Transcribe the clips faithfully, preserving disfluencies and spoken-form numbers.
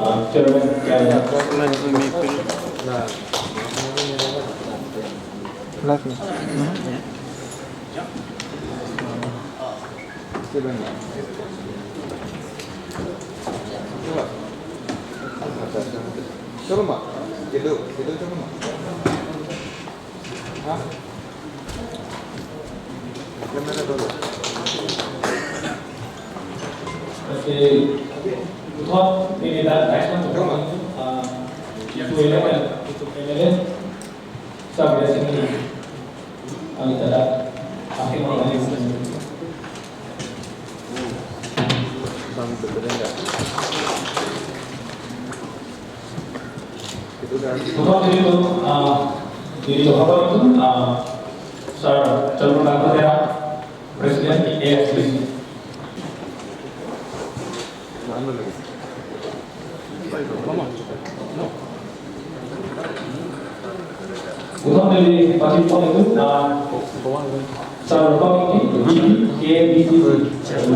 uh, Chairman, Chairman. Live ni. Coba. Coba, Mak. Gitu, gitu, coba, Mak. Hah? Kamera dulu. Oke. Puthot neli dak next one. Coba. Ah, Ibu Eleven, M L A. Sabi sini. Kami tidak. Akhir malam ini. Bang, betul enggak? Itu kan. Puthot nelitum, ah, nelitum, ah, Sir Chandra Kanta Terang, President A S D C. Mana lagi? Puthot neli pachini pon itu, ah, Sir Ropa Ingti, V P, K A B C C. Sir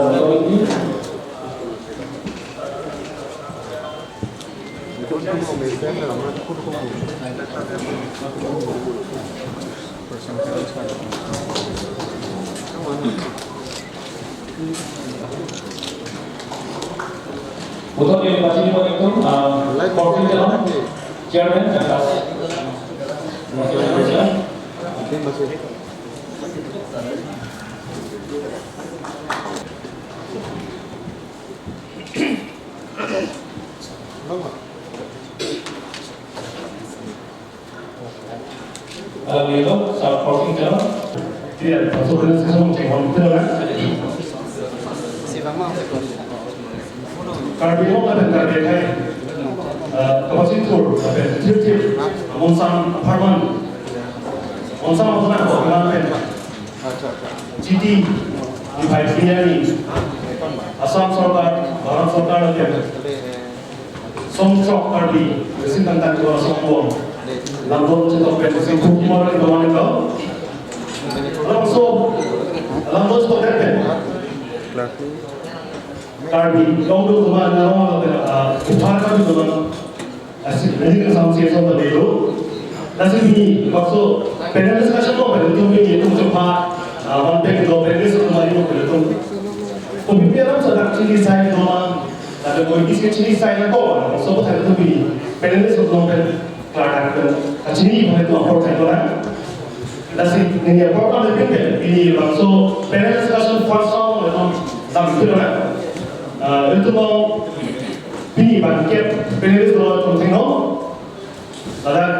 Ropa Ingti. Puthot neli pachini pon itu, ah, Fortune Teron, Chairman, Jakarta. Alam nelitum, Sir Fortune Teron. Iya, Sir Fortune Teron, cek on, betul kan? Karbi Anglong lapen Karbi akhei, eh, kapachini thur, lapen thip thip, Monsang apartment. Monsang apartment, apartment. Chiti, dipai pini arni, Assam Sorkar, Bharat Sorkar lapen Song Chok Karbi, resin tangtang keluar Song Bong. Lamdon chetok pen, sing thuk mo ri doman ko. Langsung, lamdon chetok pen. Karbi, long do kuma na long lapen, ah, Kuphar Karbi kuma. Lasi, ini kan sama sih, sama tadi itu. Lasi ini, waktu panel discussion ko, pada itu ini, itu macam apa, ah, one pack itu, panel discussion ko, pada itu. Kopi pi alam sa dak chini sai ko, ada kopi pi chini sai na ko, so ko tadi itu ini. Panel discussion ko, pen, klar pen, ah, chini, pada itu, apa sai ko na. Lasi, ini apa, apa lebih pen, ini, so, panel discussion first round, itu, sampai itu na. Ah, itu mau, pini bangkep, panelist dolo tong thengno. Ladak,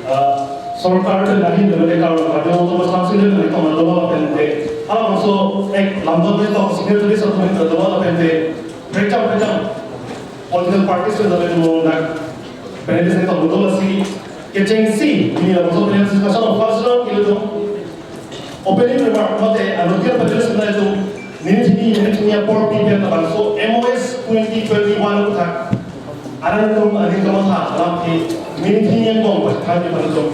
ah, sorkar pen ahin dolo le karo kado to mas tangsi le nang tong dolo lapen te. Halabangso ek lamdon le tong senior leaders of the dolo lapen te. Breakdown, breakdown. Political parties pen dolo mo nak. Panelist ne tong dolo si. Kechengsi, pini labangso panelist discussion of first round ke le tong. Opening remark mate, ano dia pada sebenarnya itu, nini chini, nini chini apor pi pen labangso M O S twenty twenty-one aphuthak. Alanglitum, alanglitum ha, alam ke, nini chini yang bong, pas kami pada itu,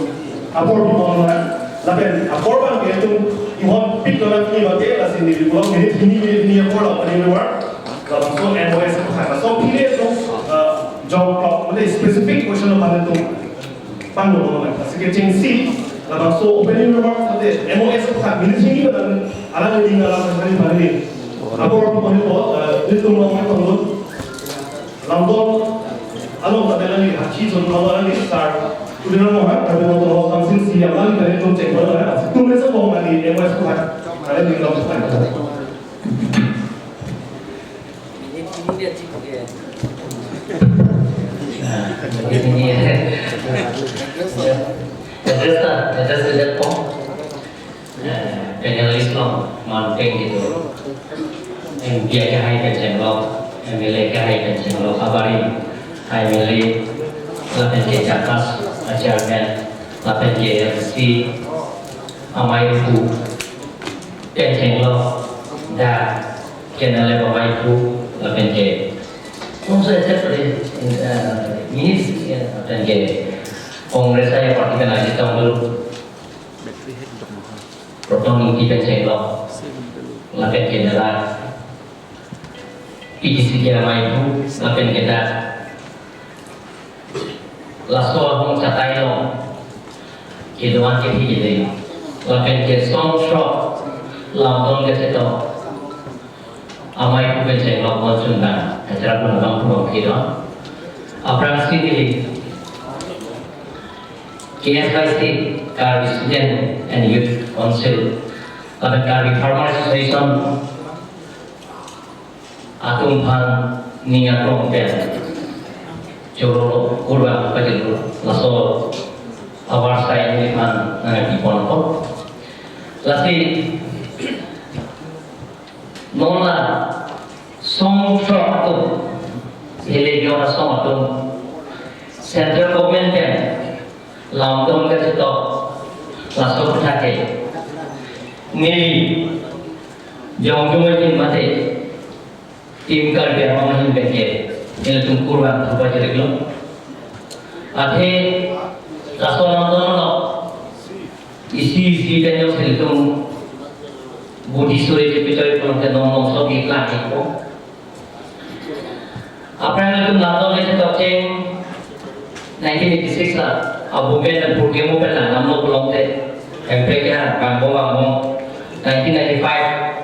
apor pi bong na. Lapen apor abang ke itum ihon pik dona pini abang ke, lasi neli pulang minute hini, minute hini apor la opening remark. Labangso M O S aphan, laso pini itum, eh, jok tok, mane specific question aphan itum panglo lo, lasi kechengsi labangso opening remark ate M O S aphan minute hini abang alang ding alang hari hari. Apor apor itum, eh, itum long itum lo. Lamdon along ta belani hachi son along alani sir Tuliram Ronghang, Karbi Anglong Autonomous Council C E M alangli kare tum cheng pada na, tum resa bong ani M O S ko hai, kare ni long hai. Address ta, address ta po. Eh, panelist along, man pen kedo. M P akehai pen chenglok, M L A akehai pen chenglok, abarim, M L A, lapen ke Chakhas, a chairman, lapen ke M C, amei aphu pen chenglok, dak, K N L F amei aphu, lapen ke, also et cetera, eh, minister, lapen ke, Congress a party pen aji tong dulu. Proton Engti pen chenglok, lapen ke nela P T C ke amei aphu, lapen ke dak laso ahong chatai along kedo-an kethe kede, lapen ke songthrok Lamdon kachetok amei aphu pen chenglok Monchun Dam, Hajira pen abang pulong kedo. Aphrangsi neli K S Y C, Karbi Student and Youth Council, lapen Karbi Farmers Association atum aphan ning arong pen choro kurvangthu pajirlo, laso ahavar asai neliphan nangpi ponpo. Lasi non la songthrok atum, hele jora song atum, Central Government pen Lamdon kachetok laso aputhak ke neli jongjung ahin mate Team Karbi Anglong ahin pen ke nelitum kurvangthu pajirlo. Athe laso Lamdon along isi isi pen jongsi nelitum budi suri chepechoi pulote non non so keklang ikpo. Aphrang nelitum Lamdon kachetok cheng nineteen eighty-six la, abu pen purkimo pen la namlo pulote, emprek ya, bangbo bangbo, nineteen ninety-five,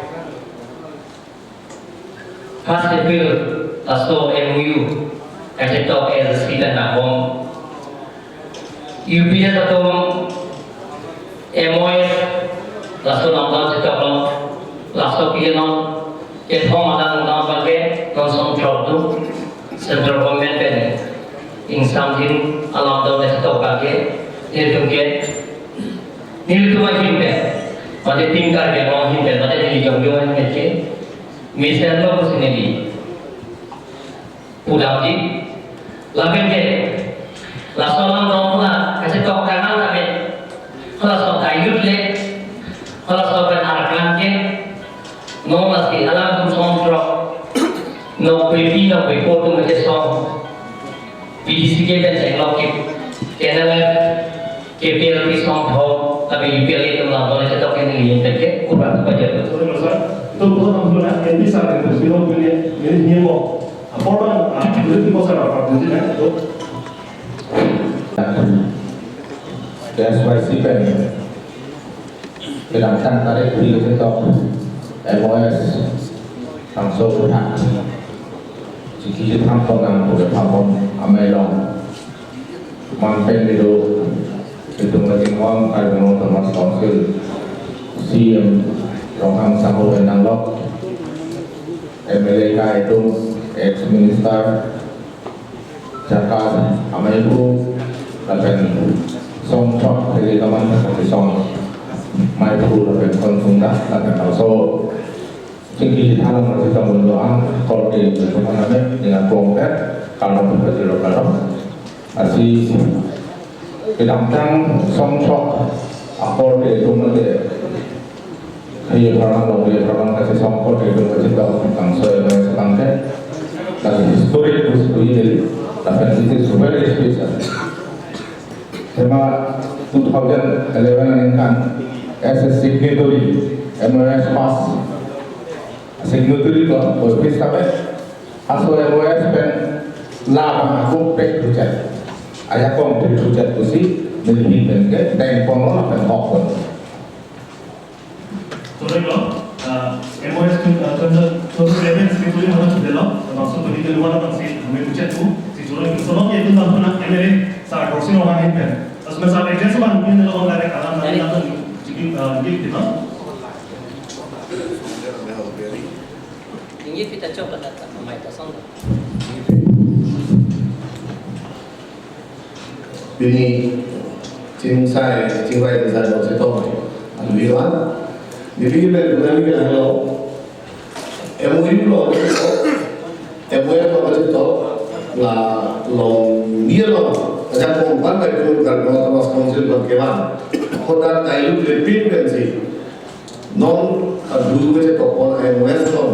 first April, laso M O U kachetok L C pen bangbo. U P S atum M O S laso Lamdon chetoklo, laso pini non kethom adang dang abang ke non songthrok do, Central Government pen ingsamjin alamdon kachetok abang ke, nelitum ke, nelitum ahin pen, mate Team Karbi Anglong ahin pen, mate neli jongjung ahin pen ke mesenlo pusi neli pudamji, lapen ke laso Lamdon la kachetok kanang lapen, halaso dilute le, halaso pen arkan ke, non lasi alangtum songthrok, nokpri pi nokpri po atum kachesong, P T C ke pen chenglok ke, K N L F, K P L P songthrok, tapi U P L A atum Lamdon kachetok ke neli ahin pen ke kurvangthu pajir. Sorry, sir. Itu bukan Lamdon, M P sir, itu sebelum ini, ini dia mau. Apor abang, ah, itu di kosa apa, itu, itu. K S Y C pen kedamtang tarik phli kachetok M O S bangso aputhak chingki chethang pon nangpo, kethang pon amei along. Man pen kedo, itum kachinghon Karbi Anglong Autonomous Council C E M Ronghang sahu pen nanglok, M L A akehai atum, ex minister, Chakhas amei aphu, lapen songthrok Pheli Kaman song amei aphu lapen konsung ta, lapen laso chingki chethang along kachetok un-e an, korte itu kan ame dengan kongkret, kalau kita tidak kalau, asi kedamtang songthrok akorte itu mate, hai, pharman long, pharman kachesong korte itu kachetok bangso M O S abang ke, lasi historic pusi pu ini, lapen it is very special. Tema Two thousand eleven aningkan as a signatory, M O S pass signatory ko office kami. Aso M O S pen labang ako pek hujan. Aya kong pek hujan kusi, nelihin pen ke, teng pon lo pen hok pon. Toloi lo, ah, M O S tu, ah, tu, tu, tu, eleven signatory mana tu delo, bangso twenty twenty-one bangsi, kami pucet tu, si toloi lo, so bang itu tampuna M L A, sa, Rosi Rohan hin pen. Terus masa agensi bang, ini lo bang direct alam, nanti, nanti, jadi, ah, jadi gitu. Tinggi kita coba datang, mamai kosong. Pini, chingsai, chingvai, chingsai, dok sitong. Alwi wan. Neli le, neli le, halo. M O U lo, M O U lo, sitong. La, long, ni lo. Ajakong, one by two, Karbi Anglong Autonomous Council, bang kevan. Hoda, dilute le pin pensi. Non, a, dulu ke tokpon M O S lo.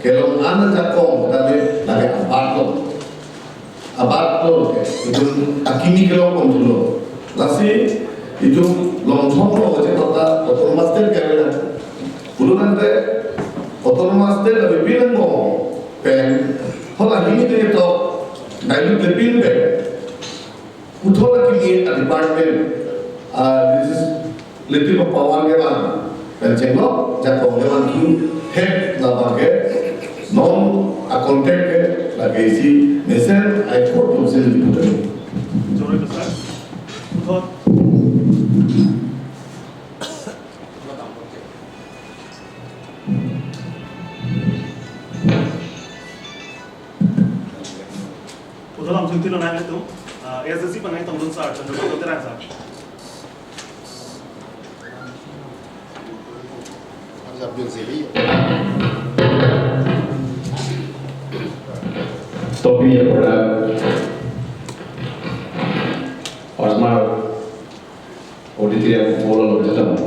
Kelong an ajakong, tadi lagi abat lo. Abat lo ke, itum akimi kelong pon dulu. Lasi, itum longthong lo, je kota, autonomous state ke na. Pulu nante, autonomous state lebih bilang mo, pen, hola hini ke to, dilute lebih pen. Utho akimi a department, a legislative power kevan, pen chenglo, jakong kevan tu, head labang ke, non a contact ke, lagi si, mesen, I quote, mesen diputar. Sorry, sir. Utho. Utho lam jungti lo nang itu, ah, A S D C panai tongdun sir, Chandra Babu Terang sir. Topi ya pada Osmar Auditorium Hall along jadam.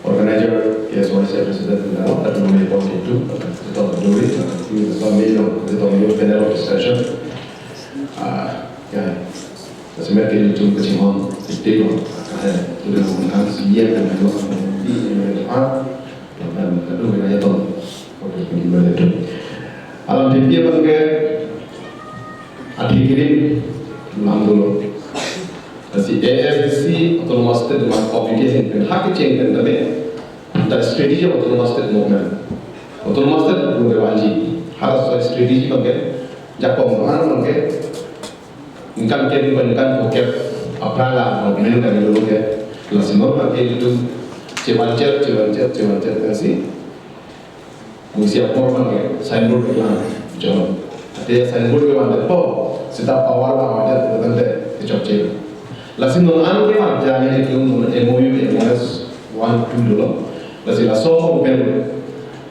Organizer, K S Y C President, Namo, at Namo Report itu, atau Duri, atau Namo, atau Namo Panel of Discussion. Ah, ya, sebenarnya itu kecimon, itu, ah, itu dengan mengenal, dia dengan mengenal, di, di, di, ah, dan, aduh, wilayah itu. Alam T P abang ke athi kirim lam dolo. Lasi A S D C Autonomous State Demand Committee ahin pen hak kecheng pen tame, the strategy of Autonomous State Movement. Autonomous State Movement vanji. Halaso strategy abang ke, jakong mana abang ke, ningkan ke, ningkan ke, aphrang la movement kali dolo ke. Lasi non abang ke itu, chevanchet, chevanchet, chevanchet, lasi. Musi apor abang ke signboard kelang, jong. Ate signboard kelang det po, seta power abang aja tante kechokche. Lasi non an kelang jani ke non M O U, M O S one, two dolo. Lasi laso open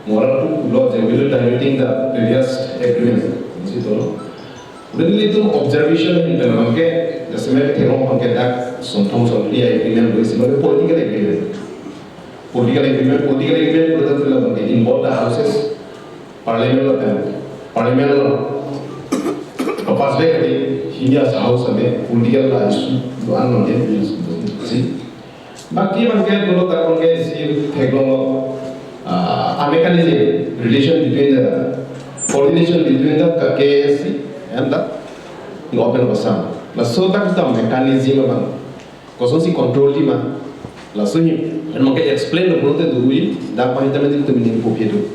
moral tu lo, they will diluting the previous agreement. Musi dolo. Then ilitum observation ahin pen abang ke, jasemet theklong abang ke dak Sonthong Sonphli agreement lo, isi abang ke political agreement. Political agreement, political agreement, political agreement abang ke in both the houses, parliament lo pen, parliament lo. Pass back adi, hini as house ame, political la issue, do an abang ke, si. Baki abang ke dolo tak abang ke si theklong lo, ah, a mechanism, relation between the, coordination between the K S C and the government of Assam. Laso dak ta mechanism abang. Kosonsi control ji ma. Laso hi, abang ke explain lo pulote do ui, dak abang ta mesti to meaning po phe do.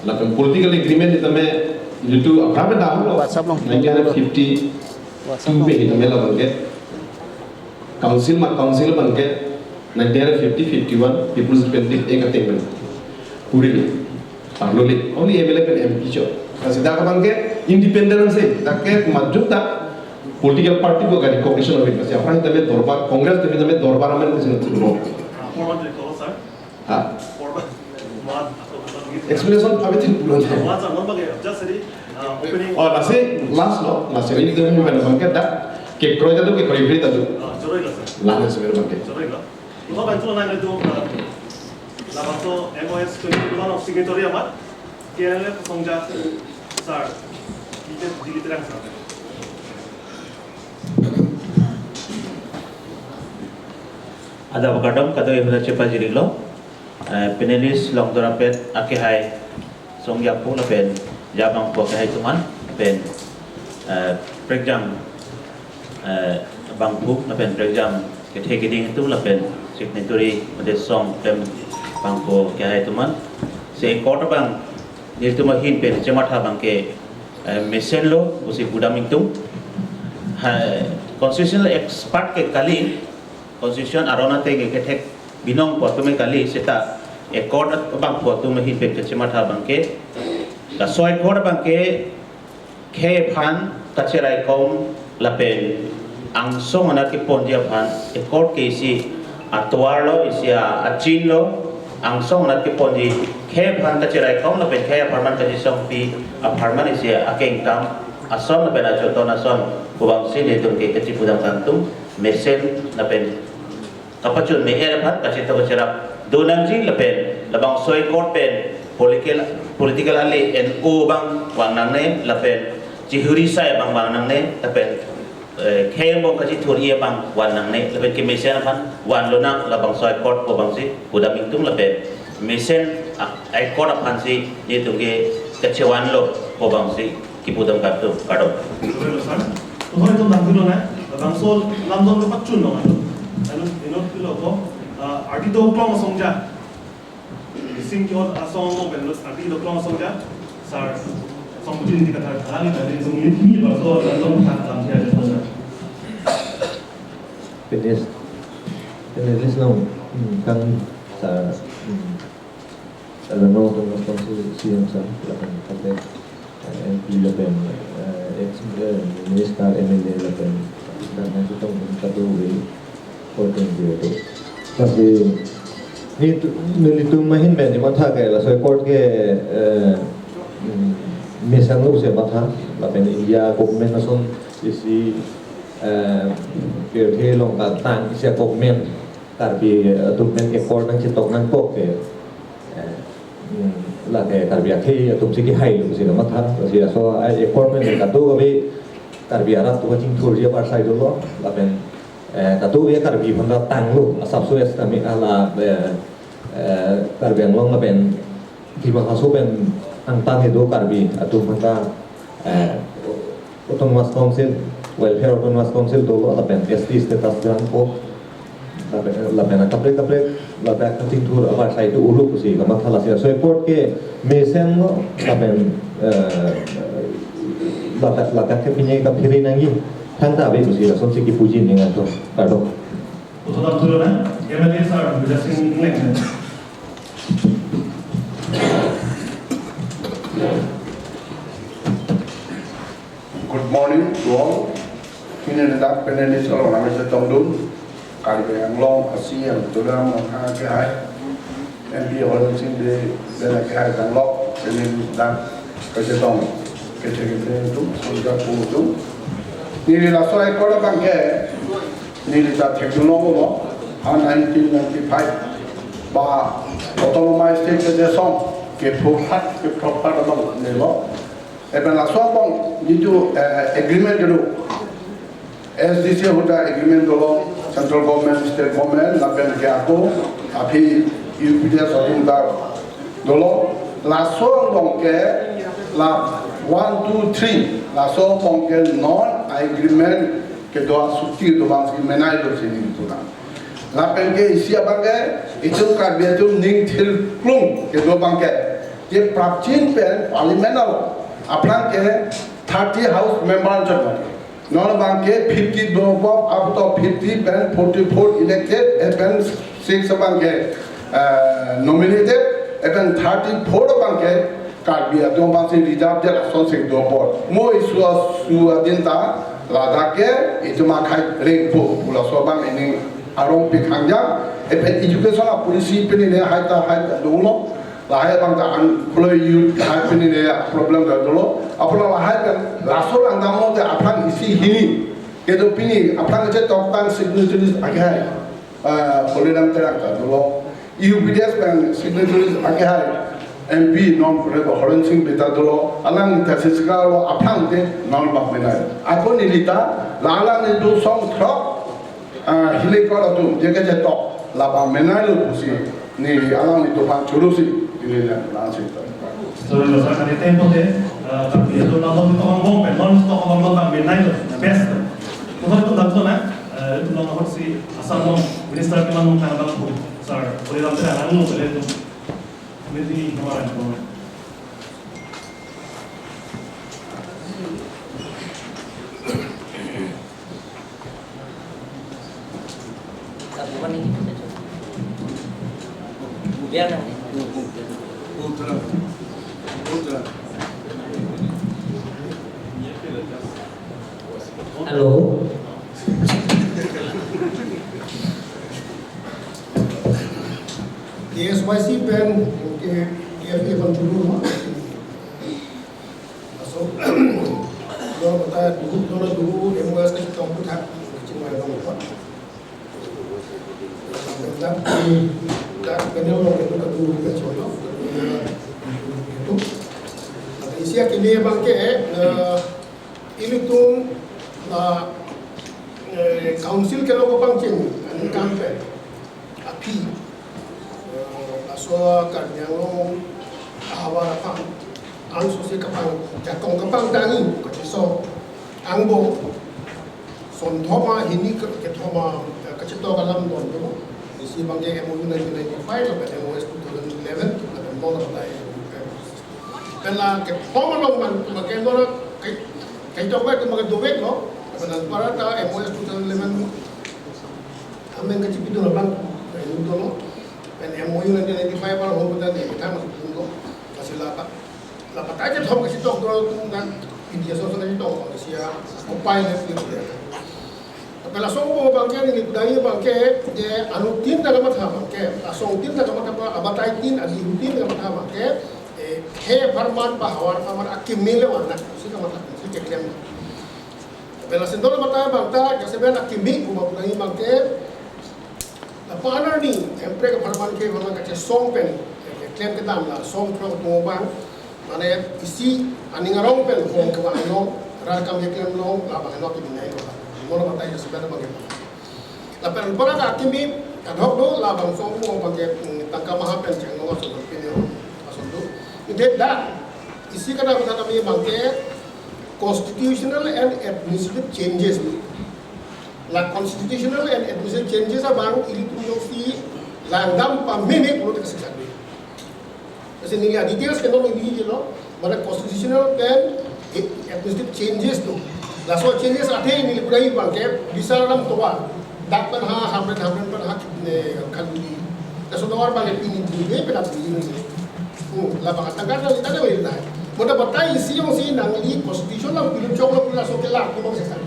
Lapen political agreement tame itu apra pen dahon lo. WhatsApp along nineteen fifty-two WhatsApp along. Pen tame labang ke. Council ma council abang ke nineteen fifty fifty-one People's Representative Act ateng pen. Puri ni. Parlo le. Only M L A pen M P chot. Lasi dak abang ke independent si. Dak ke majung dak political party ko gari recognition of it. Lasi apra tame dorbar, Congress tame dorbar amen ke sini turbo. Format dari kalau sir. Ha? Format. Format. Explanation kami tin pulang. Format sama pakai. Just tadi, uh, opening. Oh, lasi last lo, lasi ini tu memang abang ke dak kekroi tadu, kekroi beri tadu. Ah, choroi lo sir. Lang sebenarnya abang ke. Choroi lo. Lima bantu lang itu, uh, labangso M O S twenty-one of signatory amat, K L F Songja sir, detail, detail terang sir. Adap kardom kadokave aphan chepajirlo. Eh, panelist longdor apet akehai Song Yaphu lapen Jabang Phu akehai atum an pen, eh, prekjam, eh, bangphu lapen prekjam kethe keding atum lapen signatory mate song pen bangphu akehai atum an. Si accord abang nelitum ahin pen chematha abangke, eh, mesenlo pusi pudam ingtung. Ha, constitutional expert ke kali, constitution aron ateng ke kethek binong pu atum ke kali, seta accord abangphu atum ahin pen chematha abangke, laso accord abangke khei aphan kachiraikom lapen angsong anat keponji aphan accord ke isi atovarlo, isi a-, achinlo, angsong anat keponji khei aphan kachiraikom lapen khei apharman kachesongpi apharman isi akengtam ason lapen ajoton ason pu abangsi nelitum ke kachipudam kangtung, mesen lapen kapachun me-er aphan kachetong kacherap do nangji lapen labangso accord pen political, political ale N O abang vang nangne lapen chihuri sai abang vang nangne lapen, eh, khei angbong kachithur-i abang van nangne lapen kemesen aphan vanlonang labangso accord pu abangsi pudam ingtung lapen mesen a-, accord aphansi nelitum ke kachevanlo pu abangsi kipudam kangtung, kardom. Othoi atum damthulo na, labangso lamdon kapachunlo atum. Anu, inut pilo ko, ah, arti doklong asong ja. Sing kyo asong mo ben arti doklong asong ja. Sar, song putin di kathar thalang ni tadi song ni ni baso lamdon khat lam dia de song ja. Finish. Finish no. Hmm, kang sa, hmm. Alano atum responsible C M sir, lapen kate, eh, M P lapen, eh, ex, eh, minister, M L A lapen, dan nangchetong atum kadokave, voting dia tu. Tapi, nelitum, nelitum ahin pen chematha ke, laso accord ke, eh, mm, mesenlo pusi matha, lapen India government ason isi, eh, pirthe along ketang isi government, Karbi atum pen accord nangchetong nangkok ke, eh, hmm, lake Karbi akhei atum si kehailo pusi kamatha, lasi laso, eh, accord pen kadokave Karbi arat atum kachingthurji apar sai dolo, lapen, eh, kadokave Karbi aphan ta tanglo, asapso esta mi ala, eh, eh, Karbi Anglong lapen Dima Hasao pen angtan kedo Karbi atum aphan ta, eh, Autonomous Council, Welfare Autonomous Council dolo lapen S T status grant ko, lapen, lapen kaprek kaprek, lapen kachingthur apar sai do-olo pusi kamatha, lasi laso accord ke mesenlo lapen, eh, ladak, ladak ke pine kaphere nangji thangta ave pusi lasonsi kipuji ning atum, kardom. Othoi damthulo na, M L A sir, Bijay Sing Engleng. Good morning to all. Pini ladak panelist along nangchetongdun, Karbi Anglong a C M Tuliram Ronghang akehai, M P Horen Sing Bey, bey akehai tanglo, panelist ladak kachetong, kachetong atum, Song Yaphu atum. Neli laso accord abangke, neli ta thekdunlonglo, ha nineteen ninety-five ba Autonomous State kachesong, kepho hat, kepho hat abang nelo. Lapen laso angbong jitu, eh, agreement dolo, S D C ahut ta agreement dolo, central government, state government, lapen ke ako aphi U P D S atum ta dolo. Laso angbong ke la one, two, three, laso angbong ke non agreement kedo asuti do abangsi menailo si nelitum ta. Lapen ke isi abangke, itum Karbi atum ning thirklong kedo abangke, je prapjin pen parliament along aphrang ke thirty house member anchot mati. Non abangke fifty do above, up to fifty pen forty-four elected, eh, pen six abangke, eh, nominated, eh, pen thirty-four abangke Karbi atum abangsi reserve det asonsi do apot. Mo isu asu adin ta ladak ke itum akhei rengpo pu laso abang ining arong pikhangjang. Lapen education a policy pini ne hai ta hai ta dolo. Lahai abang ta unemployed youth hai pini ne problem ta dolo. Apot lahai pen laso langdamlo te aphrang isi hini. Kedo pini aphrang kachetoktang signatories akehai, ah, Tuliram Terang ta dolo. U P D S pen signatories akehai M P non Horen Sing Bey ta dolo, alang ta sisikalo aphrang te non bak menai. Ako neli ta, la alang nelitum song throk, ah, hilikor atum, je kachetok. Labang menailo pusi neli alanglitum aphan choro si neli lang si. Sorry lo sir, kali tempo te, eh, kami itu nonton itu ngomong pen, non itu ngomong bang menailo, best. Itu itu langsung na, eh, itu nonton si asal nong minister ke manung kan bang sir, boleh langsung langsung boleh itu. Ini di kemarin. Hello. K S Y C pen, ke, K F A pen dulu, no? So, lo kata dulu, lo dulu, M O S ke tong puthak, kecil mai tong puthak. Dak, dak, kene lo, kene lo, kene lo, kene lo. Isi akimi abang ke, eh, ilitum, ah, eh, council ke lo kapangcheng, ani kampe. Aphi, eh, laso Karbi Anglong ahavar aphan, angsose kapangjakong kapangtang-i, kachisong angbong, son thom ahini ke, kethom a, eh, kachetok alam don do. Isi abang ke M O U nineteen ninety-five, lapen M O S two thousand eleven, lapen non lapen pen la kethom along man, tum ke non ke, ketok ba tum ke dovek lo, lapen anparta M O S two thousand eleven amen kachipidun abang, eh, dolo. Pen M O U nineteen ninety-five apar ho putan ne kita masuk dolo. Masih lapa, lapa kaje thom kachetok dolo tum kan, India so so kachetok, Malaysia, upai ne sih. Lapen laso abang ke neli kudai abang ke, je anuttin ta kamatha abang ke, asongtin ta kamatha ba, abatai tin, adihutin ta kamatha abang ke, eh, khei apharman ba havar apharman akimi le warna, si kamatha, si keklem. Lapen lason dolo abatai abang ta, jase pen akimi, kuma kudai abang ke, lapen arni, Hemprek apharman ke, mana kachesong pen, eh, keklem kedam la, song krok tong abang, mane isi aning arong pen hong kevang long, rat kam keklem long, labang henok kimi nai lo. Mono batai ke sebenarnya bang. Lapen para ka kimi kadhok do, labangso mo abang ke, mm, tangka maha pen cheng long ason pini ho, ason do. Ide dak isi kada kata kami abang ke constitutional and administrative changes. La constitutional and administrative changes abang ilitum jongsi langdam pameme pulote kasiksa do. Kasi neli a-details ke non neli lo, mane constitutional pen administrative changes do. Laso changes athe neli kudai abang ke bisa lam towa. Dak pen ha, hamren, hamren pen ha, ne, kanduli. Laso towa abang ke pini dulu, pen ap dulu ni. Hmm, labang atangka na lita na wai dai. Moda batai isi jongsi nangli constitution lam pilun chok lo pula so ke la, ko bang se sa.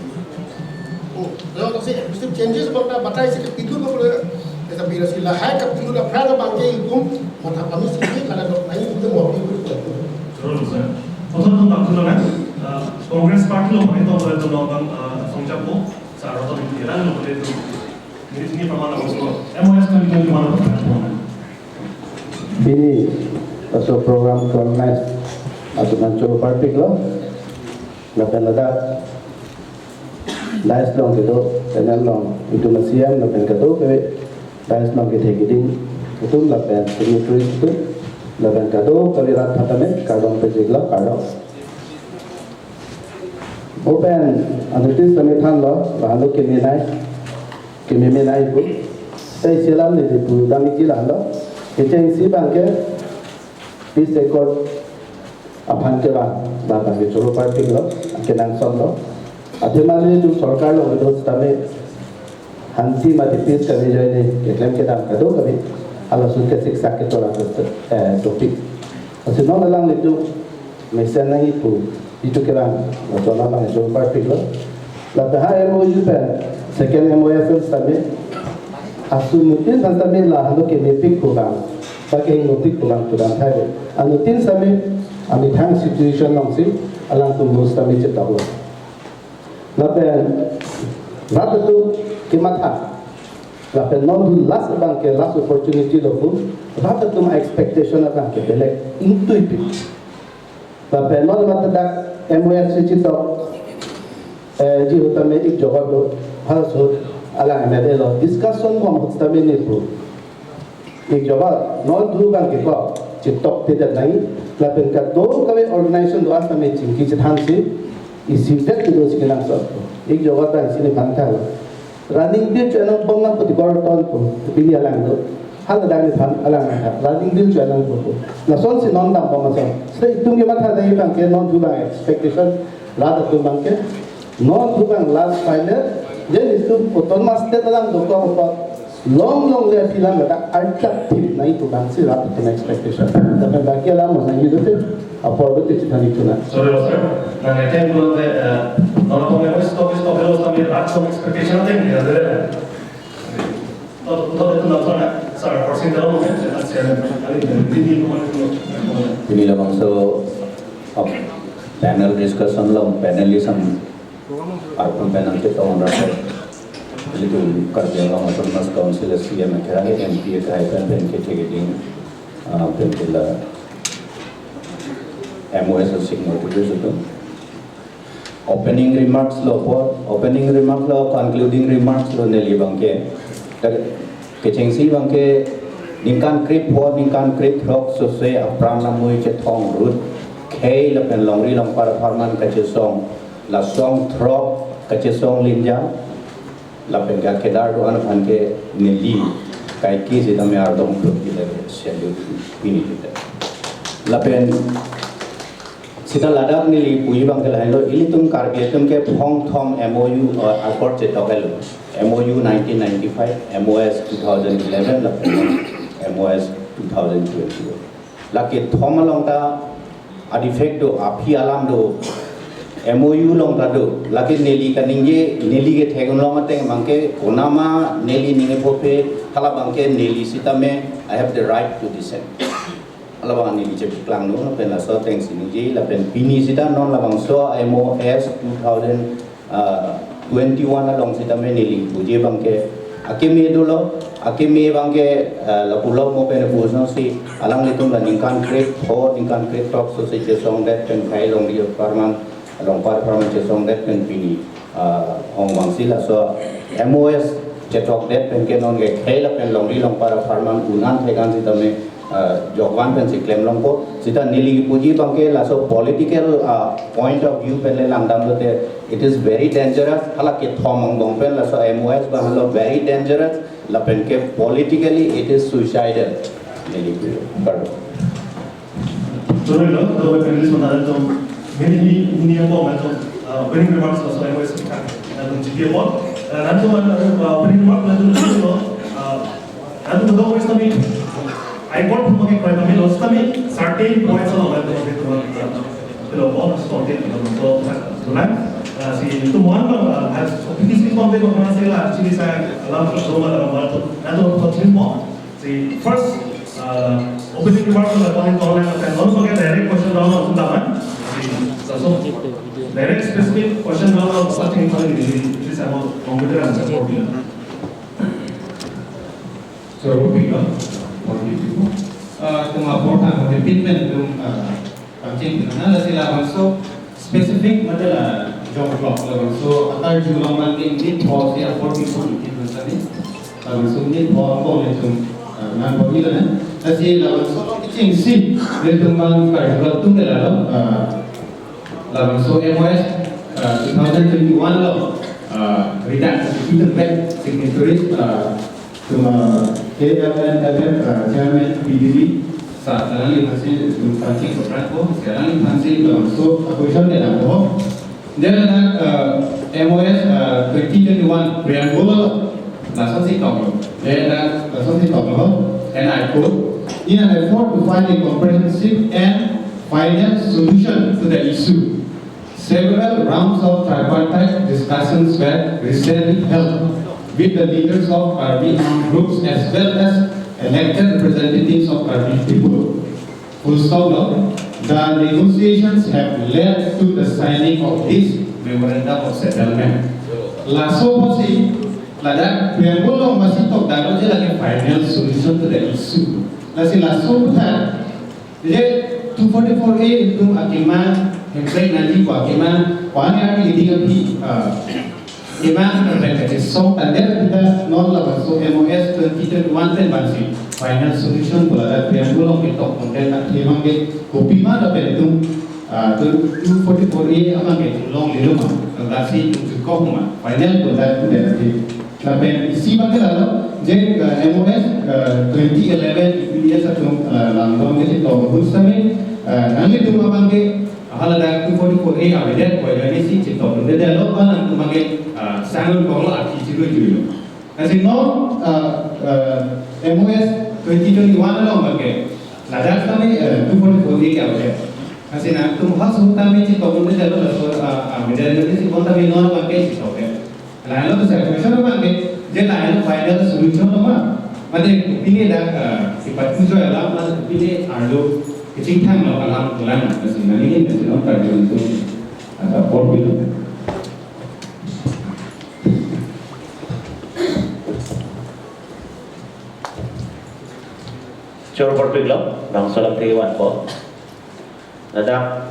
Oh, lalu si administrative changes abang ta batai si kepidun ko pula. Esa pira si lahai kepidun aphrang abang ke itum matha pamisi ke kada dok nai itum mau itum. Terus, ya. Othom tum tak tulo na, eh, Congress Party lo pakai to, pakai to lo bang, eh, Songjapo, sa roto di pikiran lo pakai to. Ini sini pamana boslo. M O S kan itu gimana pakai to? Pini laso program ke organize atum an choro parpiklo. Lapen ladak dais along kedo, panel along itum a-C M lapen kadokave, dais along kethe keding atum lapen signatories atum, lapen kadokave rat phatame kardom pajirlo, kardom. Mo pen anuttin sitame thanlo, lahenlo kemenei, kememe nai pu. Tai selam ni di pu dam iji lahenlo. Kechengsi abang ke peace accord aphan kevang, ba abang ke choro parpiklo, kenangsotlo. Athema nelitum sorkar along kedo sitame, hanti mati peace kami joine keklem kedam kadokave, halaso ke siksak ketora, eh, topic. Lasi non alanglitum mesen nangji pu itum kevang, laso alam abang choro parpiklo. Lapen ha M O U pen, second M O S pen sitame, asu anuttin sitame lahenlo kemepik pu abang, ba kehingno pik pu abang pudam thai. Anuttin sitame amethang situation alongsi alangtum mo sitame chetoklo. Lapen rat atum kematha. Lapen non dun last abang ke last opportunity lo pu. Rat atum expectation abang ke belek ingtuipik. Lapen non mate dak M O S chetok, eh, ji ahut tame ik jokot do. Halaso ahut Alang M L A lo discussion bom ahut sitame ne pu. Ik jobat non thu abang ke ko chetoktedet nangji, lapen kadokave organization do-an sitame chingki chethansi isi det kedo si kenangsot. Ik jobat abang si nephan tha. Running bill cho-en angbong nangpo ti kor ton pu, pini alang do. Hala dak nephan alang nangtha. Running bill cho-en nangpo pu. Lasonsi non dambom ason. Seta itum kematha dai abang ke non thu abang expectation rat atum abang ke. Non thu abang last final. Then itum autonomous state alam dokok apot. Long long le film ta archak thip nangji pu abang si rat atum expectation. Tapi baki alam mo nangji dote. Apor dote chithani tuna. Sorry, sir. Nang attend dulu nanti, eh, non-conforming voice, stop, stop, stop, stop, stop, expectation thing, ya, deh. Tot, tot itu nonton, ya. Sir, first thing dalam, ya, saya, saya, ini, ini, ini, ini. Pini labangso, uh, panel discussion lo, panelist an, arpun panel kita on rapat. Ilitum Karbi Anglong Autonomous Council C M akhir M P akhir pen pen ke thekding, uh, pen ke la M O S signature itu. Opening remarks lo apot, opening remarks lo, concluding remarks lo neli abang ke. Ke-, kechengsi abang ke ningkan krepho, ningkan krephrok sose apran amui chethong rut khei lapen longri longpar apharman kachesong, la song throk kachesong linjang. Lapen ke kedar do-an aphan ke neli kaike sitame ardom put kita ke salute pini kita. Lapen sita ladak neli puji abang ke lahenlo, ilitum Karbi atum ke phongthom M O U, uh, accord chetok-etlo. M O U nineteen ninety-five, M O S two thousand eleven, lapen M O S two thousand twenty. Lake thom along ta a-defect do, aphi alam do, M O U along ta do. Lake neli kaningje, neli kethek-un long ateng abang ke konama neli ning-e phope, hala abang ke neli sitame, I have the right to dissent. Hala abang neli chepaklang no, lapen laso ateng si ningje, lapen pini sita non labangso M O S two thousand, ah, twenty-one along sitame neli puji abang ke akeme dolo, akeme abang ke, ah, lapulo mo pen puson si alanglitum la ningkan krepho, ningkan krephrok sose chesongdet pen khei longri apharman, longpar apharman chesongdet pen pini, ah, hong abang si laso M O S chetokdet pen ke non ke khei lapen longri longpar apharman un-an thek-an sitame, ah, jokvan pensi klem longpo. Sita neli puji abang ke laso political, ah, point of view pen le langdam lote, it is very dangerous. Hala kethom angbong pen laso M O S abang lo very dangerous. Lapen ke politically it is suicidal. Neli puji. Kardom. Sorry, no, the panelist on that, um, many, many, many of them, um, uh, opening remarks also, M O S kan, uh, G P A board. Uh, nantum, uh, opening remark, nantum, uh, nantum, the voice kami, I got to make quite a lot of kami, certain points of, uh, the, the, the, the, the, the, the, the, uh, si, itu mohon, uh, has, this is one thing of, actually, saya, alam, so, uh, nantum, uh, Si first, uh, opening remarks on the point, call and then also get direct question down on the man. Si, so, so, direct specific question down on something for the, this is about computer and support. So, repeat, no? What do you do? Uh, to my important, the pin pen, uh, Pangcheng pinang, lasi labangso specific mate la jok jok labangso atar julang bang ke ingni pho si apor pi pho ingni pho sani. Labangso ingni pho angbong le chum, ah, nang pho ila na. Lasi labangso kechengsi le tum bang kar julang tum le lalo, ah, labangso M O S, ah, two thousand twenty-one lo, ah, redact, itum back signatories, ah, Tum, uh, K L N L F, uh, Chairman P D D, sa, alangli aphansi, tum Pangcheng program ko, alangli aphansi, uh, so, uh, question de lang ko. Then, uh, M O S, uh, twenty twenty-one preamble, lasonsi toklo. Then, uh, lasonsi toklo. And I quote, "In an effort to find a comprehensive and final solution to the issue, several rounds of tripartite discussions were recently held with the leaders of Karbi armed groups as well as elected representatives of Karbi people." Full stop, no? The negotiations have led to the signing of this memorandum of settlement. Laso apotsi, ladak preamble along masi tokdaklo je lake final solution to the issue. Lasi laso aphuthak, je two forty-four A itum akema, hemprek nangji ko akema, ko-an arni leading aphi, ah, Iman pen kachesong tangdet kita non labangso M O S twenty twenty-one pen bangsi final solution pu ladak preamble along ketok content na themang ke kopima lapen itum, ah, tu two forty-four A abang ke itum longlelo ma, bangsi itum chukok ma final pu ladak pen ati. Lapen isi abang ke lalo je, ah, M O S, ah, twenty eleven U P D S atum, ah, langdon ke chetok ahut sami, ah, nanglitum abang ke haladak two forty-four A avedet pu ajoine si chetok dunde detlo, ba nangtum abang ke, ah, sangun koklo, aphi chirui chuilo. Lasi non, ah, ah, M O S twenty twenty-one along abang ke ladak sami, eh, two forty-four A ke avedet. Lasi nangtum ha sung tame chetok dunde detlo, laso, ah, ah, avedet ajoine si bonta me non abang ke chetok ke. Lahenlo tu solution abang ke, je lahenlo final solution lo ma. Mate kopine dak, ah, sipatu joi alam, mate kopine arlo kechingthang lo alam pulang, masi nangli nangli non party itu, ah, support bilo. Chor por pik lo, bangso alam te wan po. Ladak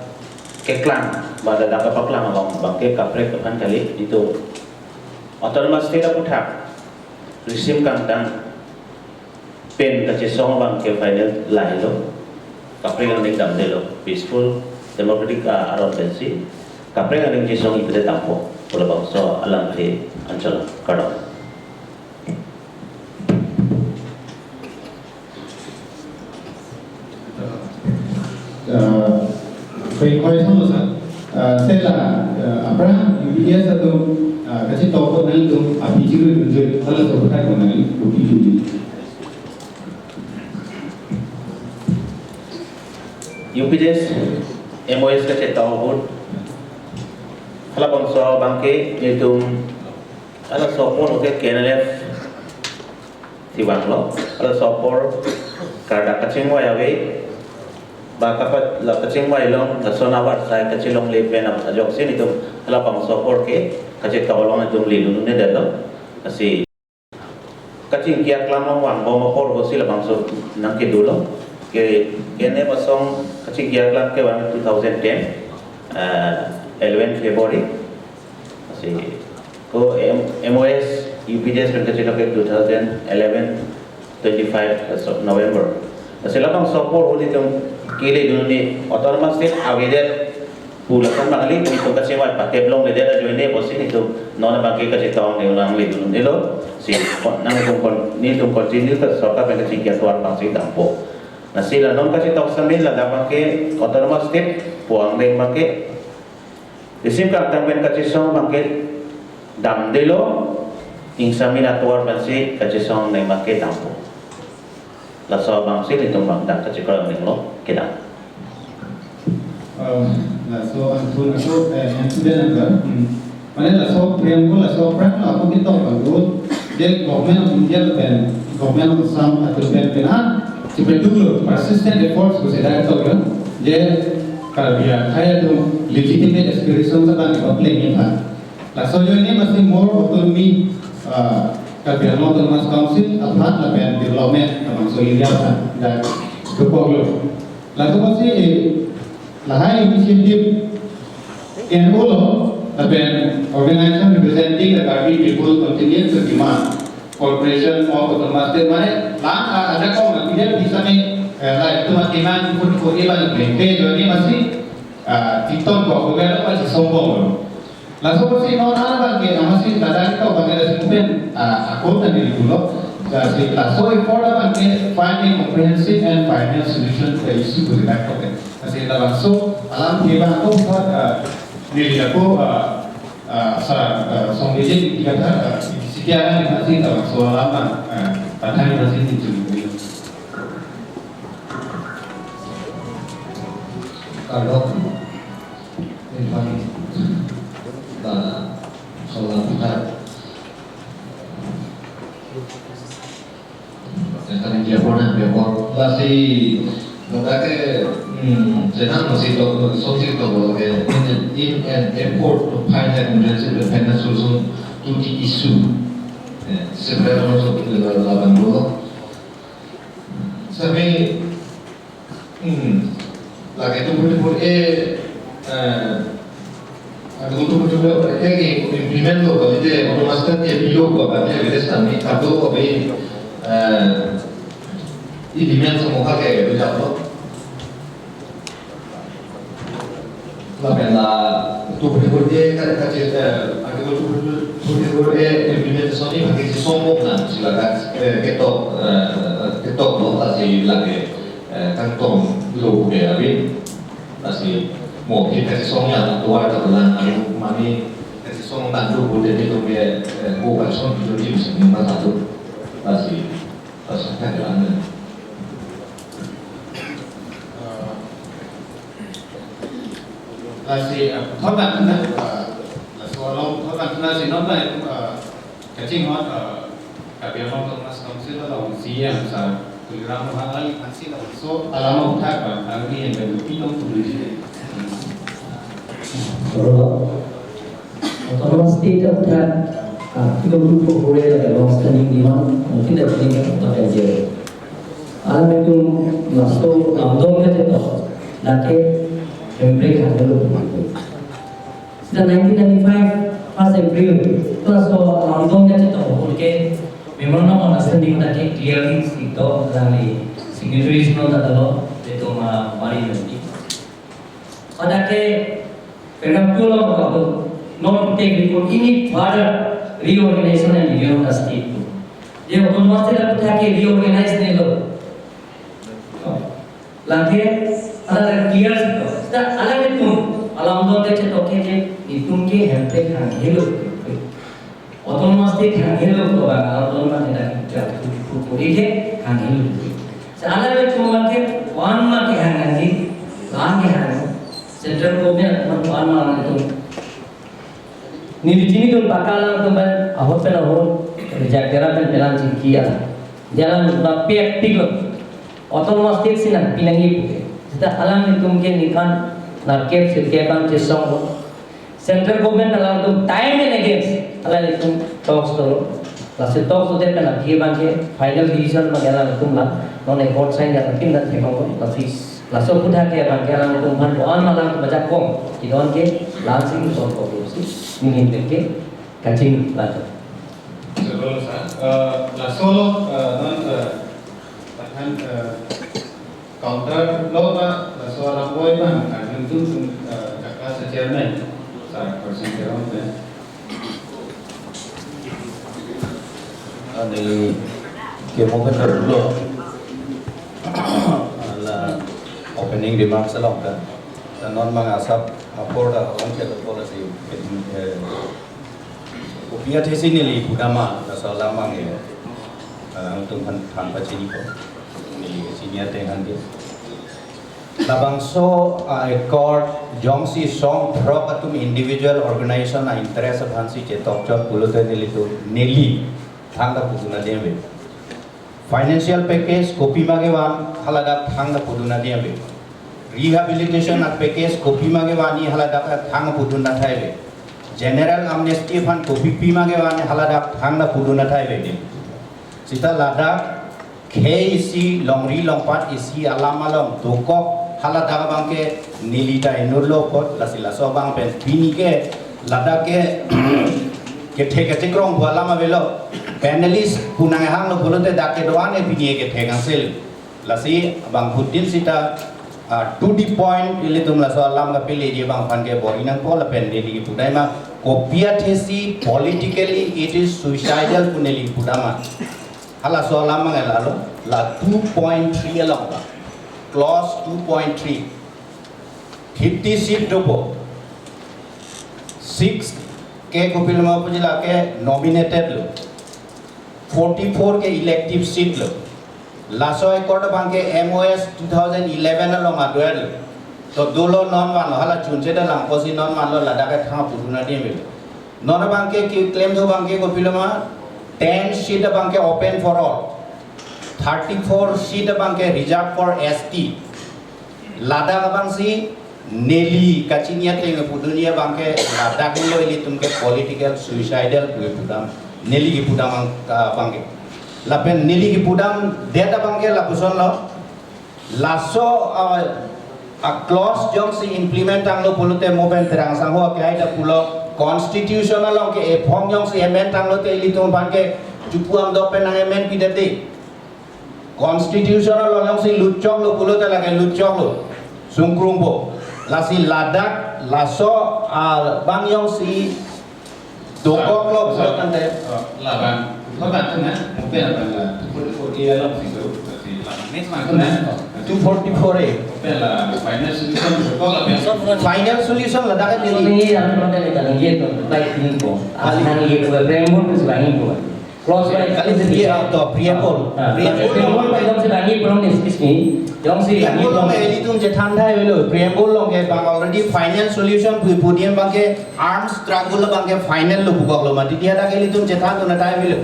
keklang, ba ladak kapaklang along abang ke kaprek aphan kali, itum Autonomous State aputhak risim kangtang pen kachesong abang ke final lahelo, kaprek angdeng damdelo, peaceful, democratic, ah, aron pensi kaprek angdeng chesong ipi dampo, pu labangso alam te anchot kardom. Eh, koi koi sama sa. Eh, sela, eh, aphrang U P D S atum, eh, kachetok ahut nangtum aphi chirui dunjoi, halaso aputhak nangli kopi dunji. U P D S M O S kachetok ahut, halabangso abang ke itum, halaso apor ke K N L F si vanglo, halaso apor kardak kachingvai ave, ba kapa la kachingvai along, lason avarsai kachelongle pen ajoksi itum halabangso apor ke kachetok along itum lelun ne detlo. Lasi kachingki aklam along vangbom apor ahutsi labangso nangkedo lo. Ke, K N L F asong kachingki aklam kevang two thousand ten, eh, eleven February. Lasi ko M-, M O S U P D S pen kachetok ke two thousand eleven twenty-five, eh, so, November. Lasi labangso apor ahut itum kele dunde, Autonomous State avedet pu lason abang kali, itum kachingvai patep longledet ajoine pusi itum non abang ke kachetok angdeng nangle dundelo, si kon nangtum kon, netum continue ta sorkar pen kachingki atovar abangsi dampo. Lasi la non kachetok sami ladak abang ke Autonomous State pu angdeng abang ke risim kangtang pen kachesong abang ke damdelo, ingsamin atovar pensi kachesong angdeng abang ke dampo. Laso abangsi itum abang dak kachekor angdeng lo kedam. Eh, laso anthun ako, eh, yang sudah nangkar, hmm. Mane laso preamble, laso aphrang ako ketok abang ke, je Government of India pen, Government of Assam atum pen pen, ah, chipeduk lo, persistent efforts ko sedang ketok lo, je Karbi akhai atum legitimate aspirations abang ke play ni pa. Laso ajoine masi more autonomy, ah, Karbi Anglong Autonomous Council aphan lapen development labangso area aphan dak dokok lo. Laso masi, eh, lahai initiative N O lo, lapen organization representing the Karbi people continue to demand cooperation of Autonomous State. Mane lang, ah, ajakong na tidak bisa me, eh, la itum atimang pun pun iban pente ajoine masi, ah, titon ko ko lo masi sombong lo. Laso pusi non abang ke amasi ladak ketok abang ke lasi kupen, ah, akol tadi dulu. Lasi laso effort abang ke find a comprehensive and final solution to the issue ko dak ketok. Lasi labangso alam ke abang ko, ah, neli ako, ah, ah, sa, ah, song meje di kita, ah, si dia kan lasi labangso alam, ah, pathan lasi di sini. Kalau Ini kami, ah, soal kita. Yang kami dia pun, dia pun. Lasi, maka ke, hmm, senang masih to, sosik to, ke, in, in an effort to find a comprehensive and final solution to the issue. Eh, sebenarnya masuk ke dalam dulu. Sampai Hmm. Lake two forty-four A, eh, Kutu kutu ke implement lo, kalau dia autonomous state dia bilo ko, kan dia beda sami, kado ko be, eh, implement semua ke beda lo. Lapen la, tu berikut dia kan kaji, eh, artikel tu berikut dia implementation ni bagi si sombok na, silakan, eh, ketok, eh, ketok lo, tasi lagi, eh, kangtong lo ke abi. Lasi mo ke kachesong ya, tuar kapelang aru mani kachesong tantu bude di tumbe, eh, ko kachesong itu di musim lima satu. Lasi, lasi kan jalan. Lasi, eh, thotan na, eh, laso along thotan na si non na, eh, kachinghon, eh, Karbi Anglong Autonomous Council along C E M sir Tuliram Ronghang alangli aphan si laso alam aphuthak abang, alangli yang baru pitong tulis. Autonomous State aphuthak, ah, kilo tu ko kore la long standing demand, mungkin dah paling tak aja. Alanglitum laso lamdong ke chetok, lake hemprek handle. Sejak nineteen ninety-five first April, laso lamdong ke chetok, ke memorandum of understanding lake clearly sitok, alangli signatories non ta lo, itu ma mari nanti. Pada ke, kena pulo waktu non take before any further reorganization and union of the state. Dia autonomous state aphuthak ke reorganize ne lo. Lake, ala clear sitok. Seta alanglitum, alamdong ke chetok ke, ke, itum ke hemprek hang helo. Autonomous state hang helo ko bang, alamdong bang kita kita puri ke hang helo. Seta alanglitum bang ke, one bang ke hang hang di, lang ke hang. Central government one bang alanglitum. Neli chini dun paka alanglitum pen ahut pen ahut, rejak dera pen pelan chingki a. Jalan ba pek pik lo. Autonomous state si nangpi nangji pu ke. Seta alanglitum ke ningkan nerkep sirkep an chesong lo. Central government alanglitum time and again alanglitum talks dolo. Lasi talks dodet pen aphi abang ke final decision abang ke alanglitum la non accord sign ya, lapen la themang lo. Lasi laso aphuthak ke abang ke alanglitum aphan ko-an ma alanglitum ajakong kedon ke lansing son ko si ningin ke kaching lato. Sebelum sa, eh, laso lo, eh, non, eh, tahan, eh, counter lo ba, laso alam boi bang, kan tum tum, eh, Jakka sa chairman, sa person chairman. Ani ke mo kan lo. La opening remarks along kan. Dan non mang asap apor da on ke policy, eh, kopi athesi neli pudam ma, laso alam abang ya. Eh, alanglitum aphan than pachini ko. Neli senior tengan dia. Labangso, ah, accord jongsi song throk atum individual organization a-interest aphan si chetok chot pulote nelitum neli thangta pudun adim ave. Financial package kopi ma kevan haladak thangta pudun adim ave. Rehabilitation a-package kopi ma kevan ni haladak thangta pudun athai ave. General amnesty aphan kopi pi ma kevan ni haladak thangta pudun athai ave. Seta ladak khei isi longri longpat isi alam along dokok haladak abang ke neli ta inut lo apot, lasi laso abang pen pini ke ladak ke kethe kechekrong pu alam avelo. Panelist pu nanghang lo pulote dak kedo-an e pini kethe kangsel. Lasi abang hudin seta, ah, to the point ilitum laso alam kapeleji abang aphan ke bor-i nangpo lapen neli kipudai ma kopi athesi politically it is suicidal pu neli pudam ma. Halaso alam abang ke lalo, la two point three along ba. Clause two point three. Fifty seat dopo. Six ke kopiloma puji lake nominated lo. Forty-four ke elective seat lo. Laso accord abang ke M O S two thousand eleven along aduel lo. To dolo non vanlo, hala chunche da langkosi non vanlo ladak ke thang pudun adim ave. Non abang ke ki claim do abang ke kopiloma, ten seat abang ke open for all. Thirty-four seat abang ke reserved for S T. Ladak abang si neli kachini ateng pudun abang ke ladak lo ilitum ke political suicidal pu pudam. Neli kipudam abang, abang ke. Lapen neli kipudam det abang ke lapuson lo. Laso, ah, A clause jongsi implement tanglo pulote mo pen terang sangho ke ai ta pulo constitution along ke ephong jongsi amend tanglote ilitum aphan ke chupu amdok pen nang amend pidet dei. Constitution along jongsi lutchoklo pulote lake lutchoklo. Sungkrungpo. Lasi ladak laso abang jongsi dokoklo pulo tangte. Laban. Laban tu na, mungkin laban la two forty-four A along sih tu, tapi laban next month tu na. Two forty-four A. Mungkin la final solution dokok laban. Final solution ladak ke Ini yang perlu kita lihat tu, baik ini po. Asal ini po, preamble tu sebagai ini po. Clause wise, Kali sendiri atau preamble. Ah, Preamble preamble long. Jongsi bang-i pulong, excuse me. Jongsi bang-i Preamble long pulong. Ilitum chethan thai avelo. Preamble long ke bang already final solution pu pu diam bang ke arms struggle bang ke final lo bukok lo mati dia dak ilitum chethan tu na thai avelo.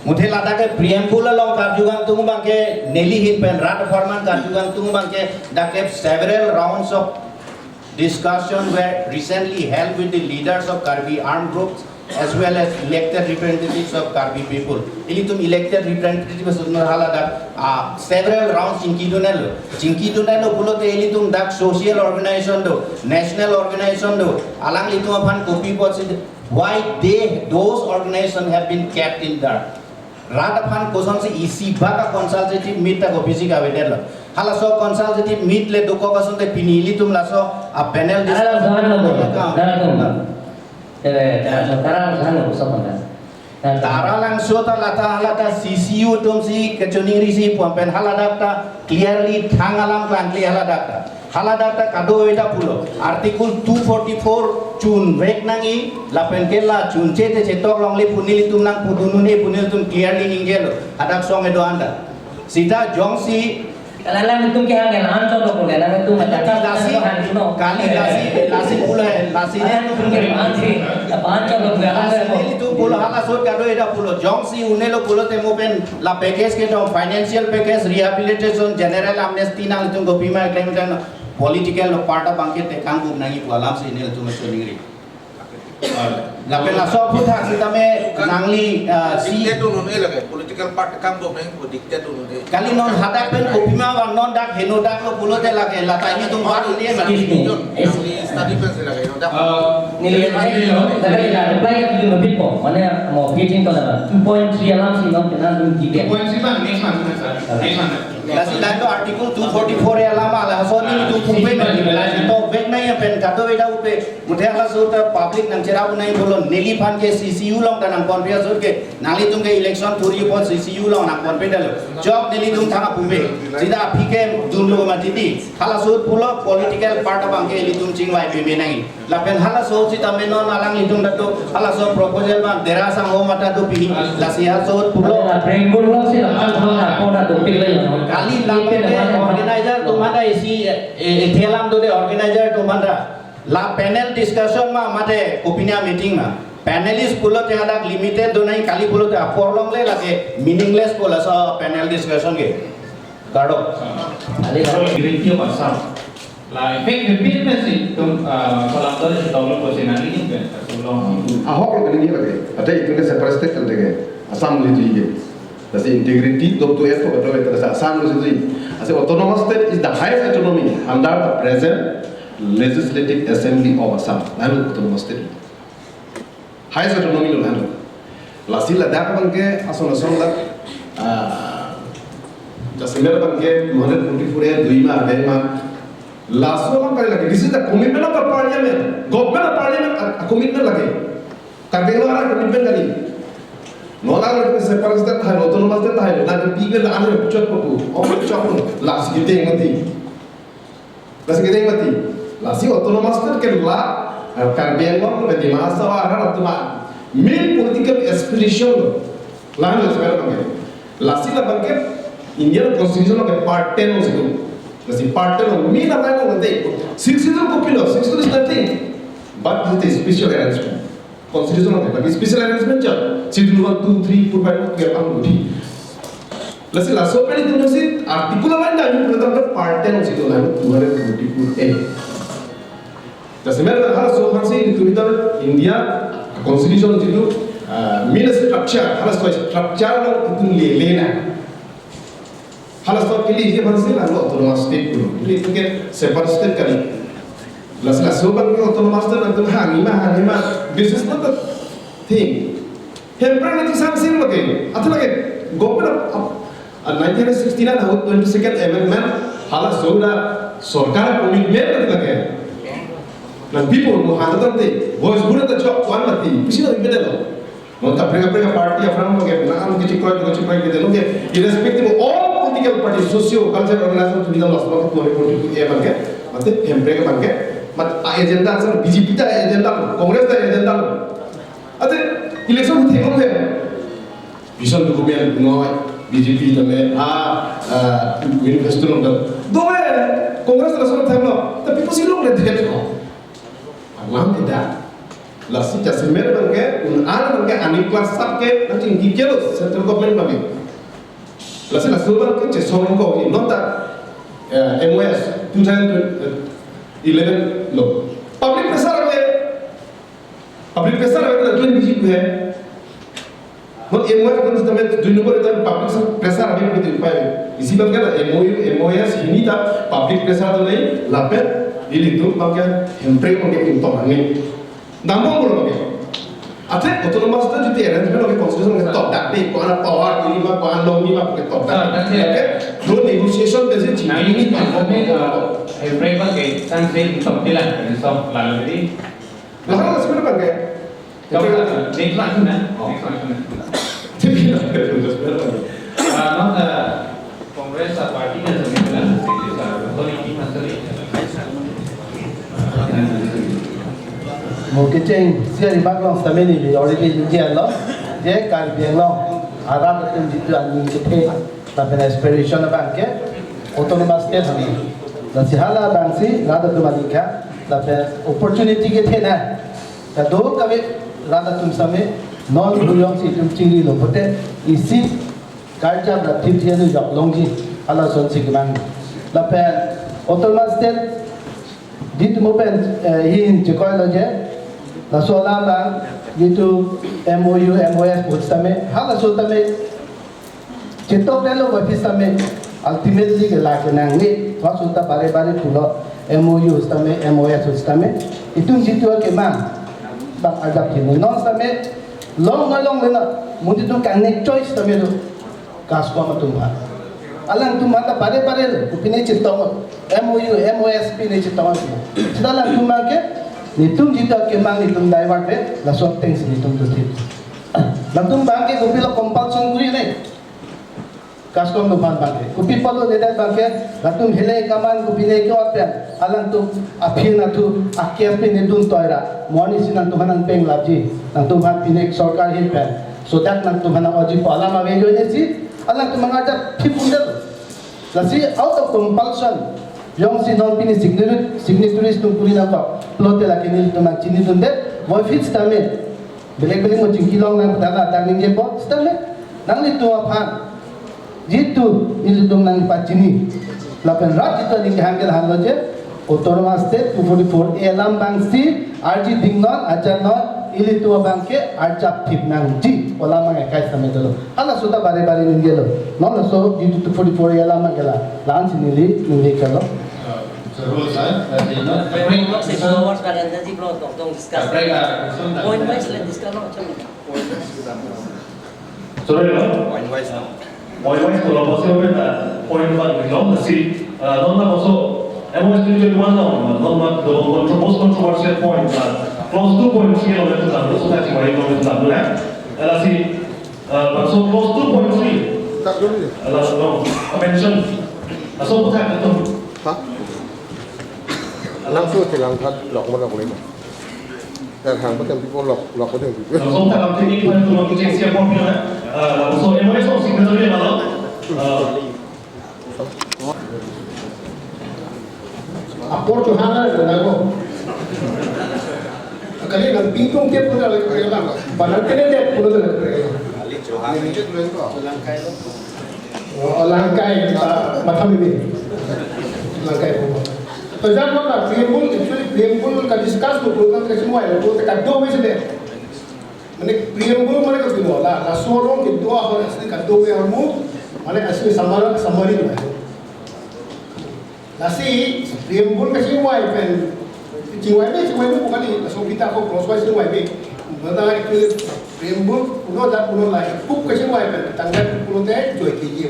Muthe ladak ke preamble along karju kangtung bang ke neli ahin pen rat apharman karju kangtung bang ke dak ke several rounds of discussion were recently held with the leaders of Karbi armed groups as well as elected representatives of Karbi people. Ilitum elected representatives atum haladak, ah, several rounds chingki dunelo. Chingki dunelo pulote ilitum dak social organization do, national organization do. Alanglitum aphan kopi apotsi, why they, those organizations have been kept in dark. Rat aphan kosonsi isi bak a consultative meet ta kopisi kavedetlo. Halaso consultative meet le dokok asonte pini ilitum laso a panel Tara lang sahan lo, tara lang sahan lo, so konta. Tara Langso ta lata halata C C U atumsi kachoningri si puan pen haladak ta clearly thang alam klangkle haladak ta. Haladak ta kadokave ta pulo. Article two forty-four chunvek nangji lapen ke la chunche te chetok longle pu nelitum nangpudun un-e pu nelitum clearly ningjelo. Hadak song kedo-an ta. Sita jongsi Kali alanglitum ke hang ke la-an choklo pulo, alanglitum Kali attack lasi, hang no. Kali lasi, lasi pulo hai, lasi Alanglitum ke la-an si, la-an choklo pulo, alanglitum. Lasi nelitum pulo halaso kadokave ta pulo. Jongsi un-elo pulote mo pen la package kedo, financial package, rehabilitation, general amnesty nanglitum kopima claim tanglo, political lo party abang ke tekang buk nangji pu alamsi nelitum choningri. Lapen laso aphuthak sitame nangli, ah, si Dictate dun un-e lake, political party kangdong nang dictate dun un-e. Kali non hadak pen kopima bang non dak heno dak lo pulote lake lata ilitum baru dia mati. Excuse me. Nangli study pen si lake, no dak. Ah, Neli, neli, neli, neli, neli, reply ke dun bit po. Mane mo pitching to na two point three alamsi non kena dun debate. Two point three bang, next month, sir. Next month. Lasi lain to Article two forty-four A alam ala, so nelitum pupe mati, lasi to back nai pen kadokave ta upe, muthe halaso ta public nangcherap nai pulo, neliphan ke C C U along ta nangponpe asur ke, nanglitum ke election thuri pon C C U along nangponpedetlo, chok nelitum thang pupe, sita aphi ke dunlo mati ti, halaso pulo political party abang ke ilitum chingvai peme nangji. Lapen halaso sitame non alanglitum ta do, halaso proposal bang dera sangho mata do pini, lasi halaso pulo. Ada preamble lo si lapan thang apo na dopik le. Kali lapen ke organizer atum anta isi, eh, eh, thelam do de organizer atum anta. La panel discussion ma mate opinion meeting ma. Panelist pulote hadak limited do nai kali pulote apor longle lake meaningless pulo laso panel discussion ke. Kardom. Kali kardom. Integrity of Assam. La effect bebet pensi itum, ah, kolam tole si tolong ko senang ini kan, tolong. Ahok lo ini lagi. Ada itu ke separate state kan dege. Assam le tuige. That's the integrity of the effort of the Assam le tuige. As a autonomous state is the highest autonomy under the present Legislative Assembly of Assam. Lalu autonomous state. Highest autonomy lo lahenlo. Lasi ladak abang ke ason ason dak, ah, jasemet abang ke two hundred forty-four A dui ma, dui ma. Laso abang kali lagi. This is the commitment of the parliament. Government of parliament a, a commitment lagi. Karbi Anglong a commitment kali. Non lang lagi separate state tahai, autonomous state tahai, na people la anu chot ko tu, oh chot ko. Lasi kita yang mati. Lasi kita yang mati. Lasi autonomous state ke la, eh, Karbi Anglong, Dima Hasao, arat atum a main political aspiration lo. Lahan lo sekarang pakai. Lasi labang ke Indian Constitution ke part ten lo situ. Lasi part ten lo main apa yang nanti? Sixth schedule kopilo, sixth schedule is nothing. But this is a special arrangement. Constitution of the special arrangement char. Schedule one, two, three, four, five, twelve ang uthi. Lasi laso pen itum si article lain dak itum part ten si itum lain two hundred forty-four A. Jasemet halaso aphansi itum India Constitution itum, ah, main structure, halaso structure lo itum lele na. Halaso kali je bangsi la lo autonomous state ko. Jadi itu ke separate state kan. Lasi laso abang ke autonomous state nangtum hangji ma, hangji ma. This is not the thing. Hemprek nangtum sanction lagi. Atau lagi government of, of, uh, nineteen sixty-nine ahut twenty-second amendment halaso la sorkar commitment lagi. Nang people mo hata tante voice guna ta chok kuan mati. Pusi na beda lo. Mo ta prega prega party aphrang mo ke na am kichi koi kichi koi ke lo ke, irrespective of all political party, socio cultural organization to be the lost mo ke twenty forty-two abang ke. Mate Hemprek abang ke. Mat a agenda sa B J P ta agenda, Congress ta agenda. Ate election thenglo he. Vision document noi, B J P tame, ah, ah, manifesto long dam. Dome, Congress laso thenglo, tapi pusi long le det ko. Alam tidak. Lasi jasemet abang ke, un-an abang ke, ani kelas sab ke, nangchingki kelo, central government abang ke. Lasi laso abang ke, chesong ko, non ta, eh, M O S, two thousand eleven lo. Public pressure ave, Public pressure ave na tuin biji ku he. Mo M O S kon sitame dui number ta public pressure ave ku tu pai. Isi abang ke la M O U, M O S hini ta public pressure to nai lapen ilitum abang ke Hemprek abang ke ingtong ani. Dambong bolo abang ke. Ate autonomous state jiti arrangement abang ke constitution ke tok dak de ko-an power ini ma ko-an long ni ma ke tok dak. Ah, dak de. Oke. Through negotiation basis Nah, ini ini tak kami, eh, Hemprek abang ke sanction tok dilan, sanction lalu jadi Lahan la sumir abang ke. Next one, na? Next one, na? Tipi na, sumir abang ke. Ah, non, ah, Congress a party na sumir na, ah, sorry, sorry. Mo kecheng, seri bak long sitame neli already ningje lo, je Karbi Anglong arat atum jitu aning kethe, lapen aspiration abang ke autonomous state hang. Lasi hala abangsi rat atum aning ke, lapen opportunity kethe na. Kadokave rat atum sitame non bhuyong si itum chingrilo pute isi karjap ra thip thian jok longji alasonsi kemang. Lapen autonomous state ditu mo pen, eh, hin chekoi lo je. Laso alam abang ditu M O U, M O S pu sitame, halaso tame chetok delo office tame, ultimately ke la kenang ni, laso ta bare bare pulo M O U sitame, M O S sitame, itum jitu kemang abang ajak kini non sitame, long na long na, mundi tu kang ne choice sitame tu, kaskom atum ha. Alangtum ha ta bare bare lo, pine chetok, M O U, M O S pine chetok. Sita alangtum abang ke, netum jitu kemang netum divert pe, laso ateng si netum tu thip. Latum abang ke kopilo compulsion kuri ne. Kaskom atum aphan abang ke. Kopi apotlo leader abang ke, latum hele kaman kopi ne ke-ot pen. Alangtum aphi na thu, akhir pine dun toira. Mo arnisi nangtum aphan nangpenglapji. Nangtum aphan pine sorkar ahin pen. So that nangtum aphan nang-oji pu alam ave joine si, alangtum abang ajak thip un-edetlo. Lasi out of compulsion, jongsi non pine signatory, signatories atum kuri nangkok. Pulote lake nelitum nangchinidunde, voiphit sitame. Belek belek mo chingki long nang pu ta la ta ningjepo, sitame. Nanglitum aphan. Jitu, nelitum nangpachini. Lapen rat jitu aning kehang ke lahan lo je. Autonomous State two forty-four A alam abangsi, arji dingnon, ajannon, ilitum abang ke, arjap thip nangji, alam abang ekai sitame dolo. Halaso ta bare bare ningjelo. Non laso, jitu two forty-four A alam abang ke la, la-ansi neli, neli kalo. Uh, Sir Rule, sir, uh, the, no, Break, six hours ka energy block, tong, tong discuss. Break, uh, Point wise le discuss lo, chalo. Sorry, no? Point wise, no? Point wise, kalau pasti apa ta point one ni long si, uh, non na also, M O S twenty twenty-one long, non na the most controversial point, uh, clause two point three long itu kan, so tadi baik long itu kan, ya. Lasi, uh, so clause two point three. Tak dulu ya. Lasi long, mention. So bukan itu. Hah? Langsung silang tha lok mo lok lima. Tar hang patem pipo lok, lok patem pipo. Langsung ta lam teknik pen tulong kecheng siap pon pina. Ah, langsung M O S ong signatory na lo. Ah. Apor Chauhan na ko. Kali nang pingtung ke pura lagi ko lang. Banar kene de pura lagi ko. Kali Chauhan. Ini je tulen ko. Oh, Langkai, ah, matham ini. Langkai po. To jab na preamble, actually preamble ka discuss mo program ka chimo ay, to ka do me sile. Mane preamble mane ka pino la, laso along kedo ahor asli ka do me ahormu. Mane asi summary, summary lo. Lasi preamble kachingvai pen, chingvai me, chingvai me bukan ni, laso kita ko clause wise chingvai me. Mane actually preamble pulo, dak pulo lahai, kuk kachingvai pen tanggal pulote joike ji.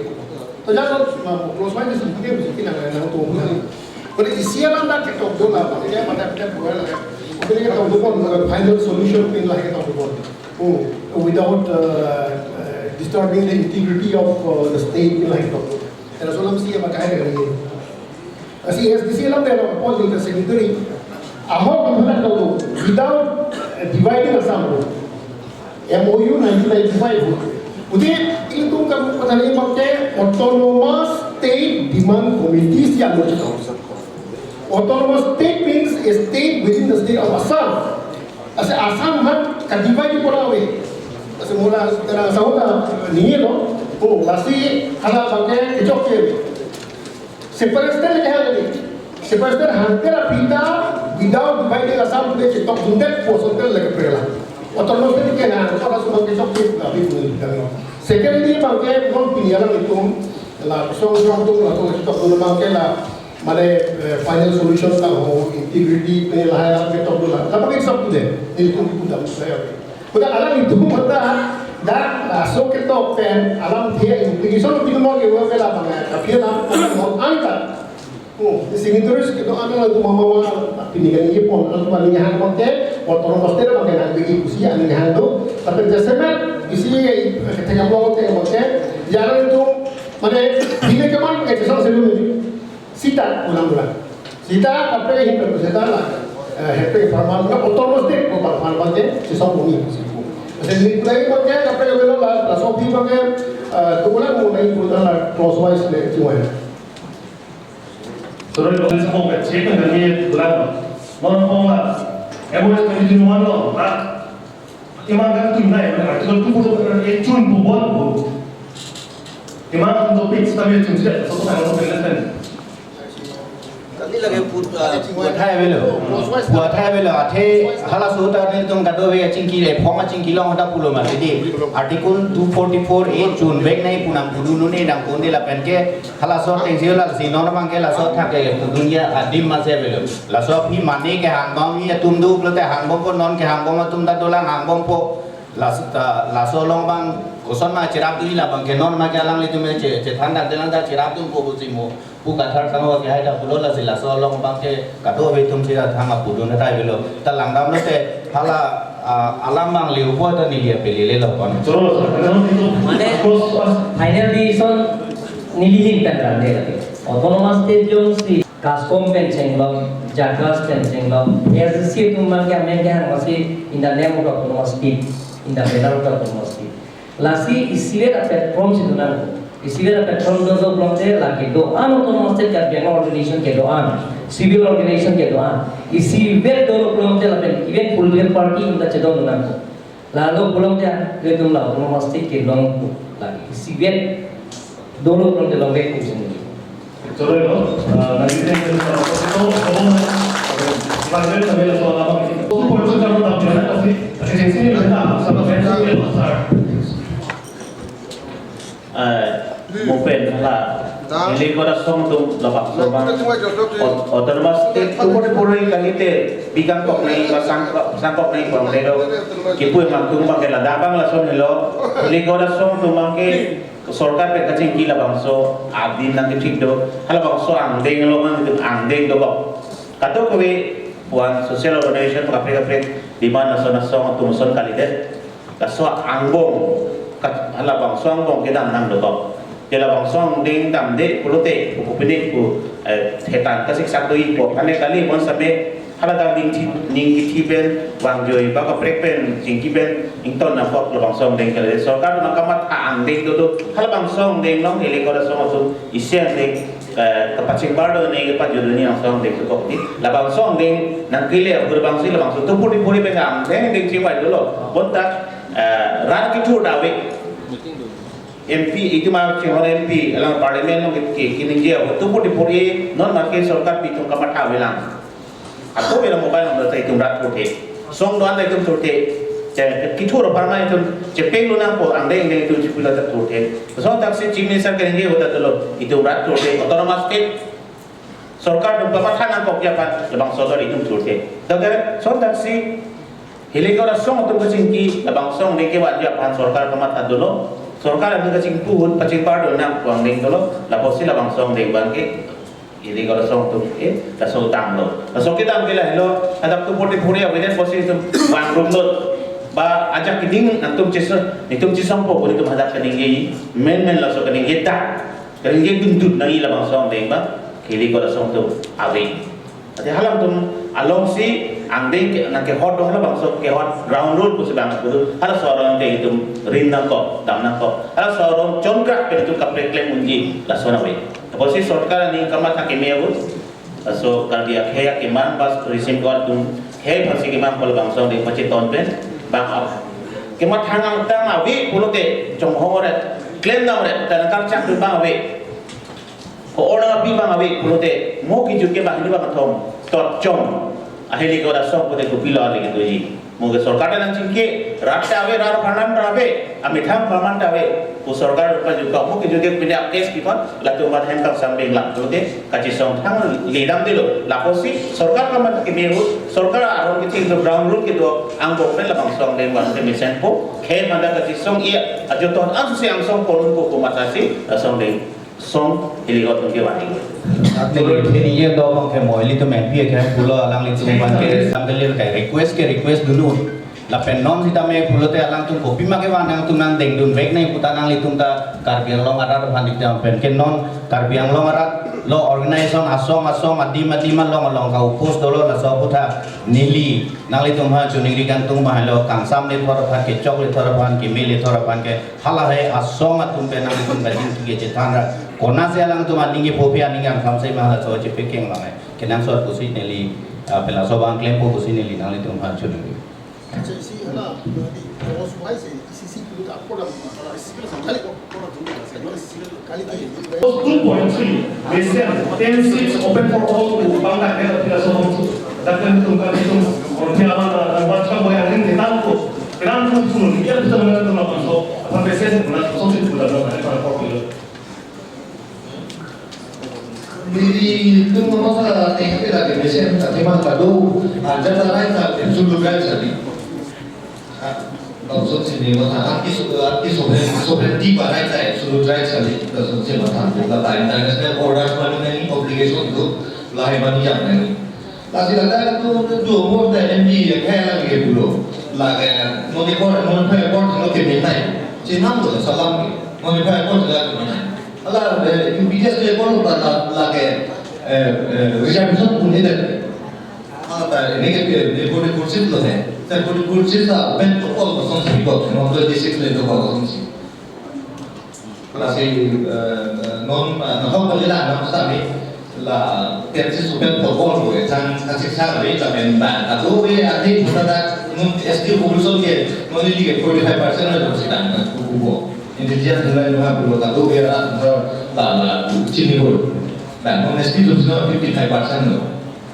To jalo, ma, clause wise si punya bisi kinang nangtum. Kali isi alam dak ketok do la, pakai pada pada bukan la. Oke, ketok do pon, final solution pin lahai ketok do pon. Oh, without uh, uh, disturbing the integrity of uh, the state pin lahai ketok do. Laso alam si apa kahai dengan ini? Lasi A S D C alam dia appoint the secretary. Ahok ang hana ketok do without uh, dividing Assam do. M O U nineteen ninety-five do. Udi itum kan patani pakai Autonomous State Demand Committee si anu. Autonomous state means a state within the state of Assam. Lasi Assam han ka-divide pura ave. Lasi mula tera sahuda ni lo. Oh, lasi hala abangke kechok ke. Separate state lagi hal ini. Separate state hante la pita without dividing Assam ke chetok dundet po state lagi pera. Autonomous state ke na, hala abangke chok ke, abi pun kami. Secondly, abangke non pini alam itum la song song tu la tu chetok dun abangke la mane, eh, final solution ta ho, integrity pen lahai alam ketok do la. Kapa ke sok tu de? Itum itum dam saya. Kuda alam itum mata dak laso ketok pen alam dia implication itum mau ke wala pang, tapi alam mau angkat. Oh, di signatories ketok alam tu mama mama, tapi ni kan ini pon alam paling yang pakai, Autonomous State pakai nanti ikusi aning hang tu, tapi jasemet isi ketika mau ke mau ke, jalan itu mane ini kemana ke sesang selu ini. Sita pulang pulang. Sita kaprek hin pe sita la. Eh, hepe parman na Autonomous State ko parman pakai sisong bumi siku. Jadi ni pulang pakai kaprek belo la, laso pi pakai, eh, tu pulang mulai pulang la clause wise le cuman. Sorry, lo sa ko pe check na ni pulang. Mo mo la. Eh, mo ni di nuan lo. Ah. Iman kan tunai, article two forty-four A chun pu bon pu. Iman kan topic sitame chun sila, so ko tanggal ko pelesan. Kami lagi put, ah, Pu athai avelo. Pu athai avelo. Athe halaso ta netum kadokave achingki le, phong achingki long ta pulo ma. Jadi article two forty-four A chun vek nangji pu nangpudun un-e, nangpudunde lapen ke halaso ateng si lasi non abangke laso athak ke pudun ya adim ma si avelo. Laso aphi mane kehang bom atum do pulote hang bompo, non kehang bom atum ta dolang hang bompo. Laso ta, laso along abang koson ma cherapdunji, labangke non ma ke alanglitum che, chethan dak dolang ta cherapdunpo pusi mo pu Kathar sangho kehai ta pulo, lasi laso along abangke kadokave atum si ta thang apudun athai avelo. Ta langdam lote hala, ah, alam abang liupo ta neli apeli lelo pon. Choro, sir. Mane, final decision neli ahin pen rande lagi. Autonomous State jongsi CASCOM pen chenglok, JACAS pen chenglok, A S D C atum abangke amen kehang masi in the name of Autonomous State, in the banner of Autonomous State. Lasi isivet a-platform si do nangkok. Isivet a-platform do do pulote lake do-an Autonomous State Karbi Anglong organization kedo-an, civil organization kedo-an. Isivet dolo pulote lapen even political party atum ta chedon do nangkok. Lalo pulote ilitum la Autonomous State kelong pu lake isivet dolo pulote longvek pu sini. Choro lo, ah, nanti kita akan masuk ke situ, kamu, ah, selanjutnya kami langsung apa ini? Itu pun itu jangan tampil, nanti, nanti di sini kita sama saya sih, Pak Sar. Eh, mo pen hala, neli kora song atum labangso abang, Aut-, Autonomous State tu pura pura kalite, bigang kok nangji, pasang kok, sang kok nangji, bang nelo, kipu emang atum abangke ladak abang lason helo, neli kora song atum abangke, sorkar pen kachingki labangso adim nangkethik do, halabangso angdeng along nang angdeng dokok. Kadokave pu-an social organization kaprek kaprek demand lason asong atum ason kalidet. Laso angbong, kat-, halabangso angbong kedam nang dokok. Ke labangso angdeng damde pulote, pu kopine pu, eh, hetan kasiksak do-ikpo. Ane kali bonsitame, haladak ning thi, ning kithi pen, vangjoi ba kaprek pen, chingki pen, ington nangkok labangso angdeng kali. Sorkar nangkamatha angdeng dodo, halabangso angdeng along, ili kora song atum, isi angdeng, eh, kapachingbar do ne, kapajut do ne, angsong angdeng dokok ne. Labangso angdeng nangkele ahut abangsi labangso tu puri puri pen angdeng deng chingvai dolo. Bonta, eh, rat kethur ta ave. M P, itum achingvai M P, alang parliament along ke, ke, keningje ahut tu puri puri, non ma ke sorkar pi atum kamatha avelang. Ako mera mobile number ta itum rat thurthe. Song do-an ta itum thurthe. Che, kethur apar ma itum chepeng lo nangpo, angdeng angdeng itum chipilo ta thurthe. Lason thaksi Chief Minister keningje ahut ta dolo, itum rat thurthe, autonomous state. Sorkar atum kamatha nangkok aphan, labangso ator itum thurthe. Tangte, lason thaksi, hilike asong atum kachingki, labangso angdeng kevan aphan sorkar kamatha dolo. Sorkar atum kachingpu ahut, pachingpar do nangpo angdeng dolo, lapusi labangso angdeng abangke, hilike asong atum ke, laso tanglo. Laso kedam ke lahelo, adap tu poti puri awedet pusi itum vangrum lo. Ba ajak keding nangtum chesong, netum chesongpo pu netum hadak keningje, menmen laso keningje ta. Keningje dundun nangji labangso angdeng abang, hilike asong atum ave. Ate halangtum alongsi angdeng ke nangkehot dong labangso kehot ground rule pusi bang kudu. Halaso aron te itum rin nangkok, dam nangkok. Halaso aron chongkrak pen itum kaprek klem unji lason ave. Apotsi sorkar aning kamatha keme ahut, laso Karbi akhei akeman bas recent war atum khei aphansi keman kol bangso angdeng pacheton pen bang ap. Kematha nangtang ave pulote chonghong ret, klem dam ret, ta nangkarchak pen bang ave. Ko-ol nangpi bang ave pulote mo kejut ke bang hini bang thom, tot chom. Ahilike asong pute kopilo ahilike doji. Mo ke sorkar ta nangchingki, rat ta ave, rat apharman ta ave, amethang apharman ta ave. Ko sorkar pa juka mo kejut ke pindah case kipan, latum amat hem kangsam bengla pulote kachesong thang ledam delo. Lapusi sorkar kamatha keme ahut, sorkar aron ketheng do, ground rule kedo, angbong pen labangso angdeng abangke mesenpo, khei manda kachesong iya, ajo ton ansi angsong ponun ko komatha si, asong deng. Song, hilike atum kevan. Athe, athe, iye do bang ke mo ilitum M P ke pulo alanglitum aphan ke sambil ke request ke request dulu. Lapen non sitame pulote alangtum kopima kevan nangtum nangdengdun vek nang puta nanglitum ta Karbi Anglong arat aphan dikdam pen ke non Karbi Anglong arat lo organization asong asong adim adim along along ka-oppose dolo laso aphuthak neli nanglitum aphan choningri kangtung ma helo kangsam lethor aphan kechok lethor aphan keme lethor aphan ke Hala he asong atum pen nangtum kajin kike chethan ra. Konatsi alangtum aning kepho aphi aning angkam sai ma halaso chepekeng lang hai. Kenangsot pusi neli, ah, pelaso abang klempo pusi neli nanglitum aphan choningri. Acha isi hala, di, boss wise, isi isi pulut akor lam, isi isi kali kok, kok tum isi isi kali kali. Two point three, they said ten seats open for all to bang dak dak pila so hong su. Dak kan tum kan tum, or pila bang, bang bang bang yang ini tangko. Kenang tum tum, dia bisa menang tum lapan so, apa persen, menang so sih bulan lapan, apa popular. Nelitum masa tengah lagi mesin, tapi mah kado, ada tarai tak, sudah kan jadi. Langsung sini masa arti su-, arti sovereign, sovereignty parai tak, sudah kan jadi. Langsung sini masa, kita tak international orders mana ni, obligation tu, lahai mana yang ni. Lasi ladak tu, tu more than M P ya, kaya lagi pulo. Lagi, mau di kor, mau di kor, mau di kor, mau di kor, salam. Mau di kor, mau di kor. Hala, eh, U P S ke kor, la, la, lagi, eh, eh, reservation pun ada. Hala, ini ke, eh, forty-four seat lo hai. Forty-four seat la, open to all, kosong si, kosong, twenty-six le to kosong si. Lasi, eh, non, eh, nahok kali la, nam sami, la, ten seats open for all, eh, chang, chang six sa, eh, chang, eh, ba, ta, do, eh, ati, buta, ta, non, S T population ke, non, ini ke forty-five percent la, do, si, ta, ta, ku, ku, ku. Intelligence nilai nunga pulo ta do, eh, la, la, la, chini, bro. Ba, non, S T tu, si, no, fifty-five percent lo.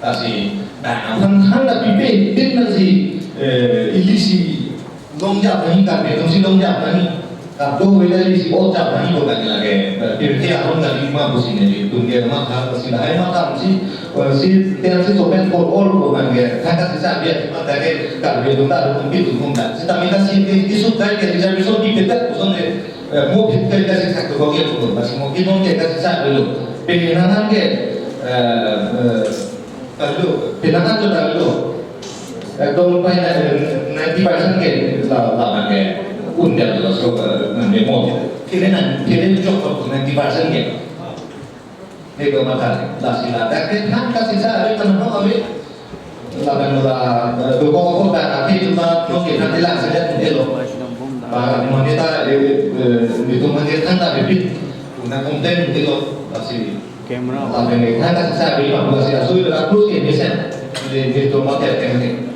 Lasi, ba, aphan, aphan la, pipe, pin na si, eh, ili si, Longjap nangji, Karbi atum si longjap nangji. Kado weda isi longjap nangji ko kali lagi. Pirthe aron kali ma pusi nelitum ke matha pusi lahai matha si, eh, si ten seats open for all ko kan ke. Thangta sisa biar cuma kali Karbi atum ta atum pi atum ta. Sita mita si ke isu kai ke reservation di petak kosong ke, eh, mo phit kai ka sisa ko ke ko. Bas mo ke non ke ka sisa dulu. Pengenangan ke, eh, eh, Talu, pinaka tu talu. Ekdom pai na ninety percent ke la, la ke. Undang lo so, eh, nang demo. Kiri nang, kiri jok tu ninety percent ke. Ego mata, la sila. Tapi kan kasih sa, ada kan mau kami. La kan la, eh, dua kau kau dah, tapi cuma no kita tidak saja tu elo. Ba, mo kita, eh, eh, itu mungkin kan tak bibit. Una konten tu elo, la si. Camera. Tapi ni, kan kasih sa, bima pula si asu itu aku sih bisa. Di, di rumah dia kan ni.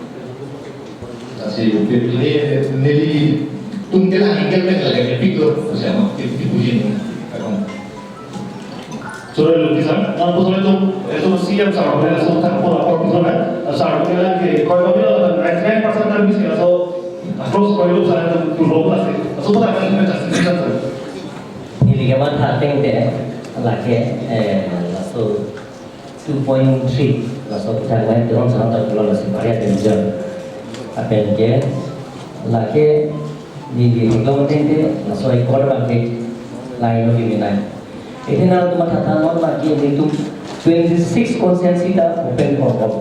Kasi ini, nelitum ke la angle pen lagi pikir, siapa, di, di puji ni. Sudah dulu di sana. Mampu sudah tu, itu C M sir, boleh langsung tak pun lapor di sana. Sir, bilang ke, kau bilang ninety nine percent kan bisa, so, Cross koilo sa itu logo ase. Aso pada kan kita justification sa. Neli kematha ateng te lake, eh, laso two point three, laso kethang lain turun sana tak pulang laso Paria Danger. Apa yang ke lake neli kematha ateng te laso ekor bangke lain lagi minai. Ini nang tu matha thanon lake nelitum twenty-six constituency ta open for all.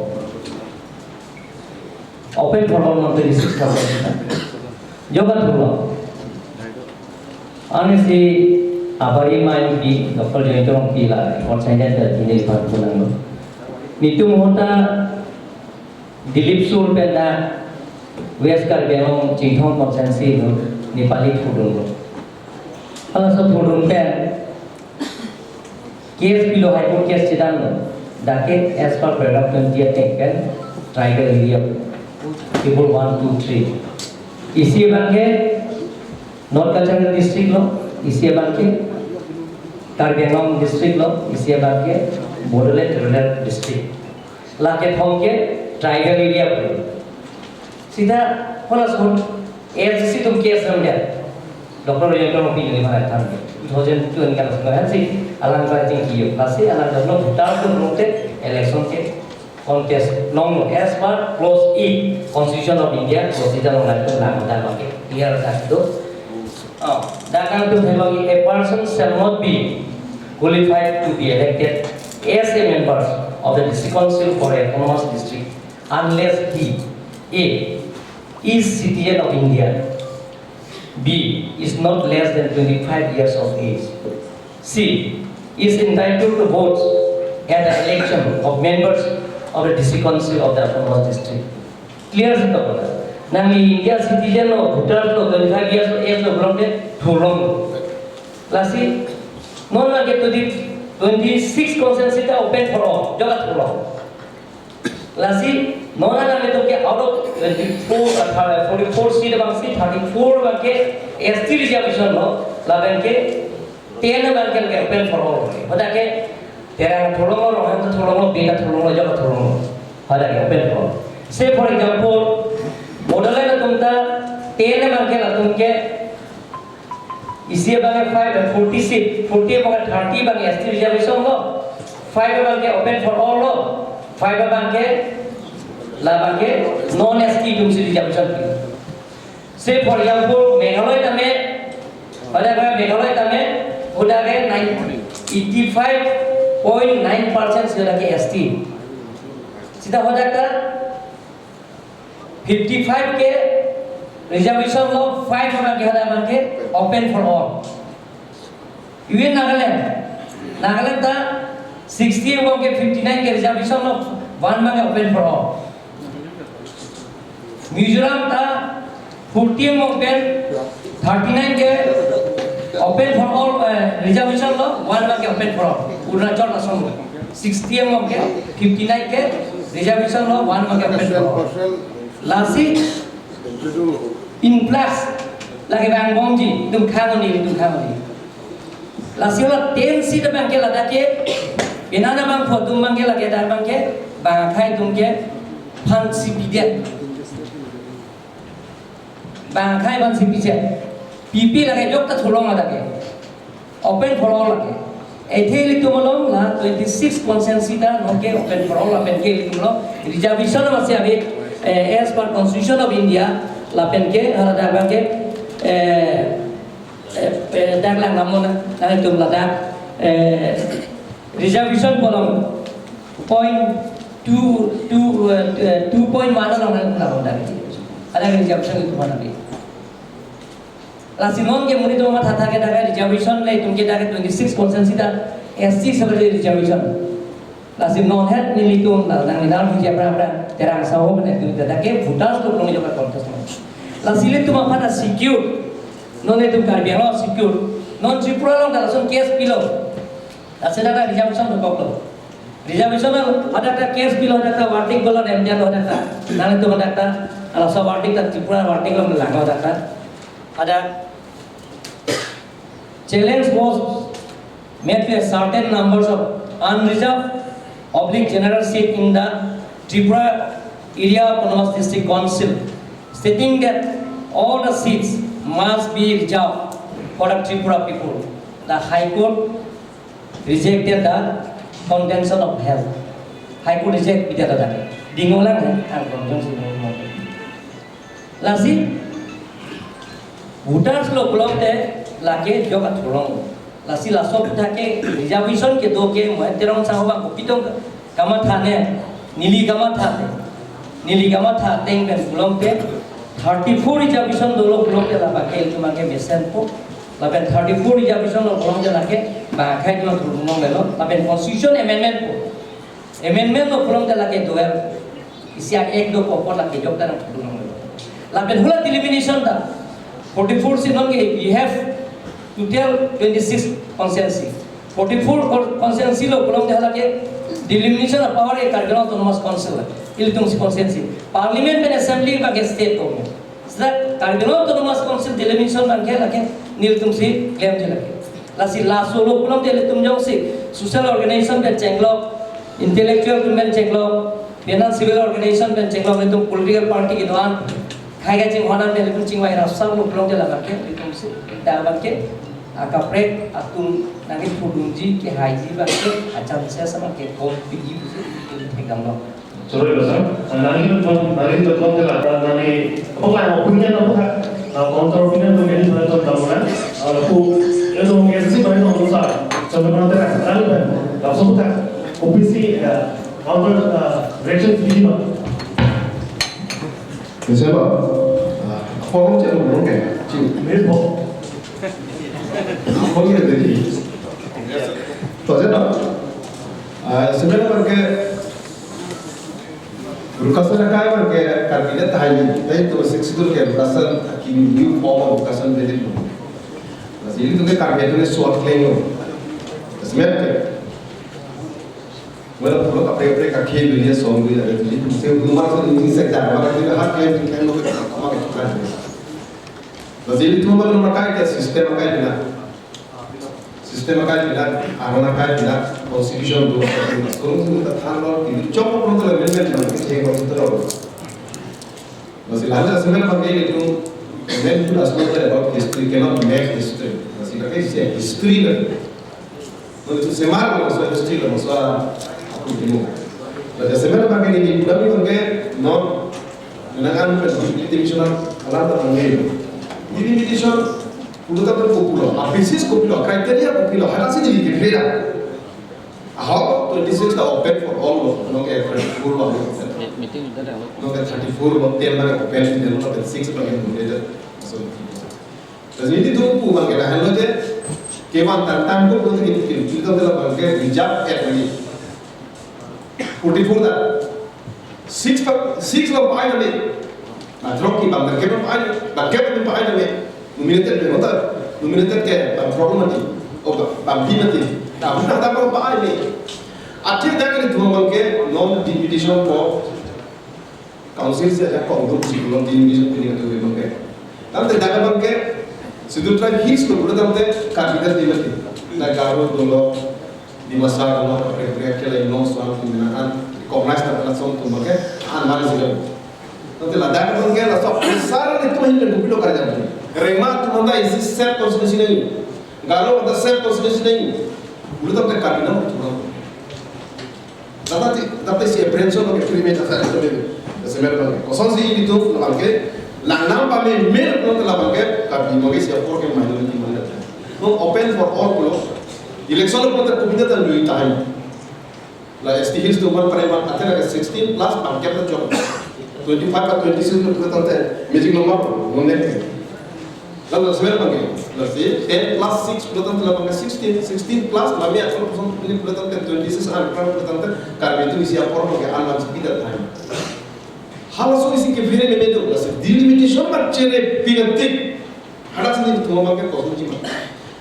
Open for all non twenty-six constituency ta. Joga thurlo. Ani si abari main pi, Doctor Jayanta Rongpi la, ekor sainya ta tini lipat punang lo. Nelitum ahut ta Dilip Sur pen dak West Karbi Anglong Chinthong constituency lo, Nepali thurdun lo. Halaso thurdun pen case pilo, High Court case chedamlo. Dak ke as per paragraph twenty-eight pen tribal area table one, two, three. Isi abangke North Cachar Hill district lo, isi abangke Karbi Anglong district lo, isi abangke Bodoland Tribal District. Lake thomke tribal area pulo. Sita halaso ASDC atum case dam dia. Doctor Jayanta Rongpi neli marai than dia. Two thousand two ni kalas mahan si alang ka jing kiyo. Lasi alang ka no voter atum rungte election ke contest longlo as per clause E Constitution of India, clause E along latum lang ta bangke clear ta do. Oh, dak nangtum thek lagi, a person shall not be qualified to be elected as a member of the district council for a autonomous district unless he, A, is citizen of India, B, is not less than twenty-five years of age, C, is entitled to votes at the election of members of the district council of the autonomous district. Clear sih to pala. Nangli India citizen lo, voter lo, twenty-five years of age lo, belum de thurlong. Lasi non lake to di twenty-six constituency ta open for all, joga thurlong. Lasi non nanglitum ke out of twenty-four, uh, forty-four seat abang si thirty-four abangke ST reservation lo, labangke ten abangke lake open for all. Hadak ke Terang thurlong lo, Ronghang thurlong lo, Bina thurlong lo, joga thurlong lo. Hadak ke open for all. Say for example, Bodoland atum ta ten abangke latum ke isi abangke five, forty seat, forty abangke thirty abangke ST reservation lo, five abangke open for all lo, five abangke labangke non ST atum si reservation. Say for example, Meghalaya tame, pada ba Meghalaya tame, hadak ke nine, eighty-five point nine percent hadak ke ST. Sita hadak ta fifty-five ke reservation lo, five abangke hadak abangke open for all. Even Nagaland, Nagaland ta sixty abangke fifty-nine ke reservation lo, one abangke open for all. Mizoram ta forty abangke thirty-nine ke open for all, eh, reservation lo, one abangke open for all. Arunachal Assam sixty abangke fifty-nine ke reservation lo, one abangke open for all. Lasi influx lake bang bongji, itum khang oni, itum khang oni. Lasi la ten seat abangke ladak ke, inana bang photum abangke lake dak abangke, bang akhai atum ke phan si pidet. Bang akhai phan si pidet. Pipi lake jok ta thurlong ladak ke. Open for all lake. Athe ilitum along la twenty-six constituency ta non ke open for all lapen ke ilitum along reservation masih ave, eh, as per Constitution of India lapen ke hadak abangke, eh, eh, eh, dak lang namun na, nangtum ladak, eh, reservation pu along point two, two, eh, eh, two point one along nang namun dak. Ada reservation itu mana di? Lasi non ke monit atum matha tha ke dak reservation le itum ke dak twenty-six constituency ta ST sebagai reservation. Lasi non het nelitum la nang nang huja pra pra Terang Saho mene tu dak ke voters tu kong joka contest. Lasi ilitum aphan secure. Non itum Karbi Anglong secure. Non Tripura along dak lason case pilo. Lasi dak reservation dokok lo. Reservation along hadak ta case pilo, hadak ta verdict belum, M D R lo hadak ta. Nangtum hadak ta, laso verdict ta Tripura verdict lo lang hadak ta. Hadak challenge was made to a certain numbers of unreserved oblique general seat in the Tripura Area Autonomous District Council, stating that All the seats must be reserved for the Tripura people. The High Court rejected the contention of health. High Court reject pidetlo dak. Dinglang he, ang konjong si dinglang. Lasi, voters lo pulote lake jok athulong. Lasi laso aputhak ke reservation kedo ke Mohit Teron sahaba kopi tong kamatha ne, neli kamatha ne. Neli kamatha ateng pen pulote thirty-four reservation dolo pulote labangke ilitum abangke mesenpo. Lapen thirty-four reservation lo pulote lake bang akhai atum athulong melo. Lapen constitution amendment po. Amendment lo pulote lake do-el. Isi act do apot lake jok ta nangthulong melo. Lapen hula delimitation ta forty-four si non ke we have total twenty-six constituency. Forty-four con-, constituency lo pulote lake delimitation of power ke Karbi Anglong Autonomous Council. Ilitum si constituency. Parliament pen assembly abangke state government. Seta Karbi Anglong Autonomous Council delimitation abangke lake nelitum si klemji lake. Lasi laso lo pulote ilitum jongsi social organization pen chenglok, intellectual pen chenglok, penang civil organization pen chenglok, ilitum political party kedo-an khei kachinghon an pen ilitum chingvai rapsar lo pulote labangke ilitum si dak abangke akaprek atum nangkethurdunji kehaiji abangke a-chances abangke kompiji pusi ilitum thekdamlo. Sorry, sir. Nangli betul, nangli betul telah. Nangli apa kan opinion apa kan? Counter opinion tu menjadi pada tahun tamu kan? Aku itu mungkin sih banyak orang besar. Contoh mana telah, nangli kan? Langsung tak. Opisi ya, counter reaction sih mah. Siapa? Forum cek belum kan? Cik. Mirip. Apa gitu tadi? Tuh aja dong. Sebenarnya pakai Rukasa na kai man ke Karbi Anglong tahai ni, tahai tu six tu ke rukasa aki new form of rukasa jadi tu. Jadi tu ke Karbi tu ke short claim tu. Sebenarnya ke. Wala pulo kapre kapre kakhe dunia song dunia ada jadi tu se rumah tu ini sekda maka kita hak claim claim tu ke apa ke kan. Jadi tu mana kai ke sistem kai na. Sistem akai pinat, aron akai pinat, constitution do, constitution ta than lo, pinat chok ko pronto amendment na ke che ko tero. Lasi lalu asal abangke itu, amendment to as not about history cannot make history. Lasi lagi si history na. Lasi itu semar lo, so history lo, so aku timo. Lasi asal abangke ini, udah abangke non, nangan pen limitation alam ta abangke. Ini limitation Pulo ta pen kopulo, a basis kopilo, criteria kopilo, hana si di ke beda. Ahok twenty-six ta open for all lo, no ke thirty-four lo. Meeting itu dah. No ke thirty-four lo, ten lo open, ten lo, ten six lo yang beda. So, jadi itu pu abangke dah lo je, kewan tantang ko pun itu itu itu telah abangke reserve act lagi. Forty-four ta. Six pa, six lo pa-ai name. Bang throk ke bang bangke pa-ai, bangke pa pa-ai name. Nominated ke hotel. Nominated ke bang throk lo mati. O bang, bang bi mati. Nah, bukan tak pa-ai name. Akhir dak ini dua abangke non deputation ko council si ajakong dum si non deputation pini itu abangke. Tangte dak abangke Scheduled Tribe Hills lo, udah tangte capital di mati. Nah, Garo dolo, Dimasa dolo, kaprek kaprek ke lain long suan pimpinan recognize na pernah song tu abangke an mana sih lo. Tangte ladak abangke laso besar ni tu hin dan bupilo kerja tu. Rengma atum anta isi self constituency nangji. Garo anta self constituency nangji. Udah tangte capital tu. Data ti, data si apprehension abangke primary data itu deh. Semer abangke. Kosong si ini tu abangke. Langnang pame mer pulo telah abangke. Karbi abangke si apor ke minority mana. No, open for all pulo. Election lo pulo telah kubina tan dui tahun. La S T Hills tu man pareman ate la sixteen plus bangke ta jok. Twenty-five atau twenty-six lo pulo tangte magic number. Monek. Lalu sebenarnya abangke, berarti ten plus six pulo tangte la abangke sixteen, sixteen plus mami akun kosong ini pulo tangte twenty-six an pulo tangte Karbi atum isi apor abangke an man speed at time. Halaso isi ke very meme tu, lasi delimitation mat chere pingantik. Hadak sini tu abangke kosong cima.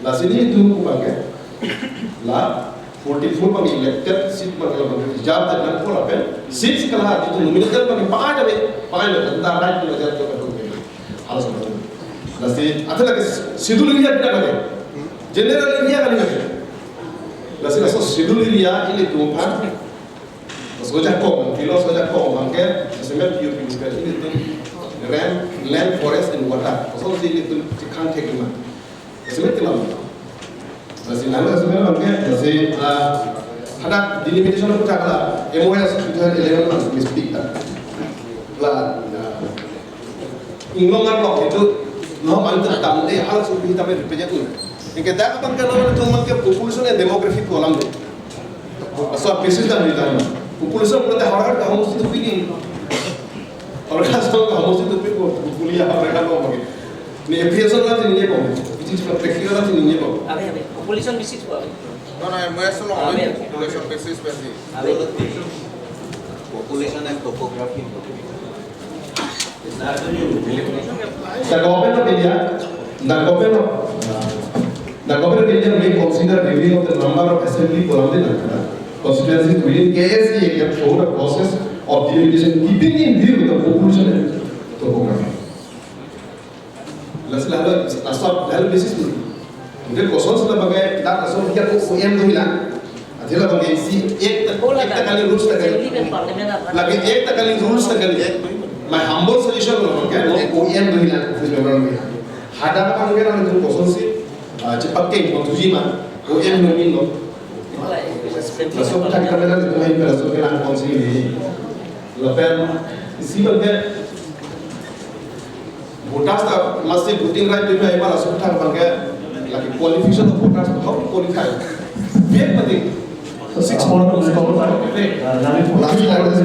Lasi ini tu abangke la forty-four abangke elected seat abangke la abangke reserve dan nangpo lapen six kala itu nominated abangke pa-ai dave, pa-ai dave, tentang right tu aja tu kan. Halaso abangke. Lasi, ate lagi schedule area kita lagi. General area kali lagi. Lasi laso schedule area ilitum aphan. Soja kong, kilo soja kong, abangke, lasi met P U P bukan ilitum. Land, land, forest and water. Kosonsi ilitum chekhang thek ma. Estimate kelang. Lasi nang estimate abangke, lasi, ah, hadak delimitation aphuthak la, M O S two thousand eleven lang, mistake ta. La, ah, inglong arlo itu, no, ang tak tamu deh, hal supi tapi represent tu. Yang kita abangke lo itu abangke population and demography ko alam deh. Asal basis ta nilai. Population pulote Howraghat ke homosti dopik ni. Howraghat ke homosti dopik ko, populia Howraghat lo mage. Ni application la sini ko. Itu cuma practical la sini ko. Abe, abe. Population basis ko, abe. No, no, M O S lo, abe, abe. Population basis berarti. Abe. Population and topography. The government of India, the government of, the government of India may consider reviewing of the number of assembly column in Nagaland constituencies within K S A Act through the process of delimitation, keeping in view the population and topography. Lasi lalu, lasi lalu basis ni. Mungkin kosonsi labangke, dak laso kia ko O M tu hilang. Athe labangke isi ek ta, oh, ek ta kali rules ta kali. Assembly kan parliament apa? Lagi ek ta kali rules ta kali. My humble suggestion lo, okay? Lo O M tu hilang, office member tu hilang. Hadak abangke nangtum kosonsi, ah, chepakai, kontuji ma, O M nomin lo. Laso kita kita nangtum main pada so kelang konsi ni. Lapen isi abangke voters ta masi voting right dei ma, laso aphuthak abangke lagi qualification of voters, how to qualify? Biar penting. Six months. Lasi, lasi, lasi, lasi,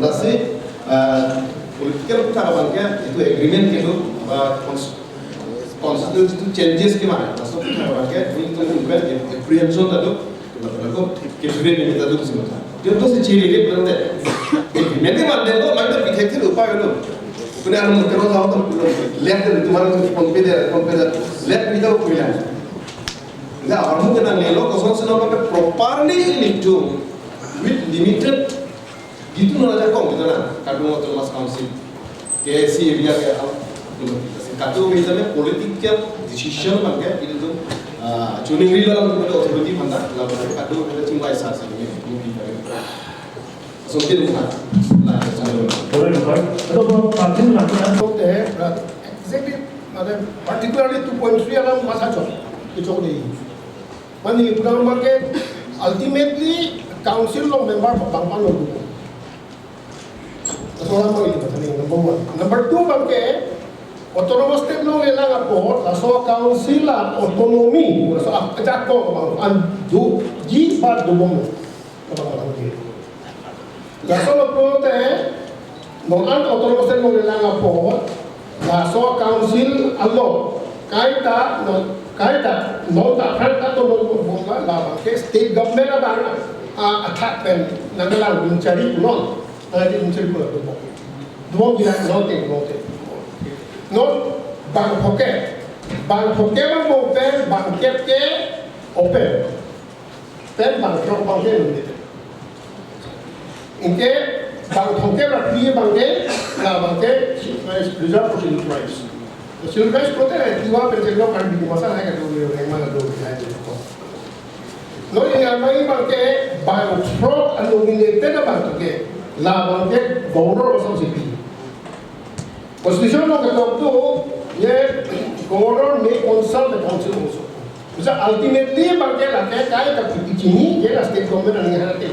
lasi, ah, political aphuthak abangke itu agreement ke itu, ah, cons-, constitution itu changes ke mana? Laso aphuthak abangke itu apprehension ta do. Lapen ako, ke suri ni kita duk si mata. Dia tu si ciri dia berarti. Mende mande lo, mande pikir kiri upaya lo. Punya anu mungkin orang tahu tu, lihat dari tu mana tu, phone pay dia, phone pay dia. Lihat kita punya. Nggak, orang mungkin nang lelo, kosonsi nang pakai properly ini tu, with limited. Gitu nang aja kong, gitu na, Karbi Anglong Autonomous Council. K S A area ke alam, kadokave jane political decision abangke, ilitum, ah, chuning rila latum authority aphan ta, lalu kadokave chingvai sa si, ini, ini, ini. So, itu kan, nah, itu. Boleh, Pak? Atau, Pak, Pak, Pak, Te, exactly, mane, particularly two point three alam masa chok, itu chok dei. Mane, pura abangke, ultimately, council along member bang pano. Laso alam abang itu kata ni number one. Number two abangke, autonomous state along lelang apot, laso council a autonomy, laso ak-, ajakong abang, an doji ba dobom. Abang abang ke. Laso lo pulote, non an autonomous state along lelang apot, laso council along, kaita, non, kaita, non ta, kaita to non, non, non, labangke state government abang, a, athak pen, nanglang bingchari punon. Tadi mencari pula dua. Dua bilang note, note. Not bang poke. Bang poke bang open, bang kep ke open. Pen bang throk abangke nonte. Anke bang poke bang kri abangke, labangke, reserve for scheduled tribes. Scheduled tribes pulote, tiwa pen cheklo kan di masa hai ka do, yang mana do, yang mana do. Non ini amai abangke bang throk a-nominated abang ke, labangke governor asam sipi. Constitution along ketok tu, ye governor may consult the council also. Bisa ultimately abangke lake kai kapipi chini, ye la state government ani hana te.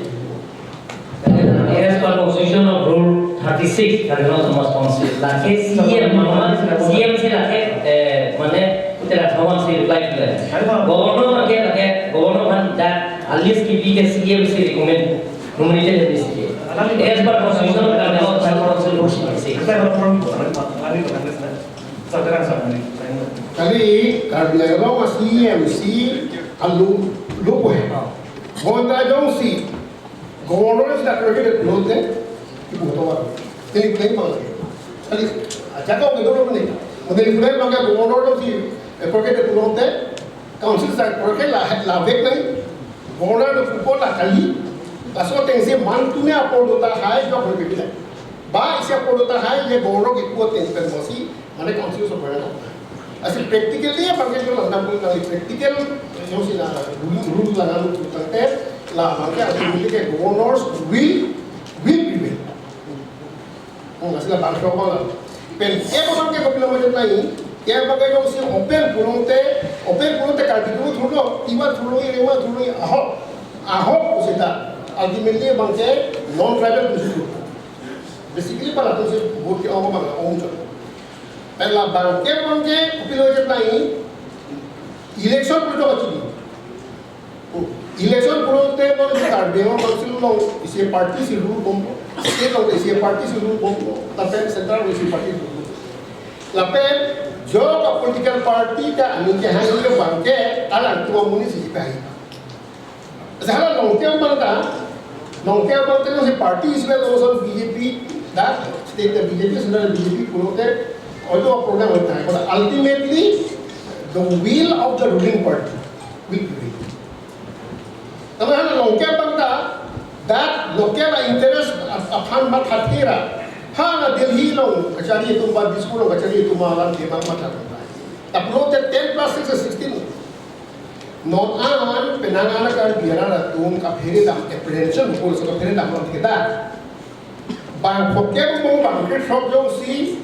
As per Constitution of Rule thirty-six, Karbi Anglong Autonomous Council, lake C M, mane C M si lake, eh, mane, tera thawan si reply kila. Governor lake, lake, governor aphan ja, at least kipi ke C M si recommend, nominated M D C ke. As per Constitution of Karbi Anglong Autonomous Council, Rule thirty-six. Kali Karbi Anglong C M si alu lupo he. Bonta jongsi Governor si dak kerja pulote, ibu tawa. Ini claim bang. Kali, aja kau gitu loh ni. Mungkin claim bang governor lo si, eh, perke pulote, council sa perke la, la vek nai. Governor lo pupo la kali. Laso atengsi mantu ne apor dota hai, jo perke bila. Ba isi apor dota hai, ye governor ke pupo ateng pen mosi, mane council so pernah. Asi practically abangke kalau nang pun kali practical, jongsi la rule, rule la nang pun tangte, labangke ultimately ke governors will, will prevail. Ngasila bangso bang la. Pen ke bang ke kopilo mo jat nai. Ke bang ke jongsi open pulote, open pulote Karbi Anglong thurlo, Tiwa thurlo, Reang thurlo, ahok, ahok pusita. Ultimately bang ke non-tribal pusi thurlo. Basically pala pusi vote ke ong bang la ong chot. Pen la bang ke bang ke kopilo jat nai. Election pulo chot. Election pulote non Karbi Anglong Council along isi party si rule bomlo. State along isi party si rule bomlo. Lapen central along isi party si rule bomlo. Lapen jo ka political party ta aning kehang abang ke alangtum amonit si pahai. Hala Longki abang ta, Longki abang ta si party isi along B J P, that state ta B J P, central B J P pulote, although program hota hai. But ultimately, the will of the ruling party will prevail. Tama hala Longki abang ta, that local interest ap-, aphan mathathe ra. Hala Delhi along kachari atum ba Dispur along kachari atum alam ke bang mathathe ra. Ta pulote ten plus six is sixteen. Non an penang an Karbi arat atum kaphere dam apprehension pul so kaphere dam lam kita. Bang phoke mo bang ke throk jongsi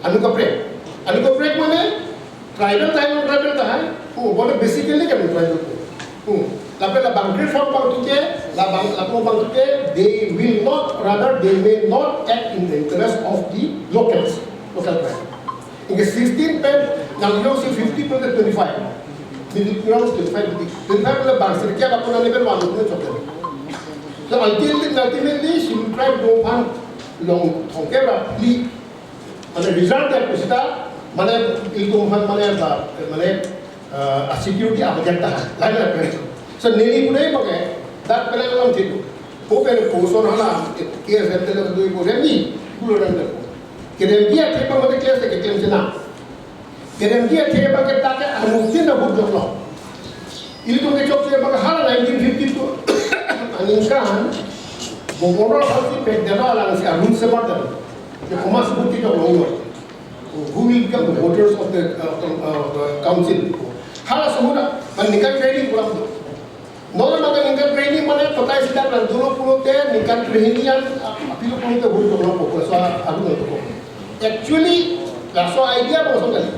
anu kaprek. Anu kaprek mane tribal tahai, tribal tahai. Oh, bola basically kan tribal. Hmm. Lapen la bang ke throk bang tuke, la bang, la bang tuke, they will not, rather they may not act in the interest of the locals, local tribe. Anke sixteen pen nangjongsi fifty pen twenty-five. Middle ground twenty-five, twenty-five pen bang sirkia bakuna level one pen chokle. So ultimately, ultimately, Shillong tribe do aphan Longthong ke ba li, mane result ya pusita, mane ilitum aphan mane ba, mane, uh, security abajak ta, lain lain. So neli pune pakai, dak pernah alam situ. Ko pen ko son hala, K S M tele tu ibu remi, dulu rem deko. Kerem dia tepa mate K S M ke kerem sena. Kerem dia tepa ke take anutin na hujok lo. Ilitum ke chokche bang hala nineteen fifty-two aningkan Governor Housie pek dera lang si arun sebar dera. Ke komas buti jok lo. Who will become the voters of the, uh, uh, the council? Hala sumuna, man ningkan training pulang tu. Non maka ningkan training mane kotai sida kan dulu pulote ningkan training an, ah, apilo pulote hujok lo ko, so arun lo ko. Actually, laso idea bosong kali.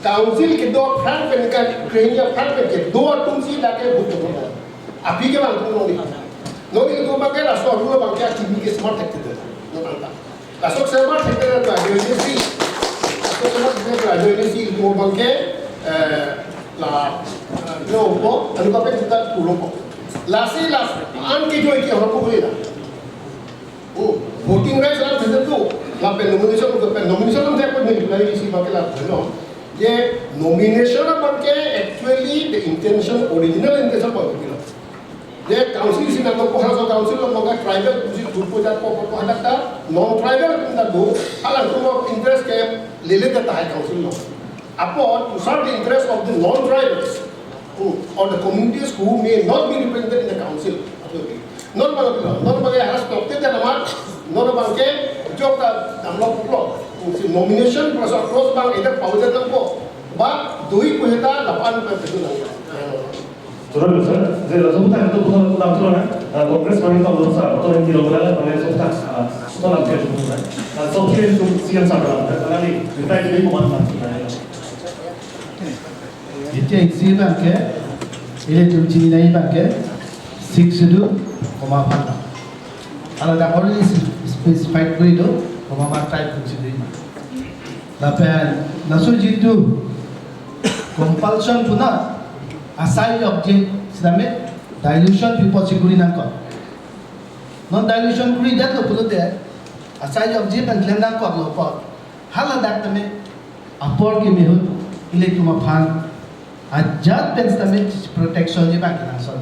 Council kedo aphrang pen kan, krehini aphrang pen kedo atum si dak ke hujok lo. Aphi ke bang tum nongni. Nongni kedo bang ke laso arlo bang ke akimi ke smart thekthedet. No bang ta. Laso smart thekthedet ba, ajoine si. Laso smart thekthedet ba, ajoine si kedo bang ke, eh, la, eh, no ko, anu kape kita pulo ko. Lasi las, an ke joi ke hor ko boleh la. Oh, voting rights alam thekthedet tu. Lapen nomination, lapen nomination alam thekthedet tu, neli isi bang ke la, no. Je nomination abang ke actually the intention, original intention abang ke lo. Je council si nangkok ko halaso council lo maka tribal pusi thurpo jatpo ko hadak ta, non-tribal atum ta do, halangtum interest ke lele ta tahai council lo. Apot to serve the interest of the non-tribals who, or the communities who may not be represented in the council. Non bang, non bang ya harus dokter dan amat, non bang ke jok ta damlo puklo. Si nomination process, process bang eder pau eder nangpo. Ba dui pu heta lapan pa petu nang. Turun sir, je langsung tang tu putar putar turun, eh, Congress bang itu belum sah, atau yang kilo berapa, bang itu tak, ah, itu lam ke turun, eh. Dan so kiri itu siang sah berapa, karena ni, kita ini mau mana, Iti isi bang ke, ilitum chinine bang ke, Sixth Schedule, komat aphan. Hala dak already specified kori do, komat aphan tribe consider. Lapen, laso jitu, compulsion pu na, asai jokje, sitame, dilution pu apot si kori nangkok. Non dilution koridet lo pulote, asai jokje pen klem nangkok lo apot. Hala dak tame, apor keme ahut, ilitum aphan ajat pen sitame protection ji bang ke nangson.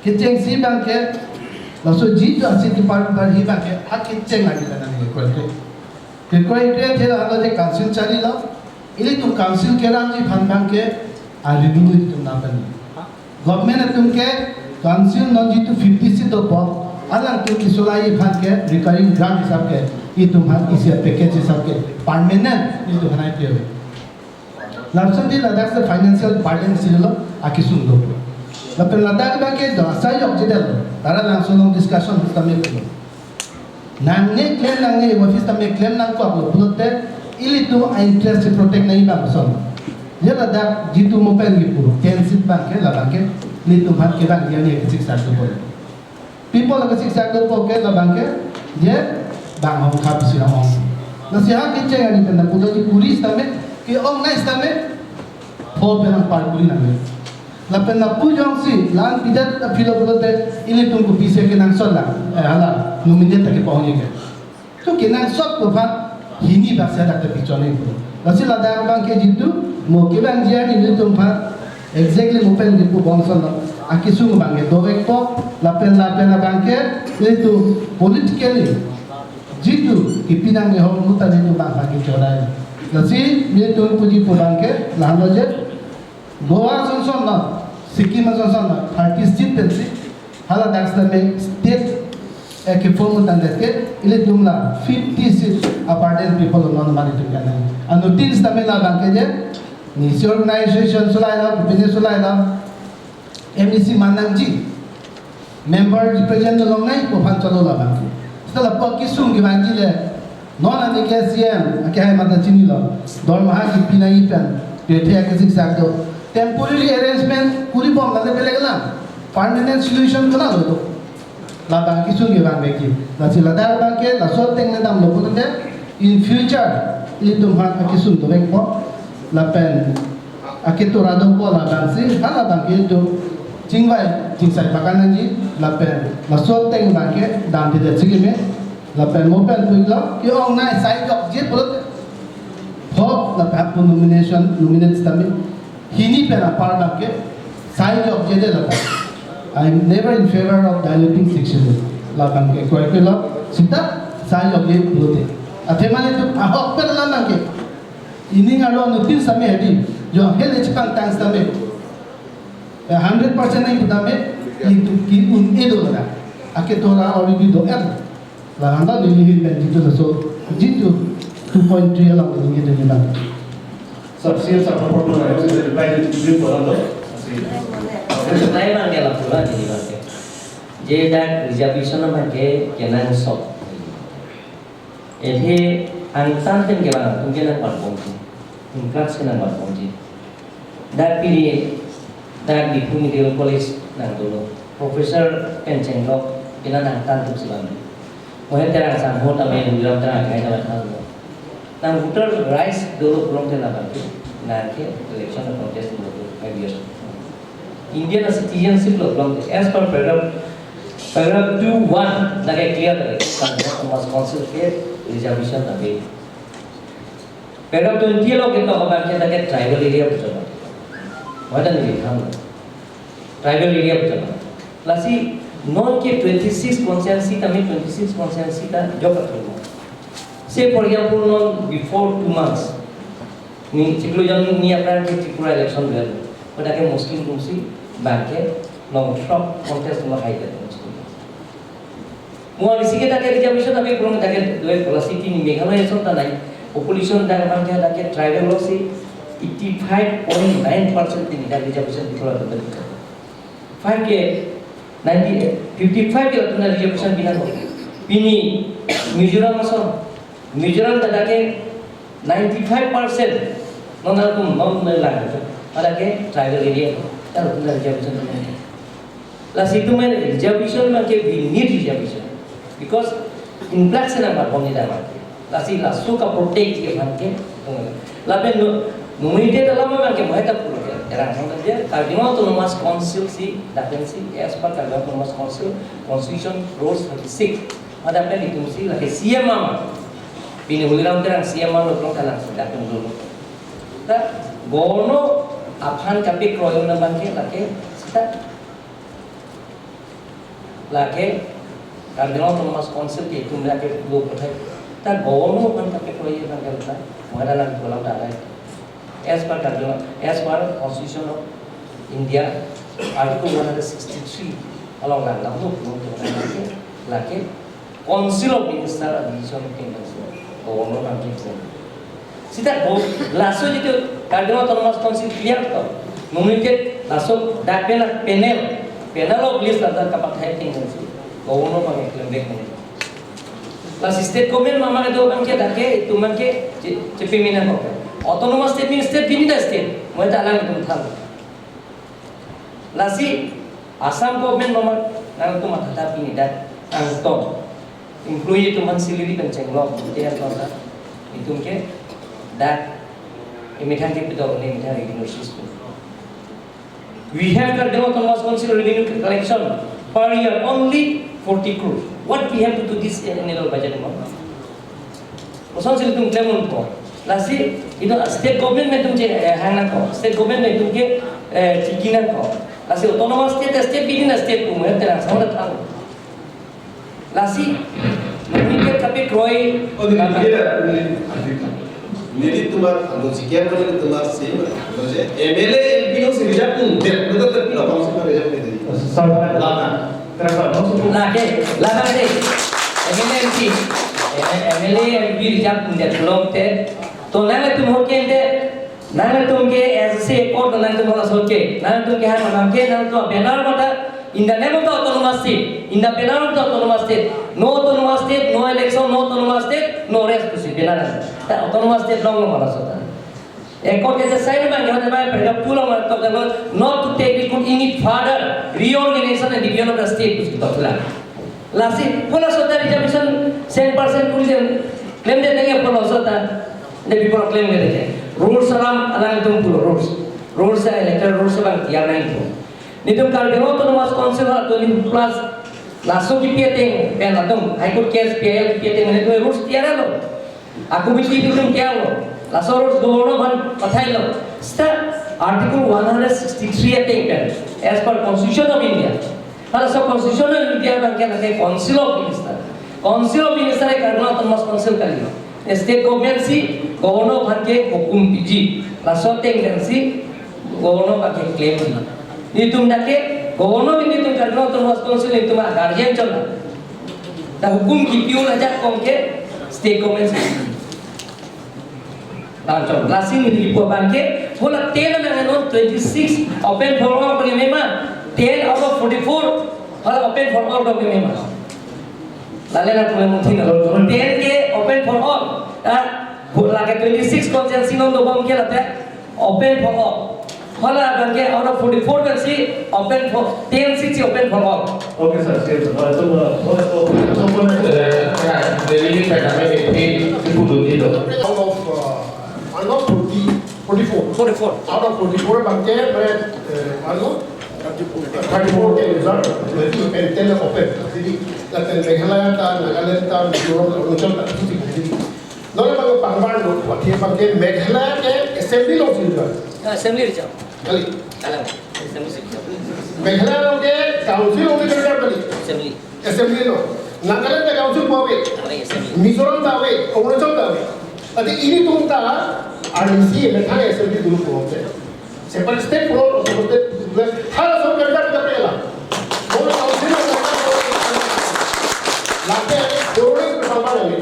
Kechengsi bang ke, laso jitu asit kepar kepar hi bang ke, ha kecheng lagi pen nang kekoi kekoi. Kekoi kekoi thela halo je council chari lo, ilitum council kerang ji aphan bang ke, aridulu itum nangpen. Government atum ke council non jitu fifty seat dopo, alangtum kesolai aphan ke recurring grant hisab ke, itum aphan isi package hisab ke, permanent itum aphan ai pio. Lapuson di ladak si financial burden si lo, akesung do. Lapen ladak bang ke do asai jokje det lo, tara langso along discussion sitame pulo. Nangne claim nangne, office tame claim nangkoklo pulote, ilitum a-interest si protect nangji bang ason. Ya ladak jitu mo pen kipu, ten seat abangke, labangke, ilitum aphan kevangji arni kechik sak dopo. People kechik sak dopo ke, labangke, je bang hong khap si hong. Lasi ha kecheng arni pen pulo ji kuri sitame, ke-ong nai sitame, pho pen nangpar kuri nangne. Lapen lapu jongsi, la-an pidet apilo pulote, ilitum kopisi kenangsot lang, eh, hala, nominate ta kepahong ke. To kenangsot ko aphan, hini bak si dak ta pichon-ikpo. Lasi ladak abangke jitu, mo kevangji arni ilitum aphan, exactly mo pen kipu bom ason, akesung abangke dovekpo, lapen lapen abangke, ilitum politically, jitu, kipi nangne ahormu ta ilitum abang abangke chorai. Lasi, ilitum puji pu abangke, lahenlo je, Goa asonson lo, Sikkim asonson lo, thirty seat pensi, hala dak sitame state, eh, ke-form tangdet ke, ilitum la fifty seat a-burden people along mani tum kanai. Anuttin sitame labangke je, nisi organization sulai lo, kopine sulai lo, M D C man nangji. Member represent longnai pu aphan cholo labang. Seta lapu akesung kevangji le. Non ani ke C M, akehai mata chinilo. Dormaha kipi nangji pen. Pirthe akesik sak do. Temporary arrangement kuri bom lale beleg lang. Permanent solution konatlo do. Labang akesung kevang beki. Lasi ladak abangke, laso ateng ne damlo pulote. In future, ilitum aphan akesung dovekpo. Lapen aketura dopo labangsi, halabangke itum chingvai chingsai pakan nangji, lapen laso ateng abangke damdedet si keme, lapen mo pen pulo, ke-ong nai sai jokje pulote. Ho, lapen hapu nomination, nominate sitame, hini pen apar abangke, sai jokjedet lapen. I am never in favor of diluting Sixth Schedule. Labangke koi pilo, sita sai jokje pulote. Athe mane itum ahok pen labangke. Ining arlo anuttin sitame hedi, jo hel echipang tang sitame. Eh, hundred percent nai putame, itum ke-un-e do lada. Aketura already do-et. La handa dili hin pen jitu laso, jitu two point three alam dili hin dili bang. Sir, C M sir, reply to you, reply to you. Reply abangke lapu la dili abangke. Je dak reservation abangke kenangsot. Athe angtan pen kevang atum ke nangparbomji, influx ke nangparbomji. Dak pini, dak Diphu Medical College nangdolo, professor pen chenglok, pini angtan atum si vangji. Mohen Terang sangho tame, Holiram Terang akhai tame thanlo. Nang voter rights dolo pulote labangke, nang ke election contest dolo five years. Indian citizenship lo pulote, as per paragraph, paragraph two one, lake clear lake, Autonomous Council ke reservation ave. Paragraph twenty lo ke talk about ke lake tribal area pu chot. What are we come? Tribal area pu chot. Lasi non ke twenty-six constituency ta, me twenty-six constituency ta jok athulo. Say for example, non before two months, ni chiklo jang ni apran ke Tripura election bel. Pada ke Muslim atum si bangke long throk contest lo hai ke Muslim. Mo isi ke dak ke reservation ave, purung dak ke dua policy, pini Meghalaya ason ta nai. Population dak bangke dak ke tribal lo si eighty-five point nine percent pini dak reservation Tripura ta. Five ke ninety, fifty-five ke latum ta reservation binong. Pini Mizoram ason, Mizoram ta dak ke ninety-five percent non atum non lang. Dak ke tribal area, latum ta reservation binong. Lasi itum reservation abangke, we need reservation. Because influx nangparbomji dak abangke. Lasi laso kaprotect ji abangke. Lapen no, nominated alam abangke mo heta pulo ke. Terang sama je, Karbi Anglong Autonomous Council si, dak pen si, as per Karbi Anglong Autonomous Council, Constitution Rules thirty-six. Dak pen itum si, lake C M ama. Pini Holiram Terang C M ama lo pulo kalang si, dak pen dolo. Ta, governor aphan kapakroi un abangke, lake, sita. Lake, Karbi Anglong Autonomous Council ke itum lake lo pathai. Ta governor aphan kapakroi abangke ta, mo heta lang kolam ta rai. As per Karbi Anglong, as per Constitution of India, Article one hundred sixty-three along lang, lang lo, lo, lo, lake, lake, Council of Minister a decision taken, governor abangke. Sita ko, laso jitu Karbi Anglong Autonomous Council clear to. Nominated laso dak pen panel, panel of list anta kapathai taken, governor abangke claim back nangji. Lasi state government mama kedo abangke dak ke itum abangke che-, chepimi nangkok. Autonomous state means state within the state. Mo ta alangtum than. Lasi Assam government mama nangtum matha ta pini dak angton. Employee atum an salary pen chenglok, te angton ta. Itum ke dak emethang ke pidok ne emethang revenue source. We have Karbi Anglong Autonomous Council revenue collection per year only forty crore. What we have to do this annual budget amount? Kosonsi itum klem unpo. Lasi itum state government atum che, eh, hang nangkok. State government atum ke, eh, chiki nangkok. Lasi autonomous state, state within the state pu mo, terang sama datang. Lasi, nelitum ke kapekroi. Oh, neli, neli, neli, nelitum mat, anu sikian ko nelitum mat si, anu si, M L A, M P alongsi reserve pon det, nelitum tet pilo, council ma reserve pon det. Sir, lana. Terang, sir, no, sir. Lake, lana de. M L A, M P. Eh, M L A, M P reserve pon det pulote. To nangtum ho kente. Nangtum ke S C accord nangtum halaso ke. Nangtum ke hang nang ke nangtum banner mata in the name of the autonomous state. In the banner of the autonomous state. No autonomous state, no election, no autonomous state, no rest pusi banner. Ta autonomous state long long halaso ta. Accord ke sign bang ya, bang, perda pulang ma tok, not to take recruit in it further reorganization and division of the state pusi tok la. Lasi, hala sota reservation cent percent tulian claim de nengya hala sota. De bipor claim de de. Rules alam alangtum pulo rules. Rules a electoral rules abang tiar nangpo. Nelitum Karbi Anglong Autonomous Council ha twenty plus laso kipi ateng pen atum High Court case P I L kipi ateng nelitum rules tiar lo. Ako bichi nelitum tiar lo. Laso rules governor aphan pathai lo. Seta Article one hundred sixty-three ateng pen, as per Constitution of India. Halaso Constitution of India abangke nangke Council of Minister. Council of Minister ke Karbi Anglong Autonomous Council kali. State government si governor aphan ke hukum piji. Laso ateng pen si governor aphan ke claim ji. Nelitum dak ke governor nelitum Karbi Anglong Autonomous Council nelitum a guardian chot. Dak hukum kipi un ajak kong ke state government si. Bang chot, lasi neli kipu abangke, hala ten nang non twenty-six open for all ke mema, ten out of forty-four, hala open for all ke mema. Lale na pulang mungkin, ten ke open for all, ah, hala ke twenty-six constituency non dobom ke late open for all. Hala abangke out of forty-four pensi open for, ten seats open for all. Okay, sir. Sir, sir. Uh, so, uh, so, so, so, Eh, ya, jadi ini P K B itu, itu dulu itu. Out of, uh, ano, forty, forty-four. Forty-four. Out of forty-four abangke, eh, ano, thirty-four ke reserve, twenty and ten open. Jadi, lapen Meghalaya ta, Nagaland ta, Mizoram, Arunachal ta, itu sih. Jadi, non abang pangbar lo, wati abangke Meghalaya ke assembly alongsi reserve. Assembly reserve. Kali. Alam. Assembly reserve. Meghalaya along ke council alongsi reserve kali. Assembly. Assembly lo. Nagaland ta council pu ave. Ave, assembly. Mizoram ta ave, Arunachal ta ave. Ati ilitum ta R D C methang assembly dulu pu ave. Separate state pulo, separate state pulo. Halaso kerja kita pela. Bono council lo. Lake government ke sama lagi.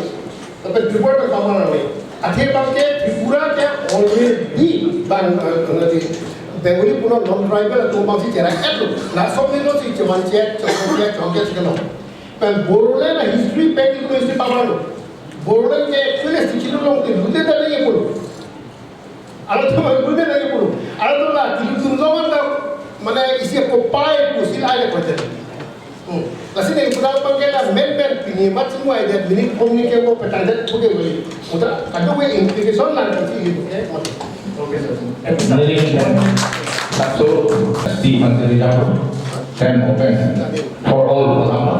Tapi Tripura ke sama lagi. Athe abangke Tripura ke already bang, eh, Bengali puno non-tribal atum abangsi cherai-et lo. Laso milo si cheman chet, chokon chet, chokon chet lo. Pen Bodoland a history pen itu history pamalo. Bodoland ke actually si chilo long ke lute ta ye pulo. Aro to lute ta ye pulo. Aro to la kilu tum long ta mane isi kopai pusi la ye kote. Hmm. Lasi neli pulang abangke la men pen pini mat semua aja minit hom ni ke mo petandet puke wali. Uta kado we implication lang kasi itu ke mat. Okay, sir. Neli pen satu di Menteri Dapur pen open for all lama.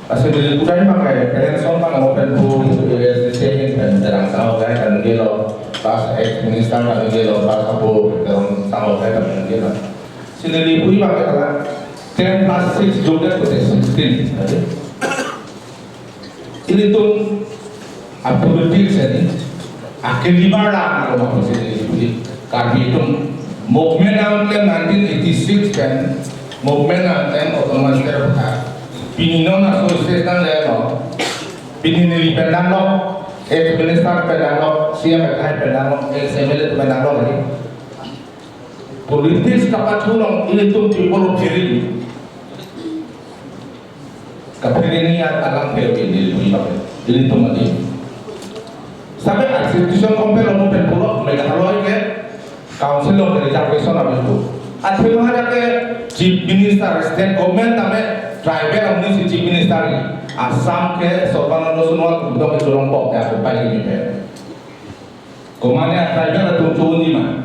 Lasi neli pulang pakai pen son pang open pu S D C pen terang tahu kan, kan gelo pas ex minister kan gelo pas apo terang tahu kan, kan gelo. Si neli pui pakai kala ten plus six jogdet kote sixteen. Ilitum a politics ini akhir lima lang kalau mau sini ilitum Karbi atum movement nangklem nineteen eighty-six kan, movement nangklem autonomous state. Pini non association le lo, pini neli pen dang lo, ex minister pen dang lo, C M pen dang lo, ex M L A pen dang lo ini. Politics kapachulong ilitum people of Jiri. Kaphere ni at alam phe ini, ini, ini tum adi. Sampai a situation compel lo pen pulo, Meghalaya ke Council of the Reservation abe tu. Athema ke Chief Minister, State Government tame tribal amonit si Chief Minister ni. Assam ke Sarbananda Sonowal tum dong ke chorong pok ya, pai ni pe. Komane a tribal atum chunji ma.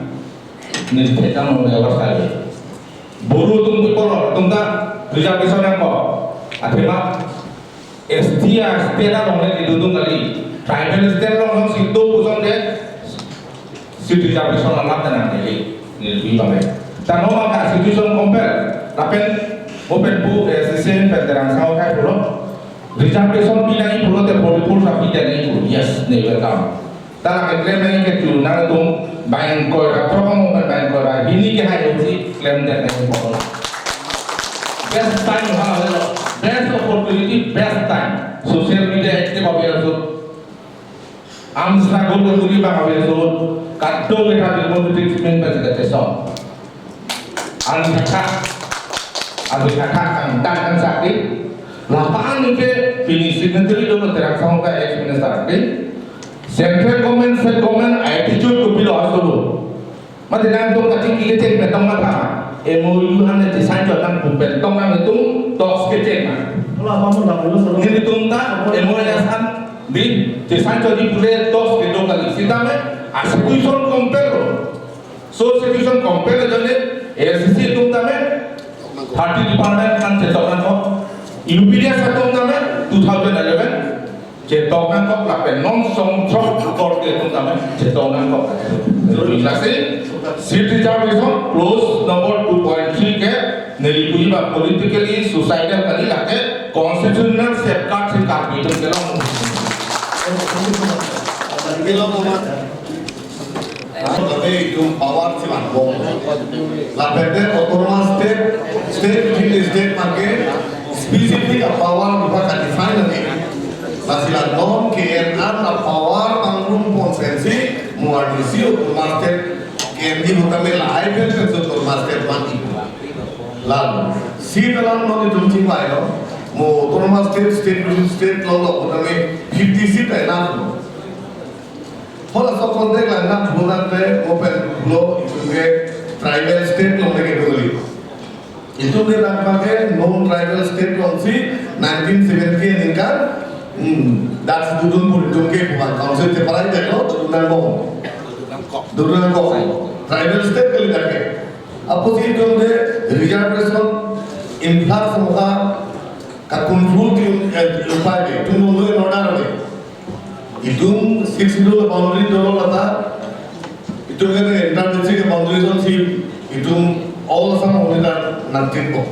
Ni thekang no ya, was kali. Boro atum people lo, atum ta reservation nangkok. Athema S T a state along le kedodun kali. Tribal state along si do pusong de. Si reservation alam ta nangkok kali. Ni lebih bangai. Tanggal maka situation compel. Lapen open book, eh, sesen pen terang sao kai pulo. Reservation pinangji pulote forty-four sa pinangji pulo. Yes, ni welcome. Ta lake claim nangji ke tu nangtum bang koi ra throk mo bang koi ra hini ke hai usi claim det nangji pulo. Best time ha, best opportunity, best time. Social media active abe aso. Am struggle ko tuli bang abe aso. Kadokave ta democratic movement pen ke tesong. An thakthak, an thakthak kangdang kangsakri. Lapen ke pini signatory dolo Terang Sangho ka ex minister ke. Central government, state government attitude kopilo aso lo. Mate nangtum kachingki kecheng pen tong matha. M O U an ne design chot nang pu pen tong nangtum talks kecheng ma. Nelitum ta M O U an di design chot di pule talks kedo kali. Sitame a situation compel lo. So situation compel jone A I C C atum tame thirty department an chetok nangkok. U P D S atum tame two thousand eleven chetok nangkok lapen non song chok akor ke atum tame chetok nangkok. Lasi seat reservation clause number two point three ke neli puji ba politically suicidal kali, lake constitutional safeguard si Karbi atum kelong. Kelong amat. Lapen itum power si vangbom. Lapen te autonomous state, state within the state abangke specific a power buka ka-define nangji. Lasi la non K N R a power pangrum ponsi mo arnisi autonomous state K N R pu tame lahai pen pen si autonomous state man ipu. Lalu seat alam non itum chingvai lo. Mo autonomous state, state within state lo lo pu tame fifty seat enough lo. Hala so context la nang bulan te mo pen lo itum ke tribal state along ke duli. Itum ke nang pakai non tribal state along si nineteen seventy aningkan, hmm, das dodun pun itum ke bukan council te parai deh lo, dodun nangkok. Dodun nangkok. Tribal state kali dak ke. Apotsi itum ke reservation influx mo ka ka-control ke, eh, upai deh. Itum lo lo in order deh. Itum Sixth Schedule boundary dolo lata, itum ke inter district boundary zone si itum all Assam only ta nangtikpo.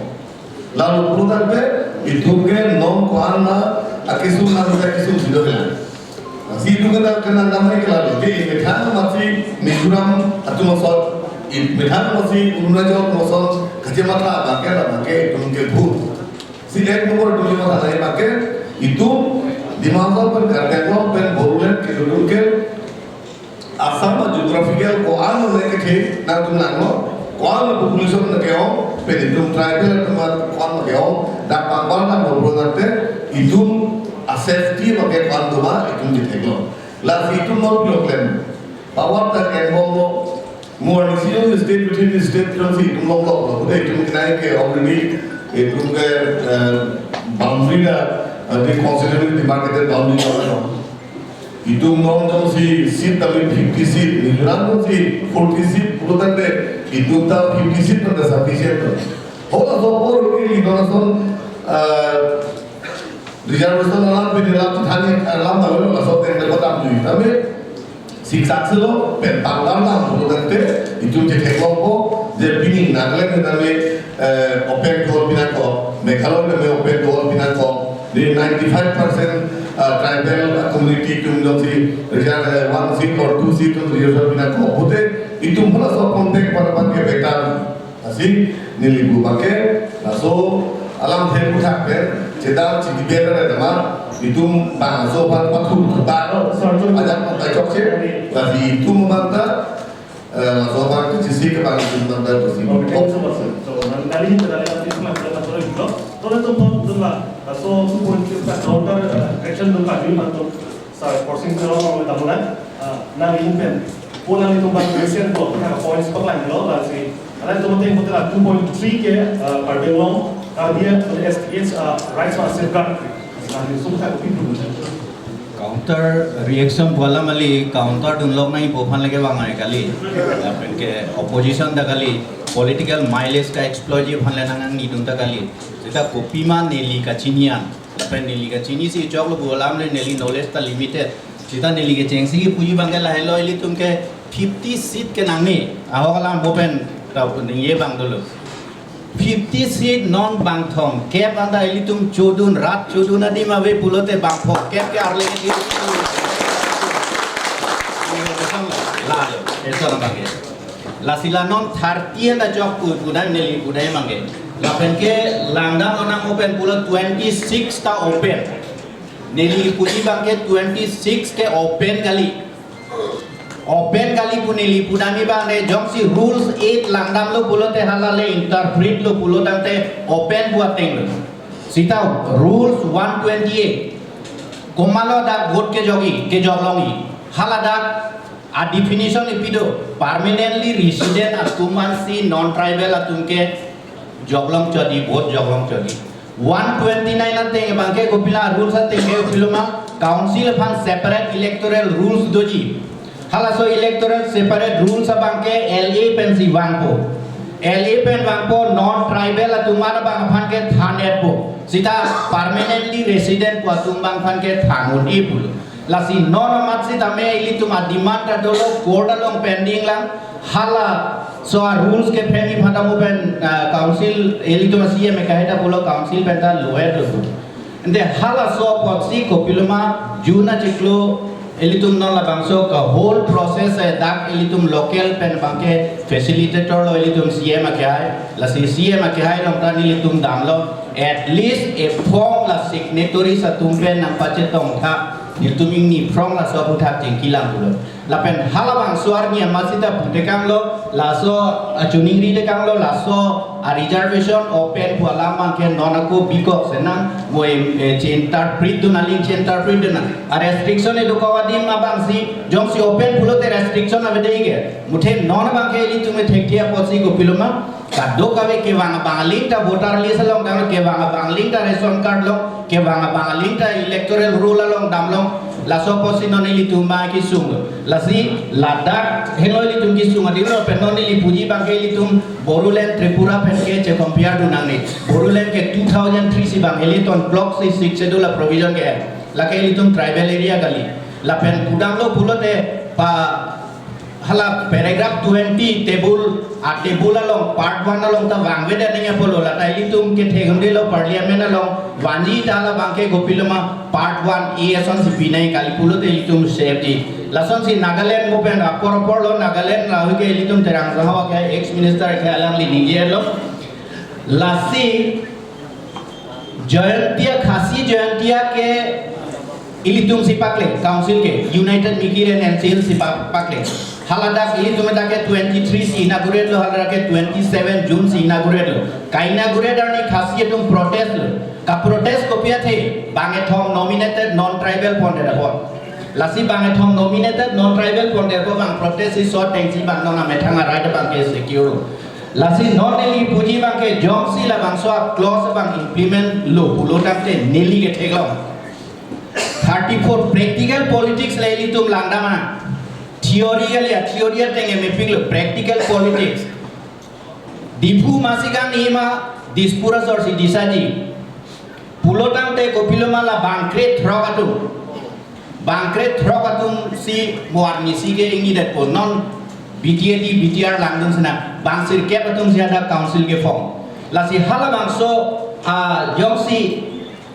Lalu pulo tangte itum ke non ko-an ma akesung nang akesung si dolang. Si itum ke ta kena namai ke lalu ke methang masi Mizoram atum ason, methang masi Arunachal atum ason kachematha abangke abangke itum ke bhut. Si ek number duli matha nai abangke itum Dima Hasao pen Karbi Anglong pen Bodoland kedodun ke Assam a-geographical ko-an le kethe nangtum langno, ko-an le population le ke-ong, pen itum tribal atum ko-an le ke-ong, dak pangbar nang bobro nangte itum a-safety abangke ko-an doma itum chetheklo. Lasi itum non pilo klem. Power ta engbomlo. Mo arnisi state within the state along si itum longlok lo. Udah itum kenai ke already itum ke, eh, boundary na, eh, the constitutionally demarcated boundary lo. Itum non jongsi seat tame fifty seat, Mizoram jongsi forty seat, pulo tangte itum ta fifty seat ta sufficient lo. Hala so apor ke itum ason, eh, reservation alam pini alam thani alam na lo, laso teng le kota pini. Tame siksak selo pen pangkar lam pulo tangte itum chetheklongpo je pini Nagaland tame, eh, open door pinangkok, Meghalaya tame open door pinangkok, di ninety-five percent, eh, tribal community itum jongsi reserve, eh, one seat or two seat itum reserve pinangkok. Pute itum hala so contact para abangke better. Lasi neli pu abangke, laso alam thek puthak pen, chedam chidi ber pen tema, itum bang laso aphan pathu thuta lo, ajak pangkai chokche, lasi itum abang ta, eh, laso aphan kechisi ke bang itum abang ta kechisi. Okay, thank you so much, sir. So, nang dari ini tadi nanti semua kita masuk lagi, no? Terus tuh, tuh, tuh, So, two point six counter, uh, action dun kami bantu sa forcing teror orang tamu na, uh, nang ini pen. Pun nang itu bantu action ko, kita points paklang lo, lasi. Ada itu penting betul two point three ke, uh, Karbi Anglong, Karbi Anglong S T H, uh, rights are safeguard. Nah, ini semua kita kopi dulu. Counter reaction pu alam kali, counter dunlok nangji pu aphan le kevang ai kali. Lapen ke opposition ta kali, political mileage ka-exploit ji aphan le nang nangji dun ta kali. Seta kopima neli kachini an. Lapen neli kachinisi choklo pu alam le neli knowledge ta limited. Seta neli kechengsi kipuji abang ke lahelo ilitum ke fifty seat ke nangne. Ahok alam bo pen ta ningje abang dolo. Fifty seat non bang thomkep anta ilitum chodun rat chodun adim ave pulote bang phongkep ke arle ke la, eso abang ke. Lasi la non thirty anta chok pu, pudam neli pudam abang ke. Lapen ke langdam lonang open pulo twenty-six ta open. Neli puji abang ke twenty-six ke open kali. Open kali pu neli pudam abang ke jongsi rules eight langdamlo pulote hala le interpret lo pulo tangte open pu ateng lo. Seta rules one twenty-eight. Komatlo dak vote kejokji, kejoklongji. Hala dak a definition ipi do, permanently resident atum ansi non-tribal atum ke joklong chodi, vote joklong chodi. One twenty-nine ateng abang ke kopilo rules ateng ke kopilo ma, council aphan separate electoral rules doji. Halaso electoral separate rules abang ke L A pensi vangpo. L A pen vangpo non-tribal atum an abang aphan ke than-etpo. Seta permanently resident pu atum abang aphan ke than un-e pulo. Lasi non amat sitame ilitum a demand ta dolo court along pending lang. Halaso a rules kephrengji aphan ta mo pen, ah, council ilitum a C M akehai ta pulo council pen ta loet lo. Ante halaso apotsi kopilo ma June achiklo ilitum non labangso ka whole process e dak ilitum local pen abang ke facilitator lo ilitum C M akehai. Lasi C M akehai along ta nelitum damlo. At least ephong la signatories atum pen nangpachetongtha, nelitum ingni phrong laso aphuthak chingki lang pulo. Lapen halabangso arni amat seta putekanglo, laso, ah, choningri tekanglo, laso a reservation open pu alam abang ke non ako bikok senang, mo em, eh, che-interpret dun aling che-interpret dun nang. A restriction edo kawadim abangsi, jongsi open pulote restriction avedai ke. Muthe non abang ke ilitum thekthe apotsi kopilo ma, kadokave kevang abang aling ta voter list along dam, kevang abang aling ta ration card along, kevang abang aling ta electoral roll along damlong, laso apotsi non ilitum abang kesung. Lasi ladak henlo ilitum kesung adim lo pen non ili puji abang ke ilitum Bodoland Tripura pen ke che-compare dun nangne. Bodoland ke two thousand three si abang ilitum block si Sixth Schedule a provision ke. Lake ilitum tribal area kali. Lapen pudamlo pulote pa hala paragraph twenty table, a table along part one along ta vangvedet nangji apotlo, lata ilitum kethe hundelo parliament along vanji ta hala abang ke kopilo ma part one A asonsi pinai kali pulote ilitum safety. Lasonsi Nagaland mo pen apor apor lo Nagaland lahui ke ilitum Terang Sahao ke ex minister ke alangli ningjelo. Lasi Jaintia, Khasi Jaintia ke ilitum si pakle, council ke, United Mikir and N C L si pa-, pakle. Haladak ilitum dak ke twenty-three si inaugurate lo, haladak ke twenty-seven June si inaugurate lo. Ka-inaugurate arni Khasi atum protest lo. Ka-protest kopi athe, bang kethom nominated non-tribal pondet apot. Lasi bang kethom nominated non-tribal pondet apot bang protest si so atengsi bang non amethang a-right abang ke secure. Lasi non neli puji abang ke jongsi labangso a clause abang implement lo pulo tangte neli ke theklong. Thirty-four practical politics le ilitum langdam nang. Theory kali ya, theory ateng mepik lo, practical politics. Diphu masi kangni ma Dispur asor si disaji. Pulo tangte kopilo ma la bang krethrok atum. Bang krethrok atum si mo arni si ke ingnidetpo non B T A D, B T R langdun sena. Bang sirkep atum si hadak council kephong. Lasi halabangso, ah, jongsi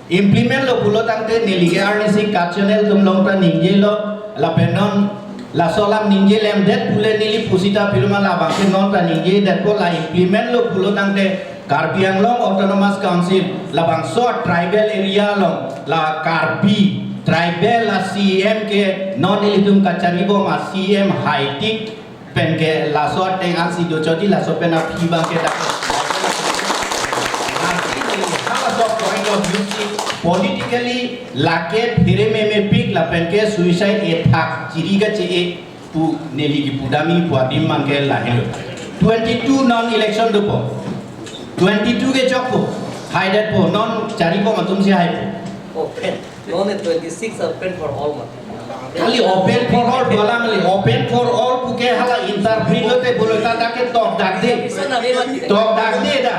implement lo pulo tangte neli ke arni si kat channel atum along ta ningjelo lapen non laso alam ningje lemdet pule neli pusita pilo ma labang ke non ta ningjedetpo la implement lo pulo tangte Karbi Anglong Autonomous Council labangso tribal area along la Karbi tribal a C M ke non ilitum kacharibom a C M haitik pen ke laso ateng ansi dochoti laso pen aphi abang ke dak. Lasi neli halaso point of view si Politically lake phere memepik lapen ke suicide attack chiri kache-e pu neli kipudamji pu adim abangke lahelo. Twenty-two non election dopo. Twenty-two ke chokpo. Haidetpo, non charibom atumsi haipo. Open. Non twenty-six open for all ma. Kali open for all, bola kali open for all puke hala interpret lote bolo ta dak ke tokdakde. Tokdakde da.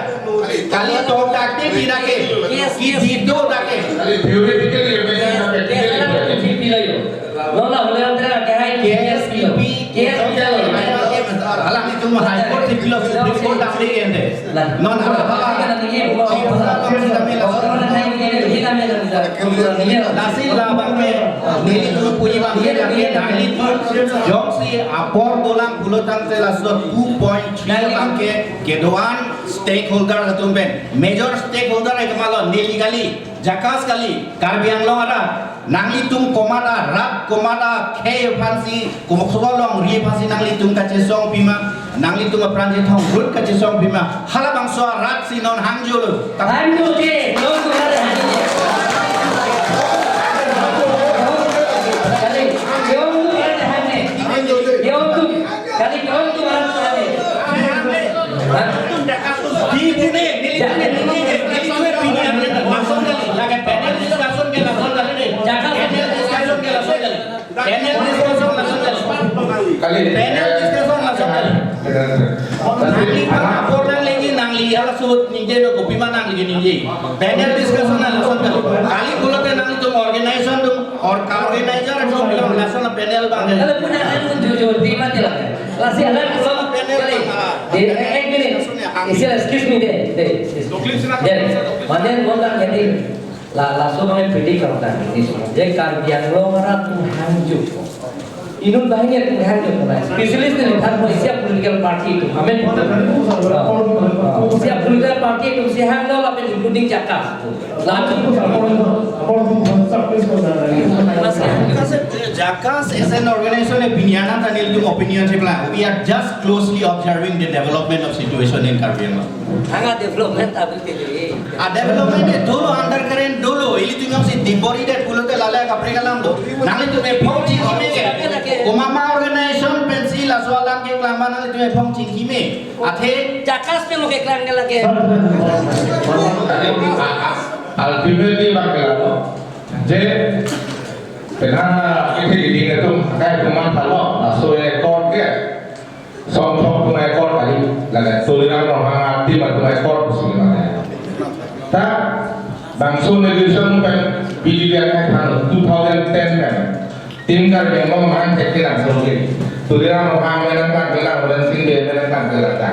Kali tokdakde di dak ke. Yes, yes. Ki dido dak ke. Theoretically, yes, yes, yes, yes. Lola hole antra ke hai K S P P. K S P P. Hala ni tum High Court si pilo Supreme Court dak ke ente. Non hala hala. Lasi labangke nelitum puji abangke lake nanglitum jongsi apor dolang pulo tangte laso two point three abangke kedo-an stakeholder atum pen. Major stakeholder ke komatlo, neli kali, JACAS kali, Karbi Anglong arat. Nanglitum komat arat, komat akhei aphansi, komat kolongri aphansi nanglitum kachesong pima, nanglitum apran chethong rut kachesong pima, halabangso arat si non hangjulo. Hangjulo ke, non tu arat hangjulo. Kali, non tu arat hangjulo. Non tu, kali, non tu arat hangjulo. Hah? Di pune, neli pune, neli pune, neli pune, pini yang lason kali, lake panel discussion ke lason kali dei. Panel discussion ke lason kali. Panel discussion lason kali. Kali. Panel discussion lason kali. Nanglitum apor nangleji, nangli halaso ahut ningje do, kopima nangli ningje. Panel discussion lason kali. Kali pulote nanglitum organization atum, or ka-organizer atum bilang lason panel abang. Kalau punya kan pun jujur, terima tidak. Lasi alam lason panel kali. Dei, ek minute. Isi, excuse me dei, dei. Dei, mane bonta jadi. La, laso kami predict karo tadi. Je Karbi Anglong arat atum hangjulo. Inut banghini atum hangjulo. Specialist neliphan mo isi a-political party atum. Amen. Isi a-political party atumsi hanglo lapen including JACAS. Lalu JACAS as an organization, opinion, and opinion, we are just closely observing the development of situation in Karbi Anglong. Hanga development abang ke. A development ke dolo, undercurrent dolo, ilitum jongsi dipori det pulote lale kaprek alam do. Nanglitum ephong chingkime ke. Komat ma organization pensi laso alam keklangma nanglitum ephong chingkime. Athe JACAS pen lo keklang ke lake. Ultimately bang kelalo. Je, penang isi leading atum, kai kuman thalo, laso accord ke. Song song atum accord kali, lake Tuliram Ronghang a-team atum accord pusi mane. Ta, bangso negotiation pen P D D R A than two thousand ten pen. Team Karbi Anglong man thek ke laso ke. Tuliram Ronghang menang kan kelang, Horen Sing Bey menang kan kelang ta.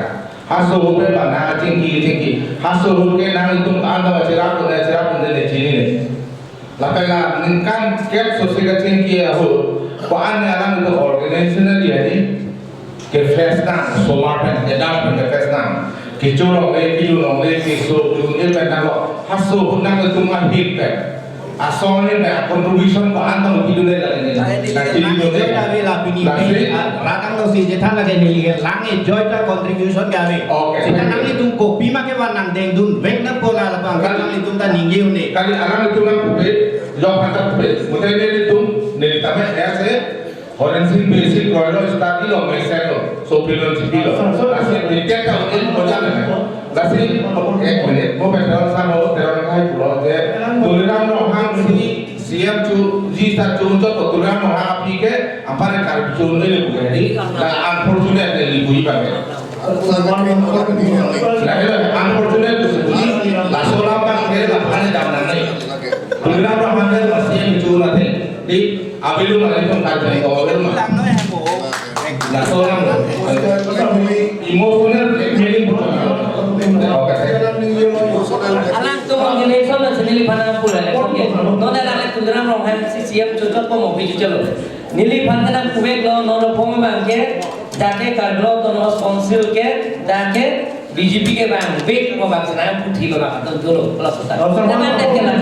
Halaso ahut pen bang nangchingki chingki. Halaso ahut ke nanglitum ko-an ta cherap un-e, cherap un-e ne chinine. Lapen la ningkan kep sosi kachingki ahut, ko-an ne alanglitum organization adi adi ke-face nang, osomar pen, adult pen ke-face nang. Kecho longle, kejun longle, keso jun-e pen nanglo. Halaso ahut nanglitum aphi pen, asong ahin pen contribution ko-an ta kedun-e lagi ne. Lagi ne. Nangkedun-e. Nang join ave la pini. Lasi. Rat angno si chethan lake neli ke lang-e join ta contribution ke ave. Okay. Seta nanglitum kopima ke van nangdengdunvek nangpo la labang. Kali. Nanglitum ta ningje un-e. Kali alanglitum nangpupe, jok hata pupe. Mute nelitum, neli tame ese, Horen Sing Bey si kroilo study lo, mesen lo, sopilo, chipilo. Lasi detect out in ko jana. Lasi, ek minute, mo veteran sa mo, veteran kai pulo je, Tuliram Ronghang si C M chu, ji sa chu, jo to Tuliram Ronghang aphi ke, apar kar chu ne le bu ke di, la unfortunate ne le bu iba ke. La, la, unfortunate tu sebuti, laso alam abang ke, la, ane dam nang nai. Tuliram Ronghang ke, la C M chu la the. Di, abilu ma, itu kan, jadi, oh, abilu ma. Laso alam, emotional blackmailing. Okay. Alangtum election na sini lipana pula, okay. Non alang Tuliram Ronghang si C M chu chotpo mo biju chalo. Neliphan ta nangpuvek lo, non aphong abang ke, dak ke Karbi Anglong Autonomous Council ke, dak ke B J P ke bang, big mo bang, senang putih lo bang, atum dolo, plus utak. Teman dan ke bang.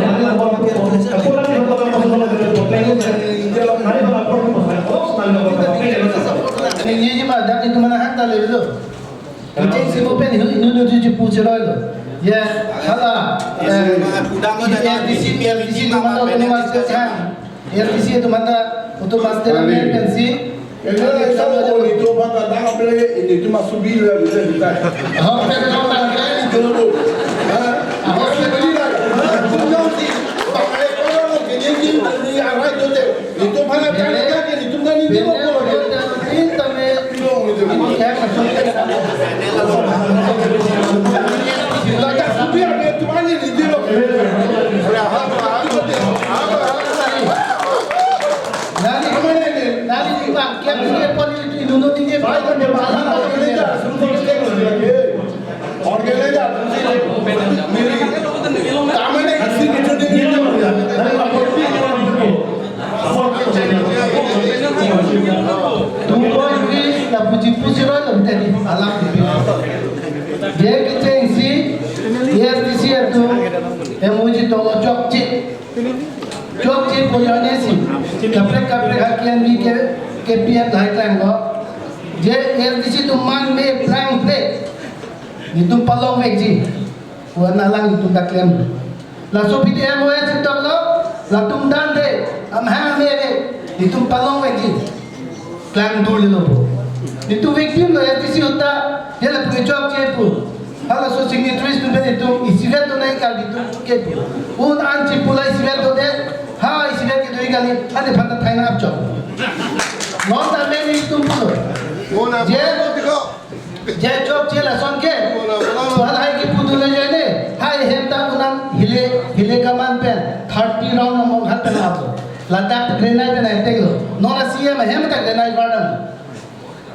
Ini, ini, ini, dak itu mana hak ta le lo. Ijeng si mo pen, inu, inu, inu, pu cheloi lo. Ya, hala. Eh, pudam lo, A D C, A D C, A D C, A D C, A D C, A D C, A D C, A D C, A D C, Ene la isa mo nelitum aphan ta dang apre, nelitum asubi le bisa bisa. Aho, kita kita kita. Ini dulu. Ha? Aho, kita kita. Tum jongsi, pakai orang mau gini gini, ini arah itu deh. Nelitum aphan ta dang, nelitum kan ini mau kalau. Ini tame. Ini yang masuk. Kita asubi, ada tuan ini dulu. Nani, nani, nani, bang, kya kya pon ini, ini, ini, ini, bang, organizer, organizer, organizer, organizer. Two point three, lapuji pusi roi lo tadi, alam. Dia kecil si, A S D C itu, yang muji tolo chokche. Chokche pu jone si. Kaprek kaprek hakian bi ke, ke P F lahai klanglo. Je A S D C atum man me plang pre. Nelitum palong vekji. Wan alang nelitum ta klem. Laso P T M O S toklo, latum dan de. Amhang me ve. Nelitum palong vekji. Klang dur lelo pu. Nelitum victim lo A S D C ahut ta, ya lapu kechokche pu. Halaso signatories atum pen nelitum isivet do-nai kali tum ke pu. Un an chipu la isivet do-de, ha isivet kedo-i kali, ane aphan ta thaina apchok. Non ta me nelitum pulo. Je, je chokche lason ke. Pu halahai kipu dun le jai ne. Hai hem ta un an hile, hile kaman pen, thirty round among hat pen apo. Ladak grenade na tenglo. Non a C M hem ta grenade vardam.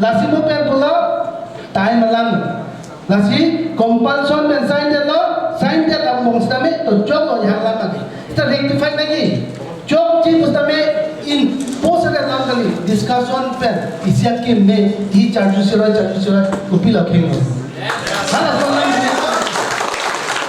Lasi mo pen pulo, time alam. Lasi compulsion pen sign detlo, sign det amonit sitame, to choklo ya alam lagi. Sita rectify lagi. Chokche pu sitame impose alam kali. Discussion pen, isi akim me, hi charju siroi, charju siroi, kopi lo kheng lo. Hala so alam.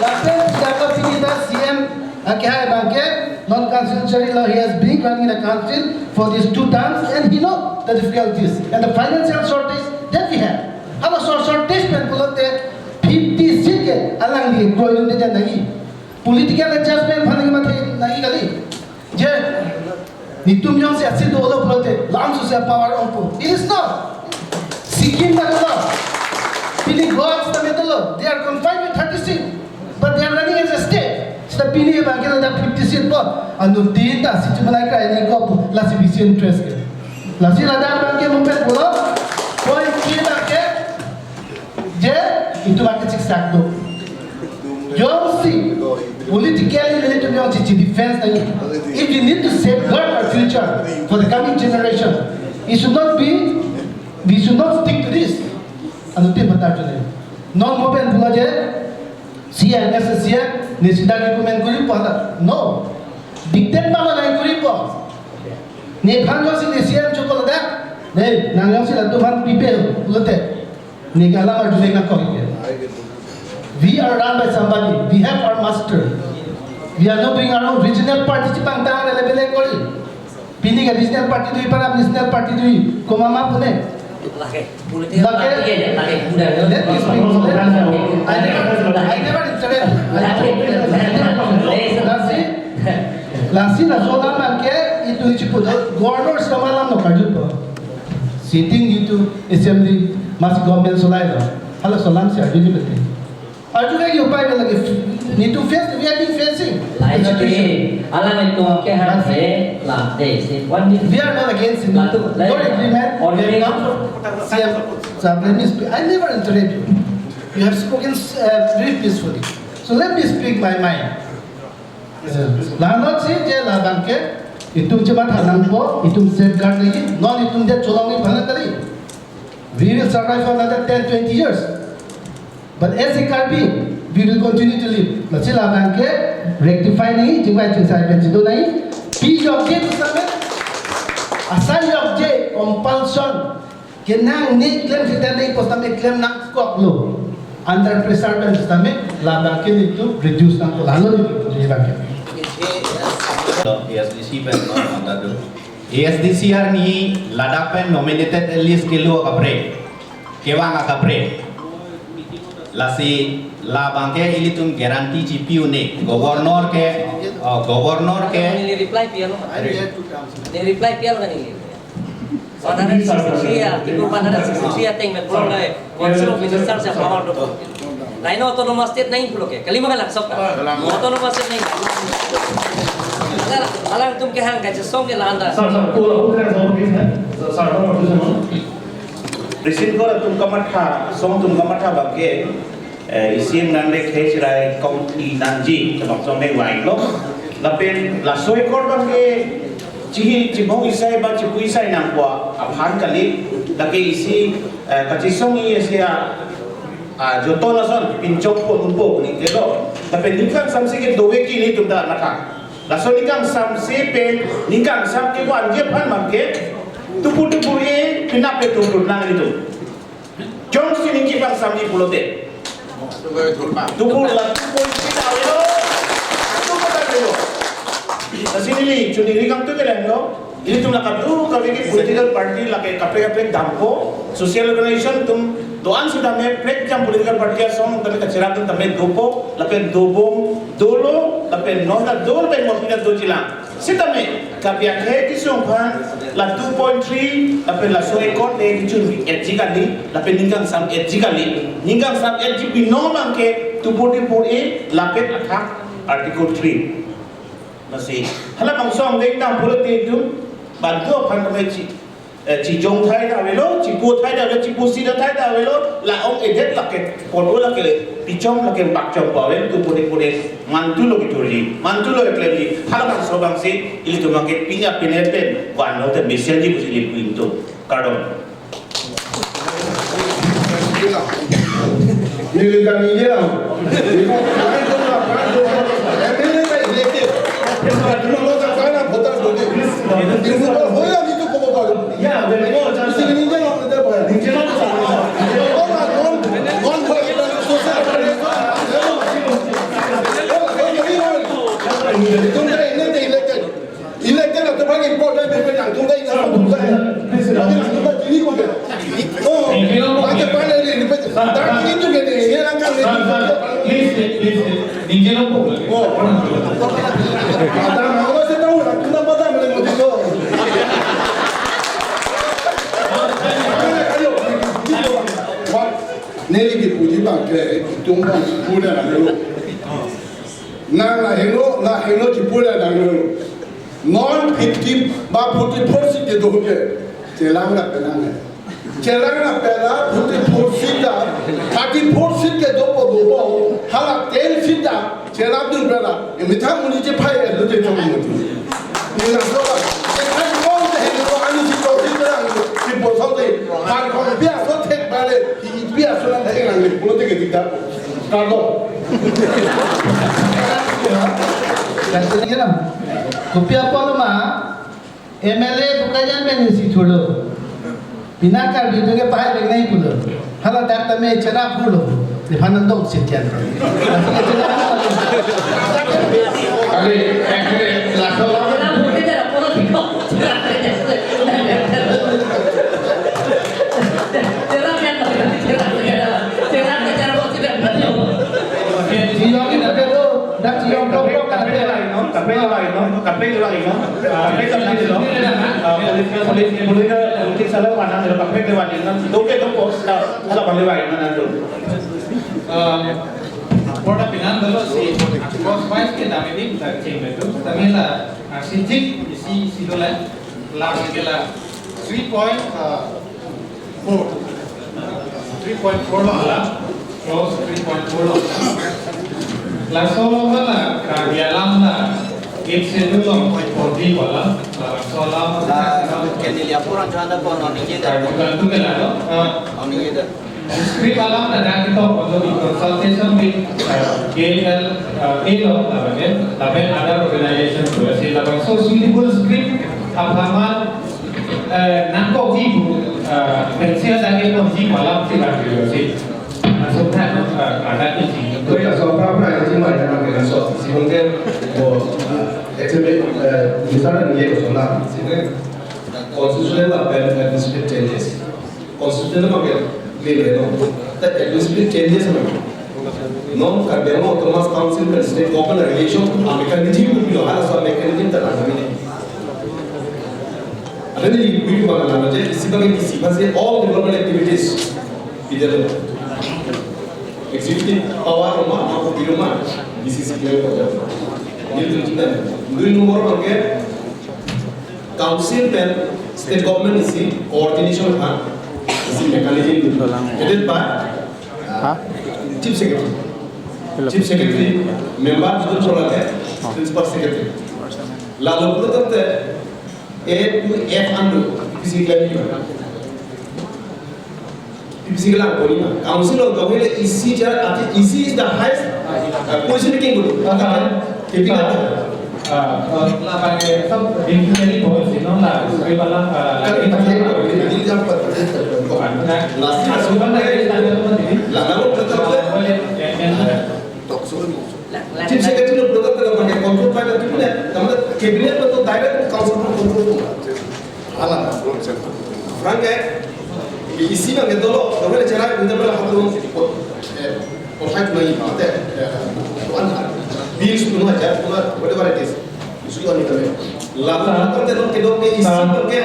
Lapen sita ko pini ta C M, akehai abang ke, non constitutional law, he has been running the council for these two terms and he know the difficulties and the financial shortage that we have. Halaso shortage pen pulote fifty seat ke alangli kroidunde nangji. Political adjustment aphan ke matha nangji kali. Je, nelitum jongsi a-seat dolo pulote, lamso si power ongpo. It is not. Sikkim ta dolo. Pini Goa sitame dolo. They are confined with thirty seat. But they are running as a state. Sita pini abang ke ladak fifty seat po. Anuttin ta seat chumanai krai nangkok pu. Lasi bisi interest ke. Lasi ladak abang ke mo pen pulo. Point ke abang ke. Je, itum abang ke chiksak do. Jongsi politically related jongsi defense nangji. If you need to safeguard our future for the coming generation, it should not be, we should not stick to this. Anuttin aphan ta arju nangji. Non mo pen pulo je, C M, as a C M, ne sita recommend koripo hala. No. Dictate ma nangkoripo. Nephan jongsi ne C M choklo dak. Ne, nang jongsi latum aphan pipe pulote. Ne ke alam arju nangkok ke. We are run by somebody. We have our master. We are not doing our own. Regional party chepangtang le bele kori. Pini ke regional party do-i, para national party do-i. Komat ma pune. Lake political, lake party ya, lake kuda ya. Let me speak. Let me speak. I never, I never interrupt. Lake, lake. Lasi, lasi laso alam ke itum chipu do, governor si alam lo karju po. Sitting due to assembly, masi government solai lo. Halaso alam si arju di bete. Arju lagi upai lagi. Need to face, we have been facing. Lain lagi, alam itu ke harus, eh, lah, deh, si, one minute. We are not against it. Lah, tu, lain. Your agreement, organic. We have come from C M. Sir, let me speak. I never interrupt you. You have spoken, uh, very peacefully. So let me speak my mind. Uh, la non si je labang ke, itum chematha nangpo, itum safeguard nangji, non itum det cholongji aphan kali. We will survive for another ten, twenty years. But as a Karbi, we will continue to live. Lasi labang ke rectify nangji, chingvai chingsai pen chido nangji. Pi jokje pu sitame, asai jokje compulsion. Kenangne klem sitame, pu sitame klem nangkoklo. Under pressure pen sitame, labang ke need to reduce nangkok, lalo ni, ni bang ke. A S D C pen no mata do. A S D C arni ladak pen nominated list kelo akaprek. Kevang akaprek. Lasi labang ke ilitum guarantee chipi un-e. Governor ke, oh, governor ke. Neli reply pi-an lo. Neli reply pi-an lo kan neli. One hundred sixty-three ya, Article one hundred sixty-three ya, teng met pulang kai. Council of Ministers ya power do. Lain autonomous state nangji pulo ke. Kalima kan langsok kan. Autonomous state nangji. Alang, alangtum kehang kachesong ke la-an ta. Sir, sir, ko la ko kena jawab please, sir. Sir, sir, no, no, no. Recent ko latum kamatha, song atum kamatha abang ke, eh, isi nang le khei chirai kong i nangji, tabang song le wai lo. Lapen laso accord abang ke, chihi, chibong isai ba chipu isai nangpo aphan kali, lake isi, eh, kachesong i isi a, ah, joto lason, pinchok po numpo, ni kelo. Lapen ningkan samsi ke dove ke ilitum ta matha. Laso ningkan samsi pen, ningkan sam ke ko anji aphan abang ke, tupu tupu e, pinap pe tupu nang ilitum. Jongsi ningje pangsamji pulote. Tupu la tupu isi ta avelo. Tupu ta avelo. Lasi neli chuniri kangtung ke lahenlo. Ilitum la kadokave ke political party lake kaprek kaprek dampo. Social organization atum do-an sitame prekjam political party asong tame kacherap atum tame dopo. Lapen dobom dolo. Lapen non ta dolo pen mopina dojilang. Sitame, kapiak he kesung aphan, la two point three, lapen laso accord le kechun etji kali, lapen ningkan sam etji kali, ningkan sam etji pinon abang ke two forty-four A, lapen athak Article three. Lasi, hala bangso angdeng dam pulote itum, badu aphan kami chi, eh, chijong thai ta avelo, chipu thai ta avelo, chipu si ta thai ta avelo, la ong edet lake, kodo lake, pichom lake, bakchom pa avelo, tu puri puri, mantu lo kiturji, mantu lo eklemji, hala bangso abang si, ilitum abang ke pinya pine pen, van lo te mesen ji pusi ili pintu, kardom. Neli kami dia. Bukan cuma, bukan cuma. M L A kan elected. Cuma lo tak sana voters dodi. Di rumah hoya itu pokok baru. Ya, betul. Sini dia lo kita bukan. Orang non, non buat kita susah. Itu kan ini elected. Elected atau pakai important, pakai nangtum kai nangtum kai. Pakai nangtum kai ini kok. Oh, pakai pakai ini, pakai. Tapi itu gini, ini langkah ini. Sir, sir, please, please, please. Ningje lo po. Oh. Ada nama saya tahu, nangtum nama tahu, mana mau itu. Ayo, ayo. Neli kipuji abang ke, itum abang punya na dulu. Nang lahelo, lahelo chipura nang lo. Non fifty ba forty-four seat kedo ke. Chelang na penang hai. Chelang na pela forty-four seat ta, thirty-four seat kedo po dopo. Hala ten seat ta, chelang dun pela. Emethang muni chepai edo te chong muni. Ni laso ba. Chepai kong te helo ani si to si terang. Si po so te. Har kong pia so thek bale. Ki pia so na thek nang le. Pulote ke dikda. Kardom. Kopi apot ma, M L A Bokajan pen isi thulo. Pini Karbi atum ke pahai bek nai pulo. Hala dak tame cherap pulo. Di panan dong sitian. Are, are, laso laso. Jiyong ini betul, dak jiyong kelompok kape, kape lain, no? Kape lain, no? Kape lain, no? Ah, kape lain, no? Ah, politik, politik, politik, politik salah mana, kape lain, no? Doke dopo, salah balik lain, no? Ah, por la pinan dolo si, cross wise ke dame di, tak cing betul, tapi la, ah, sidik, isi, isi dola, la, ke la, three point, ah, four. Three point four lo alam. Clause three point four lo alam. Laso lo mana Karbi alam na Eighth Schedule lo point four D ko alam. Laso alam. Ke neli apor an janda ko non ningje da. Bukan tu ke lalo. Ah. Non ningje da. Script alam na dak ito untuk di consultation with, uh, K L, uh, A lo, lapen, lapen other organization juga si lapen. So suitable script aphan, eh, nangkok di, eh, pensil lagi pon di malam si lagi si. Langsung kan, eh, ada di sini. Koi asal apa apa yang cuma ada nak kena sok. Si mungkin, oh, eh, actually, eh, misalnya ni ya, so na, si kan constitutional lapen administrative changes. Constitutional pakai lele no. That administrative changes no. Non Karbi Anglong Autonomous Council pen state government relation a mechanism pilo, halaso mechanism ta lang kami. Ada ni ibu ibu bang lang je, isi bang isi bang all development activities. Bidal executive power ma, ma ko biro ma, D C C clear ko ja. Ni tu kita. Dui number bang ke council pen state government isi coordination ha, isi mechanism headed by Ha? Chief Secretary. Chief Secretary, member judul sola ke, Principal Secretary. Lalu pulo tangte A to F ando, P P C klem juga. P P C kelang koni ma. Council of Government isi jar ati isi is the highest uh, position making guru. Kata keeping up. Lapange sab beneficiary policy no la, kali bala Kali pakai apa? Ini jam empat. Last year sudah lagi tanya teman ini. Lah kalau kita Chief Secretary lo program telah pakai control pada tu punya, kamu cabinet betul direct council control tu. Alam belum sempat. Orang kayak isi bang itu lo, kalau ada cara kita malah satu eh, posai tu lagi, mate, tuan, bills tu aja, whatever it is. Isi kan itu. Lalu kan tenon kedok ke isi bang ke,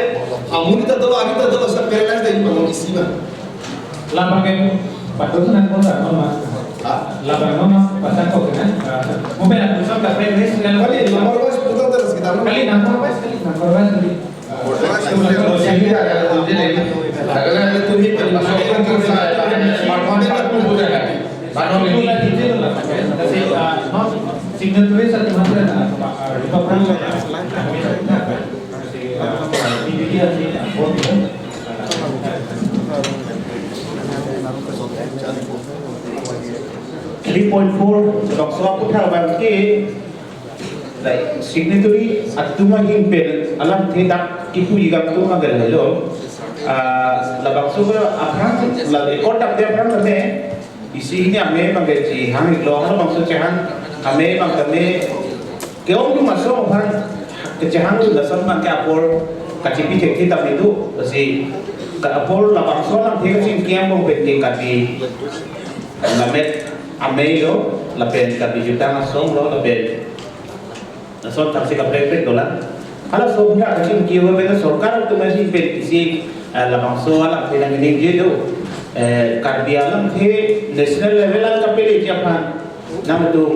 amun kita dolo, kita dolo, sa paralyze dari bangun isi bang. Lapange patut nang kota no mas. Lapang no mas pasang kok kan. Mungkin aku sok tak pernah kan. Kali nomor bos putar terus kita. Kali number wise, kali number wise kali. Signatory satu matra na. Three point four, Lok Sabha aputhak abang ke, like, signatory atum ahin pen alamthe dak kipu igam atum agar helo. Ah, labangso ke aphrang, la record dak dia aphrang kami, isi ini ame bang ke chihang iklo, labangso chihang ame bang kami, ke-ong atum aso aphan kechihang atum lason bang ke apor kachipi thekthe tame do, lasi ka apor labangso alamthe kachingki angbong pen ke kati lamet amei lo, lapen kati jutang asong lo, lapen lason thaksi kaprek prek dolang. Halaso aputhak kachingki pen sorkar atum ahin pen isi, eh, labangso alamthe nangning je do. Eh, Karbi alamthe national level an kapeleji aphan nangtum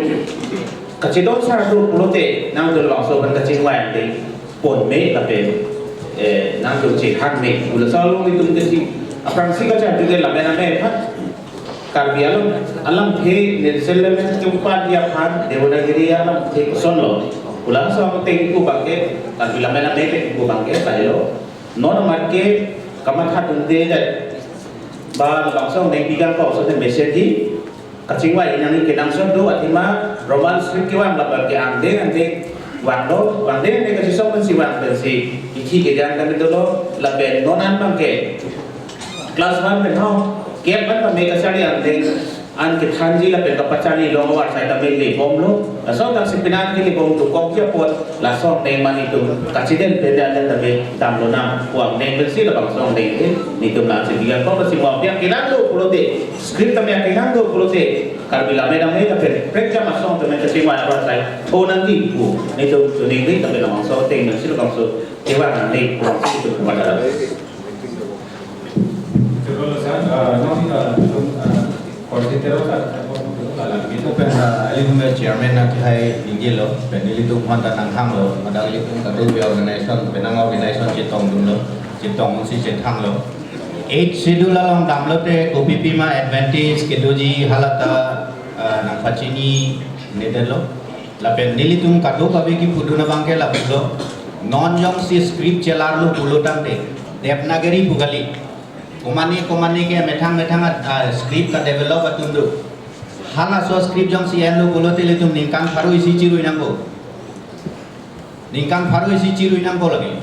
kachedon sar do pulote nangtum labangso aphan kachingvai ante pon me lapen, eh, nangtum chehang me. Ula salo itum kesi aphrangsi kacharju ke lamen ame aphan Karbi alam, alamthe national level atum padi aphan Devanagiri alamthe kosonlo. Ula so tengku bangke, Karbi lamen ame tengku bangke, kahelo. Non amat ke kamatha dunde jai. Ba labangso neng bigang ko so message di. Kachingvai nangji kenangsot do, athema Roman script kevang labang ke angdeng angdeng vanglo, angdeng angdeng kachisong pensi vang pensi, ithi kejang kami dolo, lapen non an bangke class one pen ho, kep an kami kachari angdeng an kethanji lapen kapachari long avarsai kami lebomlo, laso tangsi penan ke lebom dokok apot, laso angdeng mani tum kachiden pen dan kami damlonang, pu angdeng pensi labangso angdeng ke nitum langsi bigang ko pensi mo apiang kenan do pulote, script kami akenan do pulote, Karbi lamen ame lapen prekjam asong temen kachingvai avarsai tho nangji pu nitum chuning ri lapen labangso ateng nangsi labangso kevang nangne pu si nitum kepada. Sebelum saya, eh, non, eh, belum, eh, coordinator kan, Lapen, eh, ilitum chairman nangkehai ingjilo, pen ilitum aphan ta nanghanglo, madang ilitum kadokave organization, penang organization chetongdunlo, chetongsi chethanglo. Eighth Schedule along damlote kopi pima advantage kedoji hala ta, eh, nangpachini nedetlo. Lapen nelitum kadokave kipudun abangke lapulo. Non jongsi script chelarlo pulo tangte, Devanagari pu kali. Komane komane ke methang methang a, a, script kadevelop atum do. Halaso script jongsi enlo pulote ilitum ningkan pharo isi chirui nangpo. Ningkan pharo isi chirui nangpo lagi.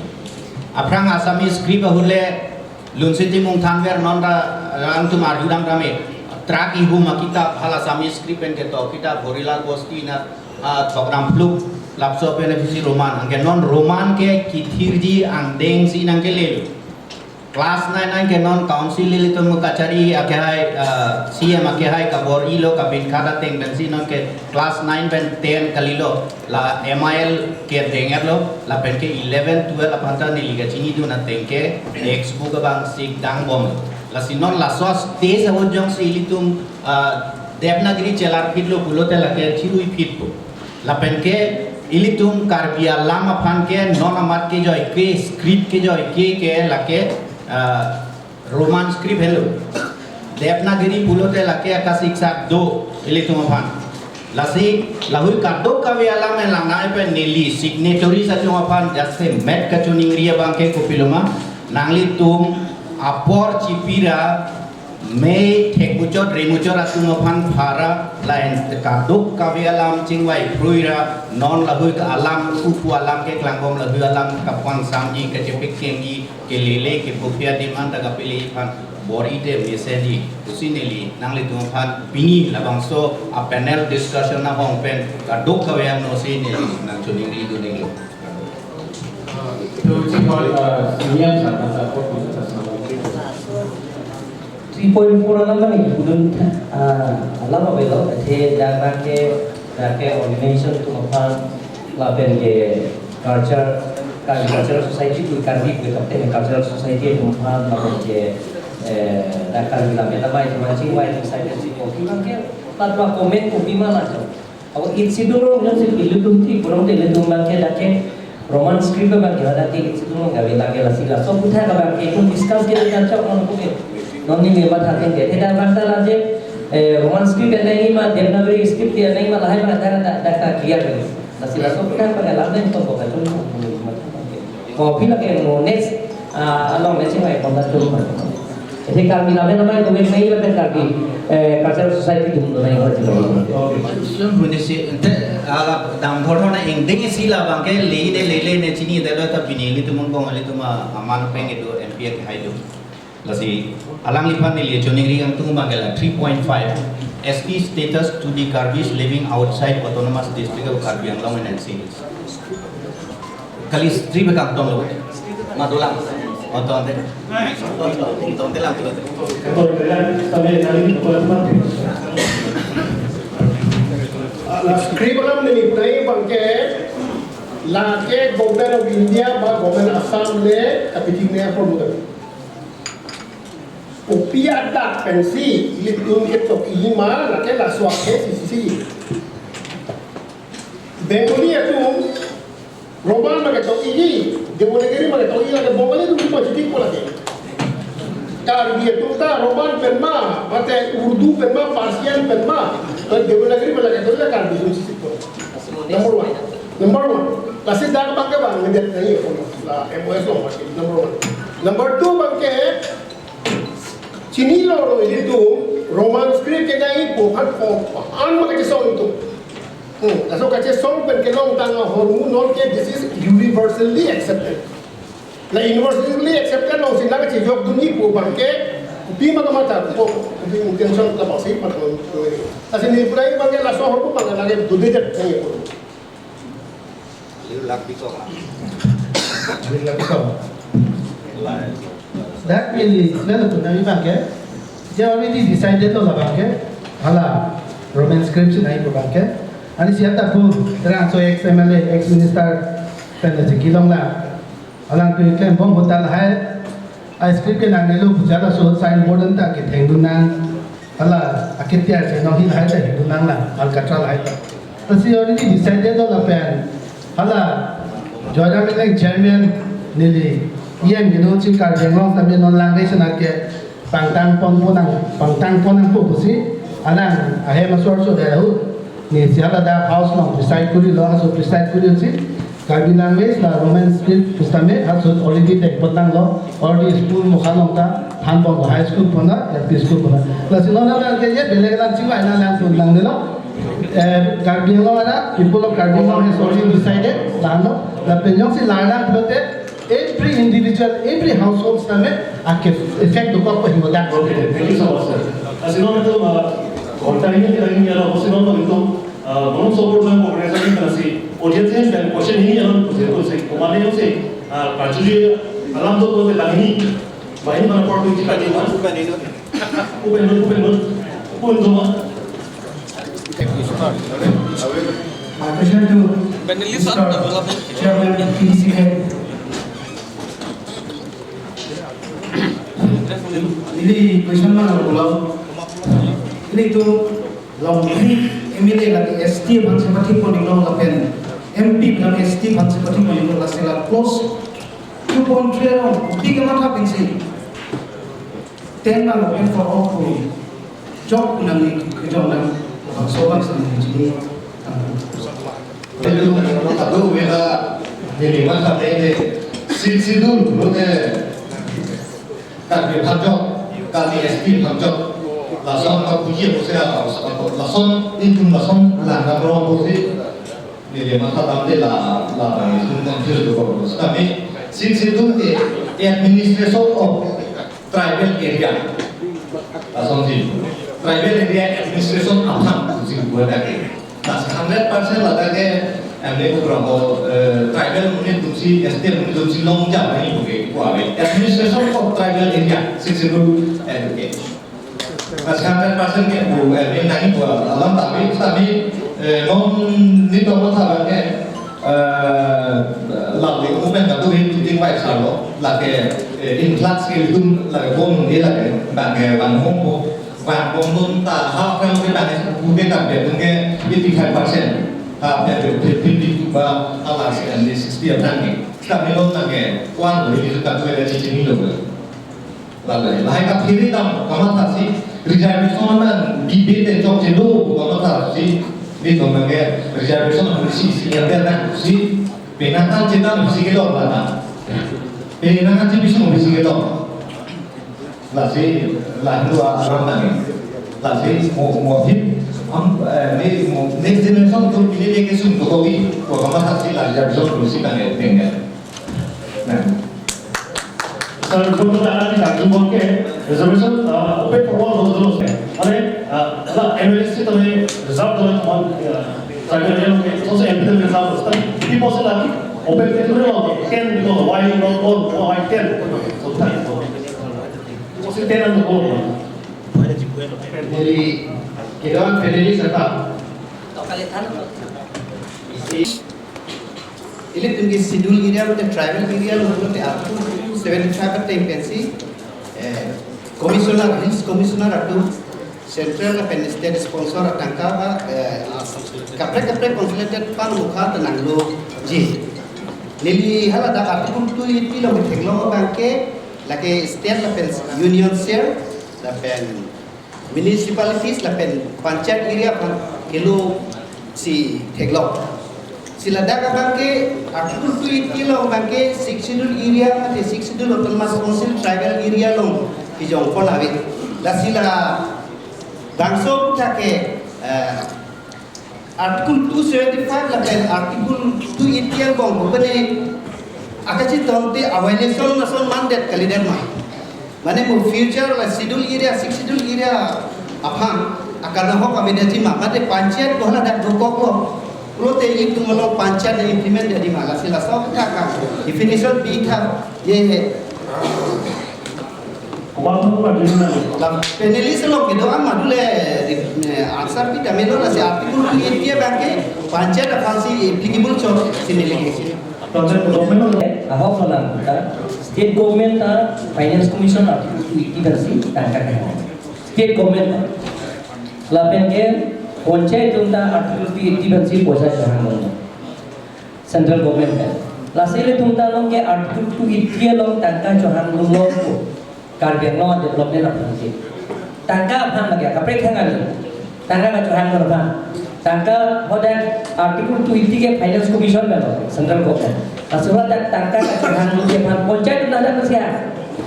Aphrang Assamese script ahut le lunsi timung thanver, non ta, eh, nangtum arjudam tame. Trak ihum akitap hala Assamese script pen ketok kitap Horilal Bosti na, ah, Thokdam Phluk, lapuson pen isi Roman. Anke non Roman ke kithirji angdengsi nangkelelo. Class nine nang ke non council ilitum kachari akehai, ah, C M akehai kabor-ilo, kabin khada ateng pensi non ke class nine pen ten kalilo, la M I L ke denger lo, lapen ke eleven, twelve aphan ta neli kachinidun ateng ke textbook abang sik dangbom. Lasi non laso stage ahut jongsi ilitum, ah, Devanagari chelarphitlo pulote lake chiruiphitpo. Lapen ke ilitum Karbi alam aphan ke non amat kejoike, script kejoike ke lake, ah, Roman script helo. Devanagari pulote lake akasiksak do ilitum aphan. Lasi lahui kadokave alam elang nai pen neli signatories atum aphan jasemet kachiningri abang ke kopiloma, nanglitum apor chipira mei thekmuchot remuchot atum aphan phara lain kadokave alam chingvai phruira non lahui ke alam upu alam keklangbom, lahui alam kapangsamji, kachepekengji, kelele kepupia demand ta kapele aphan bor-ite mesenji pusi neli nanglitum aphan pini labangso a panel discussion ahong pen kadokave angno si neli nangchiningridun iklo. Three point four alam kami kemudian, ah, alam avelo, athe dak ke, dak ke organization atum aphan lapen ke culture, Karbi Cultural Society, Karbi Kapten Cultural Society atum aphan lapen ke, eh, dak Karbi Lammet Amei atum aphan chingvai atum side si kopi abang ke, patwa comment kopi ma lajo. Ako Eighth Schedule along jongsi ilitum thi, kurang te ilitum abang ke dak ke Roman script abang ke dak ke Eighth Schedule along gave lake, lasi laso aputhak abang ke itum discuss ke dak chok non ko ke. Non neli matha ateng ke. Te dak abang ta la je, eh, Roman script ya nangji ma, Devanagari script ya nangji ma, lahai ma dak dak dak clear ke. Lasi laso aputhak abang ke lam nang to ko ka chun ko matha abang ke. Kopi lake mo next, ah, along next ngai konda chun ma. Athe Karbi Lammet Amei domen nai lapen Karbi, eh, Cultural Society atum do nai hor jilo. Sun huni si, ente, ala dam thor thor na ingdeng si labang ke lele lele ne chinidetlo ta pini ilitum angbong ilitum aman peng do M P akehai do. Lasi alangliphan neli chiningri angtung abang ke la three point five, S T status to the Karbis living outside Autonomous District of Karbi Anglong and N C Hills. Kali script ke kangtong lo. Ma dolang. Kangtong te. Kangtong te lang. Kangtong te lang. Kami nari ko teman. La script alam neli pudai abang ke lake Government of India ba Government Assam le kapiting ne apor muda. Kopi adak pensi ilitum ketok-i ma, lake laso ake si si si. Bengali atum Roman ma ketok-i, Devanagari ma ketok-i, lake Bengali atum kipu chitik ko lake. Karbi atum ta Roman pen ma, mate Urdu pen ma, Persian pen ma, mate Devanagari pen lake ketok-i, Karbi atum si si ko. Number one. Number one. Lasi dak abang ke abang ngedet nai ko la M O S lo masih number one. Number two abang ke chinilo lo ilitum Roman script ke nai po hat po an ma kachesong itum. Hmm, laso kachesong pen kelongtang ahormu non ke this is universally accepted. La universally accepted alongsi nangchejokdunji pu abang ke kopi ma kamatha ko, kopi intention labangsi patang. Lasi neli pudai abang ke laso ahormu abang ke lake dudedet nai ko. Liu lak bikok la. Liu lak bikok. Dak pini, sila tu nami abang ke, dia already decided lo labang ke, hala Roman script si nai pu abang ke. Ani siap ta pu, terang so ex M L A, ex minister, pen si kelong la. Alangtum klembom ahut ta lahai, a script ke nangnelo pu jala so signboard an ta kethengdun nang. Hala, akitiar si nong hin hai ta hidun nang la, Alcatra lahai ta. Lasi already decided lo lapen. Hala, Joyram Engleng chairman neli, E M Gino Chingkar Jenglong tame non language na ke pangtang pon pon nang, pangtang pon nang po pusi, alang, ahem asor so daya hu, neli si hala dak house along preside kurilo, aso preside kurilo si, Karbi language la Roman script pusitame, aso already tek pon tanglo, already school mokha along ta, than pon high school pon na, L P school pon na. Lasi non abang ke ye, belek alam chingvai nang lang pon lang delo. Eh, Karbi Anglong ada, people of Karbi Anglong has already decided, lano, lapen jongsi lang lang pulote, every individual, every household sitame, ake effect dokok ko himodak. Okay, thank you so much, sir. Lasi non itum, uh, ghonta hini lagi ni alo, lasi non itum, uh, belum support lang ko organization kana si, audience hen dan question hini alo, jatuh si, kemana yang si, uh, kachuri alam tu tu lagi ni. Baik, mana part twenty tadi, Mas? Open, open, open, open, open, open. Question to Panelist, Mister Chairman P D C head. Ini question mana pulo? Ini tu Longri M L A lagi S T aphan si pathik poninglo lapen M P aphan S T aphan si pathik poninglo, lasi la clause two point three along big kamatha pensi ten along open for all pu chok nangji kejong nang bangso bangso nangji. Itu adu wela nelimat kate de Sixth Schedule lote Karbi aphan chok, Karbi S T aphan chok. Lason kapuji pusi lason itum lason langdam rong pusi nelimat kate de la la bang itum confuse dokok. Kami Sixth Schedule ke administration of tribal area. Lasonsi tribal area administration aphan pusi buat lagi. Nah, hundred percent ladak ke, em, ini program, eh, tribal amonit atumsi, S T amonit atumsi longjam nangji pu ke pu ave. Administration of tribal area, Sixth Schedule, eh, ke. Nah, hundred percent ke pu, eh, ini nangji pu alam tapi, tapi, eh, non ni to mathalo ke, eh, lalu open katu hin tuting vai salo, lake, eh, influx ke itum lake bom ni lake, bang ke bang hong ko, bang bom dun ta ha kan ke bang ke buke kan ke buke eighty five percent. Ha, ya, ya, ya, ya, ya, ba, ala si, and this is the thing. Kami lo na ke, kuan lo, ini suka tu ada cici ni lo. Lalu, lahai ka phiri dam, kamatha si, reservation na, debate chok chelo, kamatha si, ni to na ke, reservation na si, si, ya, ya, na, si, penang kan cita, si, ke lo, la, na. Penang kan, si, si, si, ke lo. Lasi, la hindu aram nangji. Lasi, mo, mo hip, am, eh, ne, mo, next generation tu pini ne kesung tu kopi, ko kama saksi la jab jab tu si kan ya, deng ya. Nah. Sir, untuk anak di satu bangke, reservation, uh, open for all those rules. Are, uh, la M L A si tame reserve tame mon, uh, tribal area ke, so se M P tame reserve, tapi di post lagi, open ke tu lo, ten because why not all, why ten? So, thank you. Jadi, kita kan panelist apa? Ilitum ke schedule area, mate tribal area lo, mate Article two seventy-five ateng pensi, eh, commissioner, hills commissioner atum, central lapen state sponsor atangka ba, eh, kaprek kaprek consultant aphan mukha ta nangloji. Neli hala dak Article two eighty lo theklong abangke, lake state lapen union share lapen municipalities lapen panchayat area aphan kelo si theklong. Si ladak abangke Article two eighty lo abangke Sixth Schedule area mate Sixth Schedule Autonomous Council tribal area along kejong pon ave. Lasi la bangso aputhak ke, eh, Article two seventy-five lapen Article two eighty angbong bupene akachi tongte a violation lason mandet kalidet ma. Mane mo future la schedule area, sixth schedule area aphan akanahok avedet ma. Mate panchayat ko hala dak dokok lo. Pulote itum along panchayat implement dadi ma. Lasi laso aputhak ka definition pitha ye he. Komat ma dun na. La panelist along kedo-an ma dule, eh, answer pi tame lo, lasi Article two eighty abangke panchayat aphan si applicable chot si neli. Ahok lo nang ta, state government ta finance commission Article two eighty aphan si tangka kehang. State government ta. Lapen ke panchayat atum ta Article two eighty aphan si poisa kehang lo. Central government pen. Lasi ilitum ta along ke Article two eighty along tangka chohang longlo pu. Karbi Anglong development aphan ke. Tangka aphan lagi, kaprek thang kali. Tangka kachohang aphan. Tangka hadak Article two eighty ke finance commission pen lo, central government. Lasi hadak tangka kachohang lo ke aphan panchayat na hadak masih.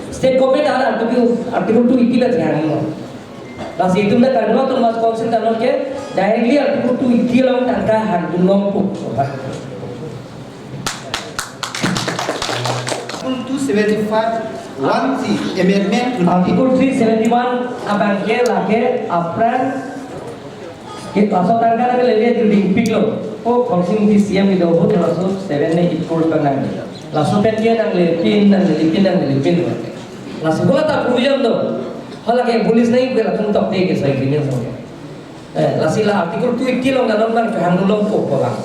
State government ada Article, Article two eighty pen chohang lo. Lasi itum ta Karbi Anglong Autonomous Council ta non ke directly Article two eighty along tangka hangdun longpo. Article two seventy-five one C amendment to Article three seventy-one abangke lake apran ke laso tangka lake lele dingpiklo. O Khorsing di C M ido ho laso seven ne eight crore pen nang. Laso pen ke nangle pin, nangle pin, nangle pin. Lasi hala ta provision do. Hala ke police nai ke latum tokte ke sai krimen so. Eh, lasi la article two eighty along dalam bang kehang dulong po po bang.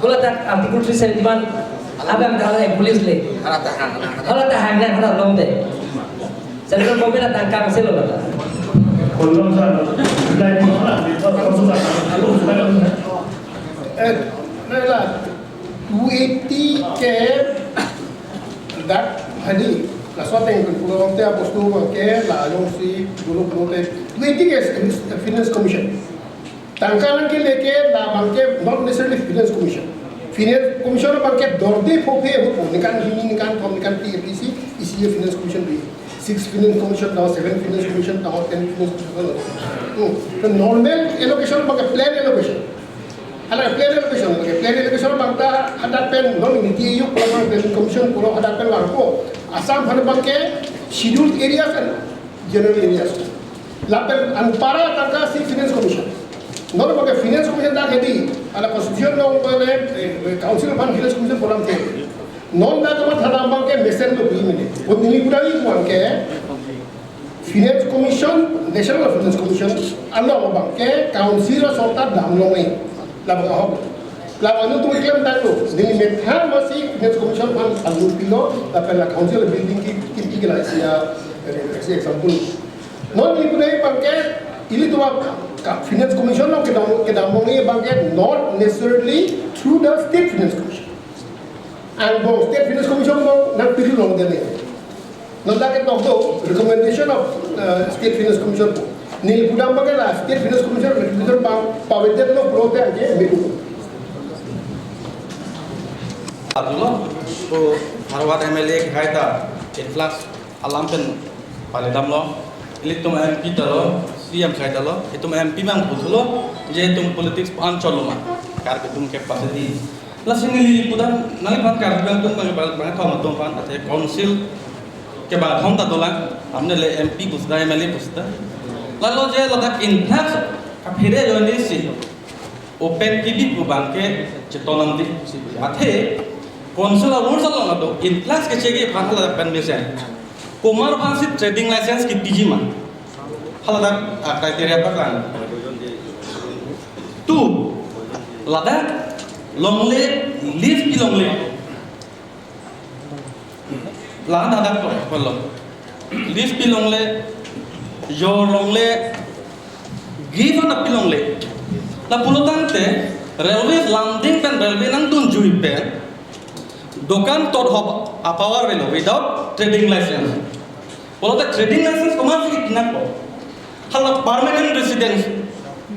Hala ta article three seventy-one abang hala police le. Hala ta hang, hala ta hang na hala long de. Central government atang kang selo la ta. Kolom sa, lai mo na, di to, kolom sa, alu sa. Eh, nai la, two eighty ke dak hadi, laso ateng pen pulo te abostu ke la jongsi dulu pulo te two eighty ke Finance Commission. Tangka nangkele ke la abang ke not necessarily Finance Commission. Finance Commission abang ke dorde phope ho, ningkan hini, ningkan thom, ningkan phli, P C, isi ye Finance Commission bi. Six Finance Commission tang, seven Finance Commission tang, ten Finance Commission tang. Hmm. The normal allocation abang ke plan allocation. Hala plan allocation, hala plan allocation abang ta hadak pen non NITI Aayog, Planning Commission, pulo hadak pen vangpo. Assam aphan abang ke scheduled areas and general areas. Lapen anpara tangka si Finance Commission. Non abang ke Finance Commission dak hedi, hala constitution along pen, eh, Council aphan Finance Commission pu alam the. Non dak amat hala abang ke mesen lo bi mene. Bo neli pudari abang ke Finance Commission, National Finance Commission, along abang ke Council asorkar damlong ni. Labang ahok. Labang nu tum klem tanglo. Neli methang masi Finance Commission aphan alu pilo, lapen la Council building ki, ki, ki, ki la isi ya, eh, isi example. Non neli pudari abang ke, ili tum ka Finance Commission along kedam, kedamlong ni abang ke not necessarily through the State Finance Commission. Angbong State Finance Commission along nangpilong dele. Non dak ketok do recommendation of, uh, State Finance Commission. Neli pudam abang ke la State Finance Commission recommendation abang pavedetlo pulote anke medu. Adulo, ko Dharwad M L A akhei ta influx alam pen pale damlo, ilitum M P ta lo, C M akhei ta lo, itum M P abang pulo, je itum politics pu-an cholo ma, Karbi atum capacity. Lasi neli pudam, nangliphan Karbi atum bang, bang, bang, thom atum aphan, athe Council ke bang thom ta dolang, amne le M P pusita, M L A pusita. Lalo je ladak influx kaphere ajoine si open T V pu abang ke chetonang di. Athe Council a rules along atum influx kechegi aphan hala pen mesen. Komat aphan si trading license kipiji ma? Hala dak, ah, criteria paklang. Two, ladak longle, lease pi longle. Ladak dak to, polo. Lease pi longle, jor longle, give an pi longle. La pulo tangte, railway landing pen railway nangdunjui pen, dokan tot hop a-power avelo without trading license. Pulote trading license komat si nangpo? Hala permanent residence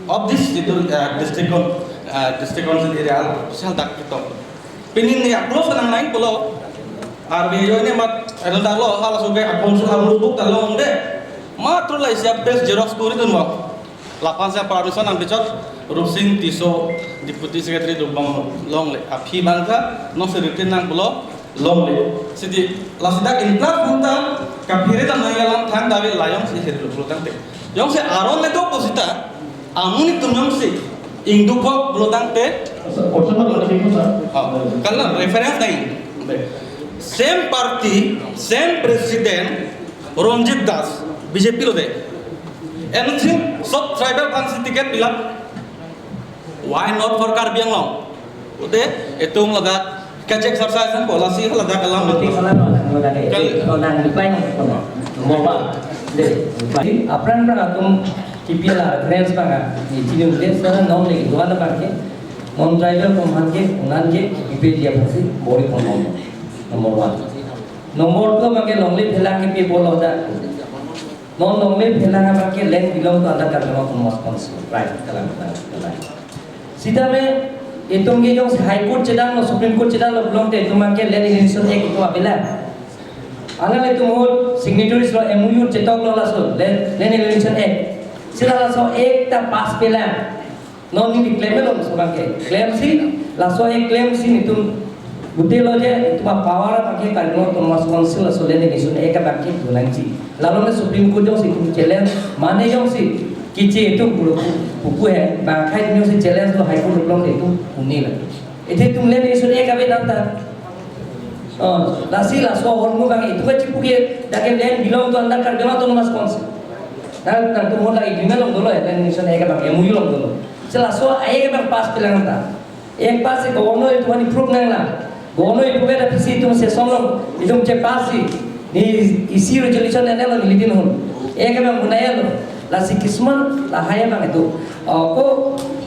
of this, uh, district con-, uh, district council area, sel dak ketok. Pini ne a-clause nang nangpo lo. R B I ajoine mat, eno dak lo, hala suke a-council a-rule book ta longde. Matro la isi a-page xerox kori dunbom. Laphan si permission nangpechot, Rupsing Tisso, Deputy Secretary dobom longle. Aphi abang ta, non si written nangpo lo, longle. Sidi, lasi dak influx aphan ta, kaphere damnang alam thangta ave la jongsi hir lo pulo tangte. Jongsi aron le do pusita, amonit atum jongsi ingdukok pulo tangte. Sir, question number three, sir. Oh, kalang reference nai. Same party, same president, Ranjit Das, B J P lo de. Anything, sob tribal aphan si ticket pilak. Why not for Karbi Anglong? Ode, itum ladak, catch exercise nangpo, lasi ladak alam. Politik alam lo, lo lagi. Kal- Lo nang reply nang, kono. Number one. De, reply. Apran apran atum kipi la reference abang, ah, di chini ude, sana nom lagi, dua na abang ke. Non tribal atum aphan ke, unan ke, kipi dia pasti, bori kono. Number one. Number two abang ke longle phelang kipi bolo da. Non longle phelang abang ke land belong to under Karbi Anglong Autonomous Council. Right, kalang, kalang, kalang. Sitame itum ke jongsi High Court chedanglo, Supreme Court chedanglo pulote itum abang ke Land Alienation Act itum avelang. Anal itum ahut signatories lo, M O U chetoklo laso Land, Land Alienation Act. Sila laso Act ta pass pelang. Non neli klemlo laso abang ke. Klemsi, laso Act klemsi netum pute lo je, itum a-power abang ke Karbi Anglong Autonomous Council laso Land Alienation Act abang ke donangji. Lalo ne Supreme Court jongsi itum challenge, mane jongsi kiche itum puro pu, pupu he, bang akhei jongsi challenge lo High Court along itum pune la. Athe itum Land Alienation Act ave nang ta. Oh, lasi laso ahormu abang itum kachipu ke, dak ke land belong to under Karbi Anglong Autonomous Council. Nang, nangtum hon la itum along dolo ya, land donation ek abang M O U along dolo. Si laso ek abang pass pilang ta. Ek pass si governor itum aphan proof nanglang. Governor itum ke dak si itum session along itum chepass si, ne isi resolution ene along nelitum hon. Ek abang munaya lo. Lasi kismat lahai abang itum. Oh, ko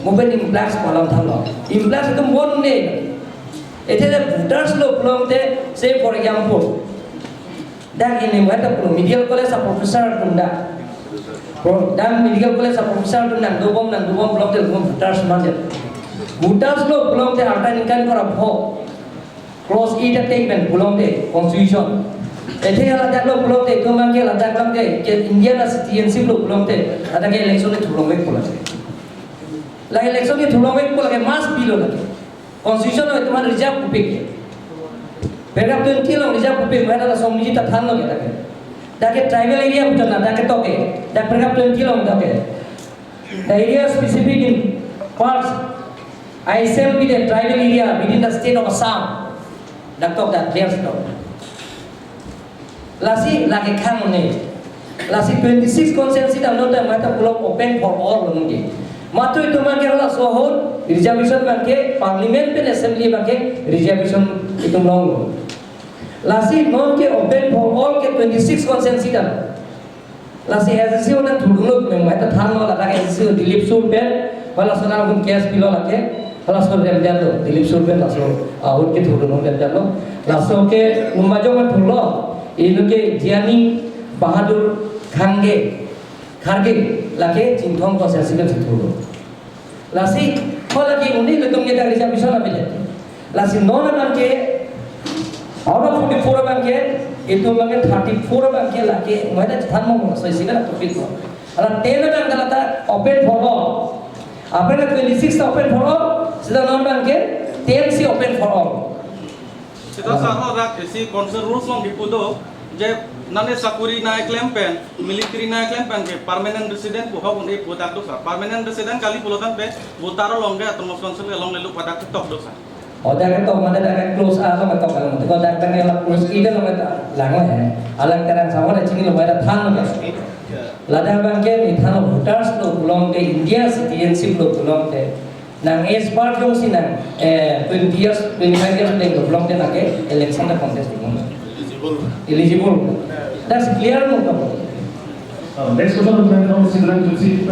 mobile influx palam thanlo. Influx itum bon ne. Ethe le voters lo pulote, say for example, dak ini mo ta pulo medical college a professor atum dak. Pro-, dak medical college a professor atum nangdobom, nangdobom pulote lo voters mande. Voters lo pulote arta ningkan kora pho. Clause eight attack pen pulote constitution. Ethe ladak lo pulote itum abang ke ladak abang ke, ke Indian a citizenship lo pulote, ladak ke election kethurlongvek pulo. La election kethurlongvek pulo ke must be lo lake. Constitution lo itum aphan reserve pupik. Paragraph twenty along reserve pupik, mana la song niji ta thanlo ke dak ke. Dak ke tribal area puta na, dak ke toke. Dak paragraph twenty along dak ke. The area specific in parts I shall be the tribal area within the state of Assam. Dak tok dak clear tok. Lasi lake khang ne. Lasi twenty-six constituency ta non ta mata pulo open for all lo nungke. Mathoi itum abang ke laso ahut reservation abang ke parliament pen assembly abang ke reservation itum longlo. Lasi non ke open for all ke twenty-six constituency ta. Lasi S D C o nangthurdunlo, mata thanlo ladak S D C o Dilip Sur pen, hala so nangtum case pilo lake, hala so remjalo, Dilip Sur pen laso ahut kethurdun remjalo. Laso ke Lumbajong an thurlo, ilo ke Jiani Bahadur Khange, Kharge, lake Chinthong constituency pen thurlo. Lasi, hala ke un-e ilitum ke dak reservation abilet. Lasi non abang ke, out of forty-four abang ke, itum abang ke thirty-four abang ke lake, mata than mo, so isi na topik mo. Hala ten abang ke lata open for all. Apre na twenty-six ta open for all, sita non abang ke, ten si open for all. Sita sir, dak isi council rules along kipu do, je nane sakuri nangkeklem pen, military nangkeklem pen ke permanent resident pu ahok un-e pu dak do sir. Permanent resident kali pulotangte voter along ke autonomous council along lelo pu dak ketok do sir. O dak ketok mane dak ke clause a along ketok along. Ko dak dak la clause i along ketok lang he. Alang terang sama dak chinilo dak thanlo ke. Ladak abang ke ne thanlo voters lo pulote India citizenship lo pulote. Nang age bar jongsi nang, eh, twenty years, twenty-five years deng lo pulote nang ke election ta contest ding. Eligible. That's clear mo kapu. Uh, next question, Honorable Sidran Tulsi.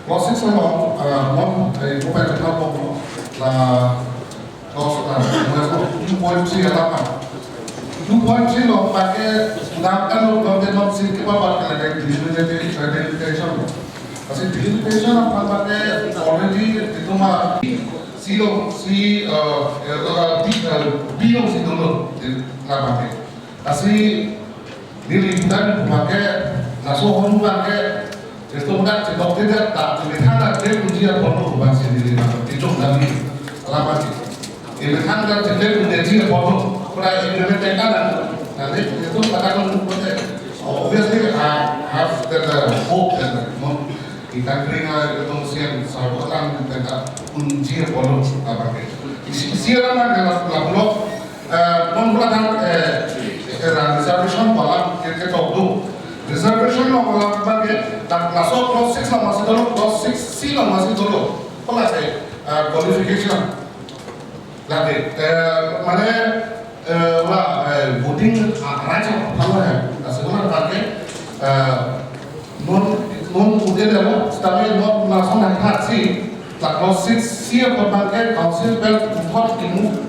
Clause six along, uh, non, eh, ko pen thap mo, la Clause, uh, two point three along. Two point three along abang ke, udang kan lo, lo, lo, sin ke babat ke lagi delimitation, delimitation. Lasi delimitation abang ke already itum ma, C along, C, uh, uh, D, uh, B along si dolo, eh, abang ke. Lasi neli bukan abang ke, laso ahormu abang ke, itum dak cedok tidak, dak cemethang dak dia kunci apa lo abang si neli abang ke, kejong kami, alamat. Cemethang dak cedok kunci apa lo, pernah implement kan, nah, ini itum katakan, obviously, I have that, uh, hope that, uh, no, kita kering, uh, itum siang, sahabat lang, kita kunci apa lo, abang ke. Isi, isi abang ke, la, la, lo, Eh, non pula kan, eh, eh, reservation palang ke, ketok do. Reservation lo palang abang ke, dak laso clause six lo masih dolo, clause six C lo masih dolo. Pula ke, eh, qualification. Lagi, eh, mane, eh, la, eh, voting, ah, rights of power hai. Laso abang ke, eh, non, non udah deh, tapi non langsung nangkhat si, tak lo six C abang ke council pen thot kimu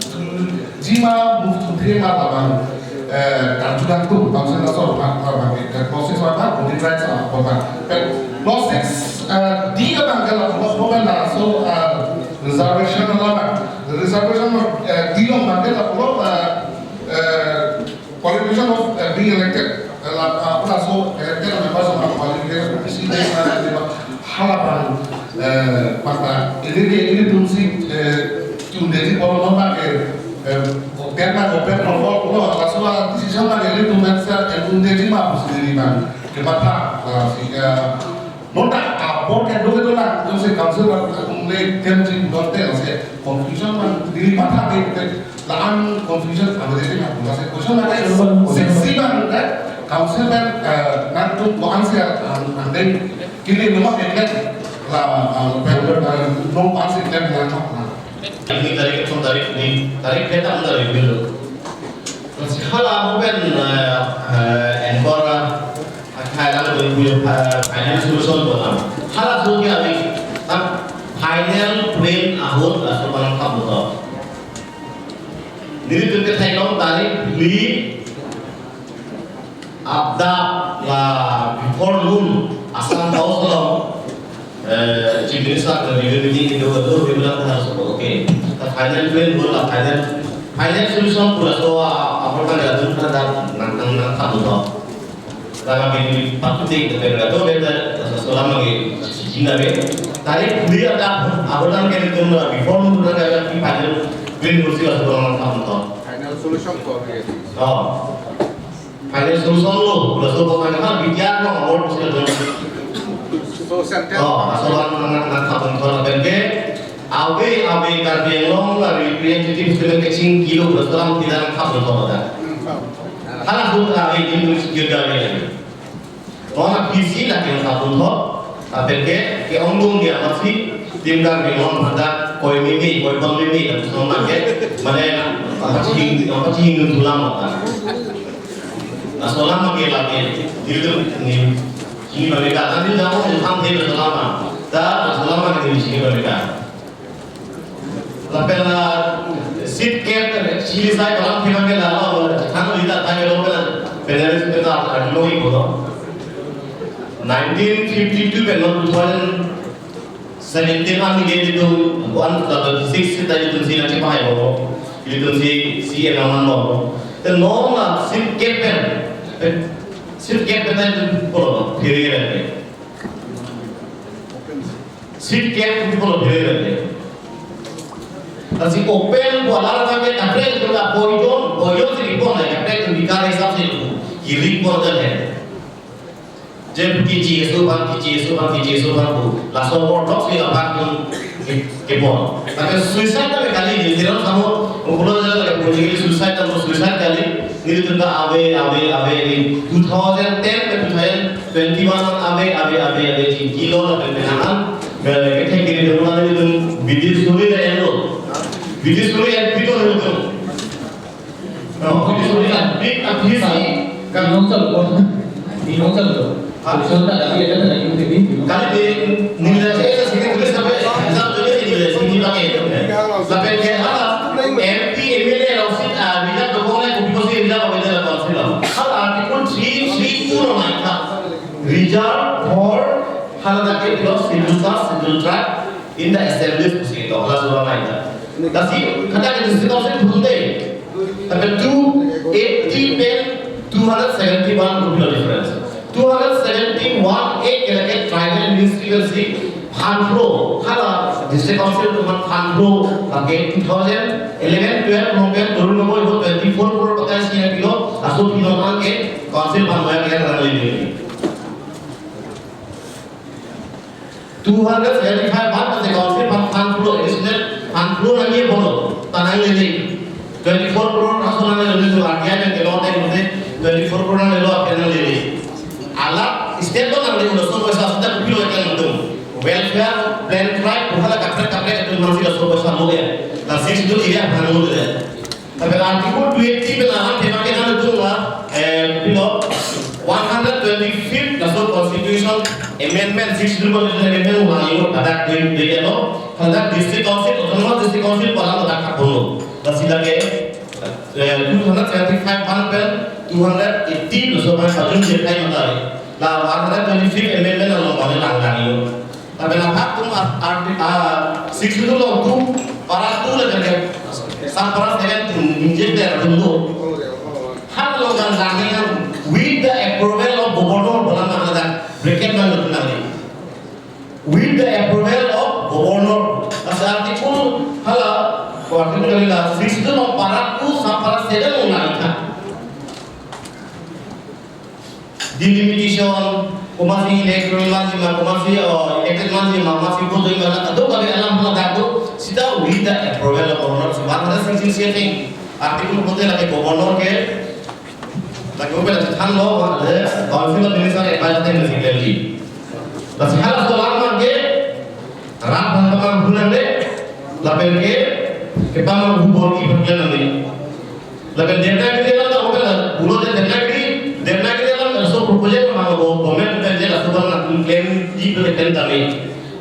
jima move to the ma abang, eh, karju dang tu council laso abang ke, tak lo six abang, voting rights abang. Pen lo six, eh, D abang ke la, lo, lo pen laso, eh, reservation abang. Reservation, eh, D abang ke la, lo, eh, eh, qualification of, uh, being elected. Uh, la, uh, laso elected members of our qualification, isi de, uh, de, hala abang, uh, mata, ini de, ilitum si, uh, tun de di polo non abang ke, uh, open na, open for all, no, laso, uh, decision na ilitum na sa, uh, tun de di ma, pusi di ma, ke mata, uh, si, uh, non ta, uh, board ke do ke do na, itum si council na, uh, Only ten three dot ten se confusion man dili matha de te la-an confusion ave de na pura se question na se si man te council man nang tu ko an se an de kili numa ke la no an se ke na na. Ini tarik, tarik ini, tarik kita tarik dulu. Terus hala mo pen, eh, eh, anchor, ah, akhai lang dun punya, eh, final solution ko na. Hala so kya ni? Tam final plan ahut laso bang kam to. Nelitum ke theklong tarik phli adap la before noon Assam House along, eh, Chief Minister ke review meeting kedo kedo review lang tha so, okay. Ta final plan bo la final, final solution pura so, ah, apa kan ada tu kan ada nang nang nang satu to. Karena bini patut di kita berada tu kita sekolah lagi sijin lagi. Tarik phli adap, apa kan kita tu before noon kan ada final plan bo si la so nang nang satu to. Final solution ko. Oh. Final solution lo, laso ko kan ha bidyar no amor pusi lo. So center. Oh, laso kan nang nang nang satu to lapen ke ave ave Karbi Anglong la representative sila kachingki lo, laso lam tidak nang satu to ta. Hala so ave di munis kira ave lagi. Nona P C la ke nang satu to, lapen ke ke ongdung dia masih tim Karbi Anglong pada koi mimi, koi pon mimi, laso nang ke, mane, apa cing, apa cing nun tulang apa. Laso lam ke lagi, itu ni, ini mereka, nanti jauh yang sampai laso lam, dah, laso lam ini sini mereka. Lapen, ah, seat cap, chili sai kalang phirang ke lalo, thang lita thang lo pela, penalty peta arlo ipo. Nineteen fifty-two pen non two thousand seventeen an nge di tum, one thousand six ta di tum si na chepai bo, di tum si C M aman bo. Te non la seat cap pen, seat cap pen ta di tum polo, phiri pen. Seat cap pu polo phere lagi. Lasi open pu alar kake kaprek itu la poison, poison si ripon la kaprek itu bikar hisap si pu. Kiri pon dan hai. Jeb kichi esu bang, kichi esu bang, kichi esu bang pu. Laso ortok si la bang pu. Ke, kepon. Tapi suicide kami kali ini, tidak sama. Ukulo jalan lagi, suicide dan suicide kali. Nelitum ta ave, ave, ave ni two thousand ten ke two thousand twenty-one ave, ave, ave, ave, chingki lo lapen penang an, eh, kethek kiri dong nelitum bidi suri le enlo. Bidi suri en pito nelitum. Oh, bidi suri en pit a pit si. Kan nong chal ko. Ni nong chal ko. Sunda lagi ada lagi mungkin ni. Kali di nilai saya sini tulis sampai exam tulis ini sini pakai. Sampai ke hala M P M L A lo si, ah, bisa dukung le kopi kosi bisa pakai dalam council lo. Hala article three three two lo naik ta. Reserve for hala dak ke plus schedule caste, schedule tribe in the assemblies pusi to hala surat naik ta. Lasi kada ke district council pun dei. Tapi two eighty pen two hundred seventy-one rupee difference. Two hundred seventy-one A ke lake tribal ministry si phanphlo, hala district council atum aphan phanphlo, lake two thousand eleven twelve along pen turun nogo ibo twenty-four crore pakai si pilo, laso pilo an ke council aphan boya ke rang lele. Two hundred seventy-five baht ase council aphan phanphlo, additional phanphlo nangji pulo, ta nanglele. Twenty-four crore laso nanglele, R T I pen kelo te mute twenty-four crore nanglelo, aphi nanglele. Alat state lo nangle ulo, laso paisa sita kopilo eklang nangtum. Welfare plan tribe pu hala kaprek kaprek atum aphan si laso paisa lo ya. La six schedule area aphan lo ya. Tapi article two eighty pen alam tema ke nangtum la, eh, pilo one hundred twenty-fifth laso constitution amendment, six schedule constitution amendment ulang yo, hadak dui dui lo, hadak district council, autonomous district council pu alam hadak thaklo. Lasi lake, eh, two hundred seventy-five bang pen two hundred eighty laso bang pajun je kai matai. La one hundred twenty-fifth amendment along bang lang lang yo. Tapi laphak atum ar, ar, ah, six schedule along tu para tu le kan, sa para seven tu inject der tu lo. Hak lo kan lang ni kan with the approval of governor bolang kan, bracket kan lo tu lang ni. With the approval of governor. Asa article hala, article kali la six schedule along para tu sa para seven lo lang ni kan. Delimitation, Komatsi electoral manji ma, komatsi, oh, elected manji ma, komatsi vote doi ma, la kadokave alam hala dak do, sita with the approval of governor, si one hundred sixty-six thing. Article pute lake governor ke, lake governor ke thanlo, le Council of Minister advice thing basically. Lasi halaso alam abangke, rat abang pamanghu nangde, lapen ke, kepamanghu bor-i pangklan nangde. Lapen Devanagari alam ta hoben la, pulo je Devanagari, Devanagari alam laso proposal ma ho, comment pen je laso abang na claim ji pen pen tame.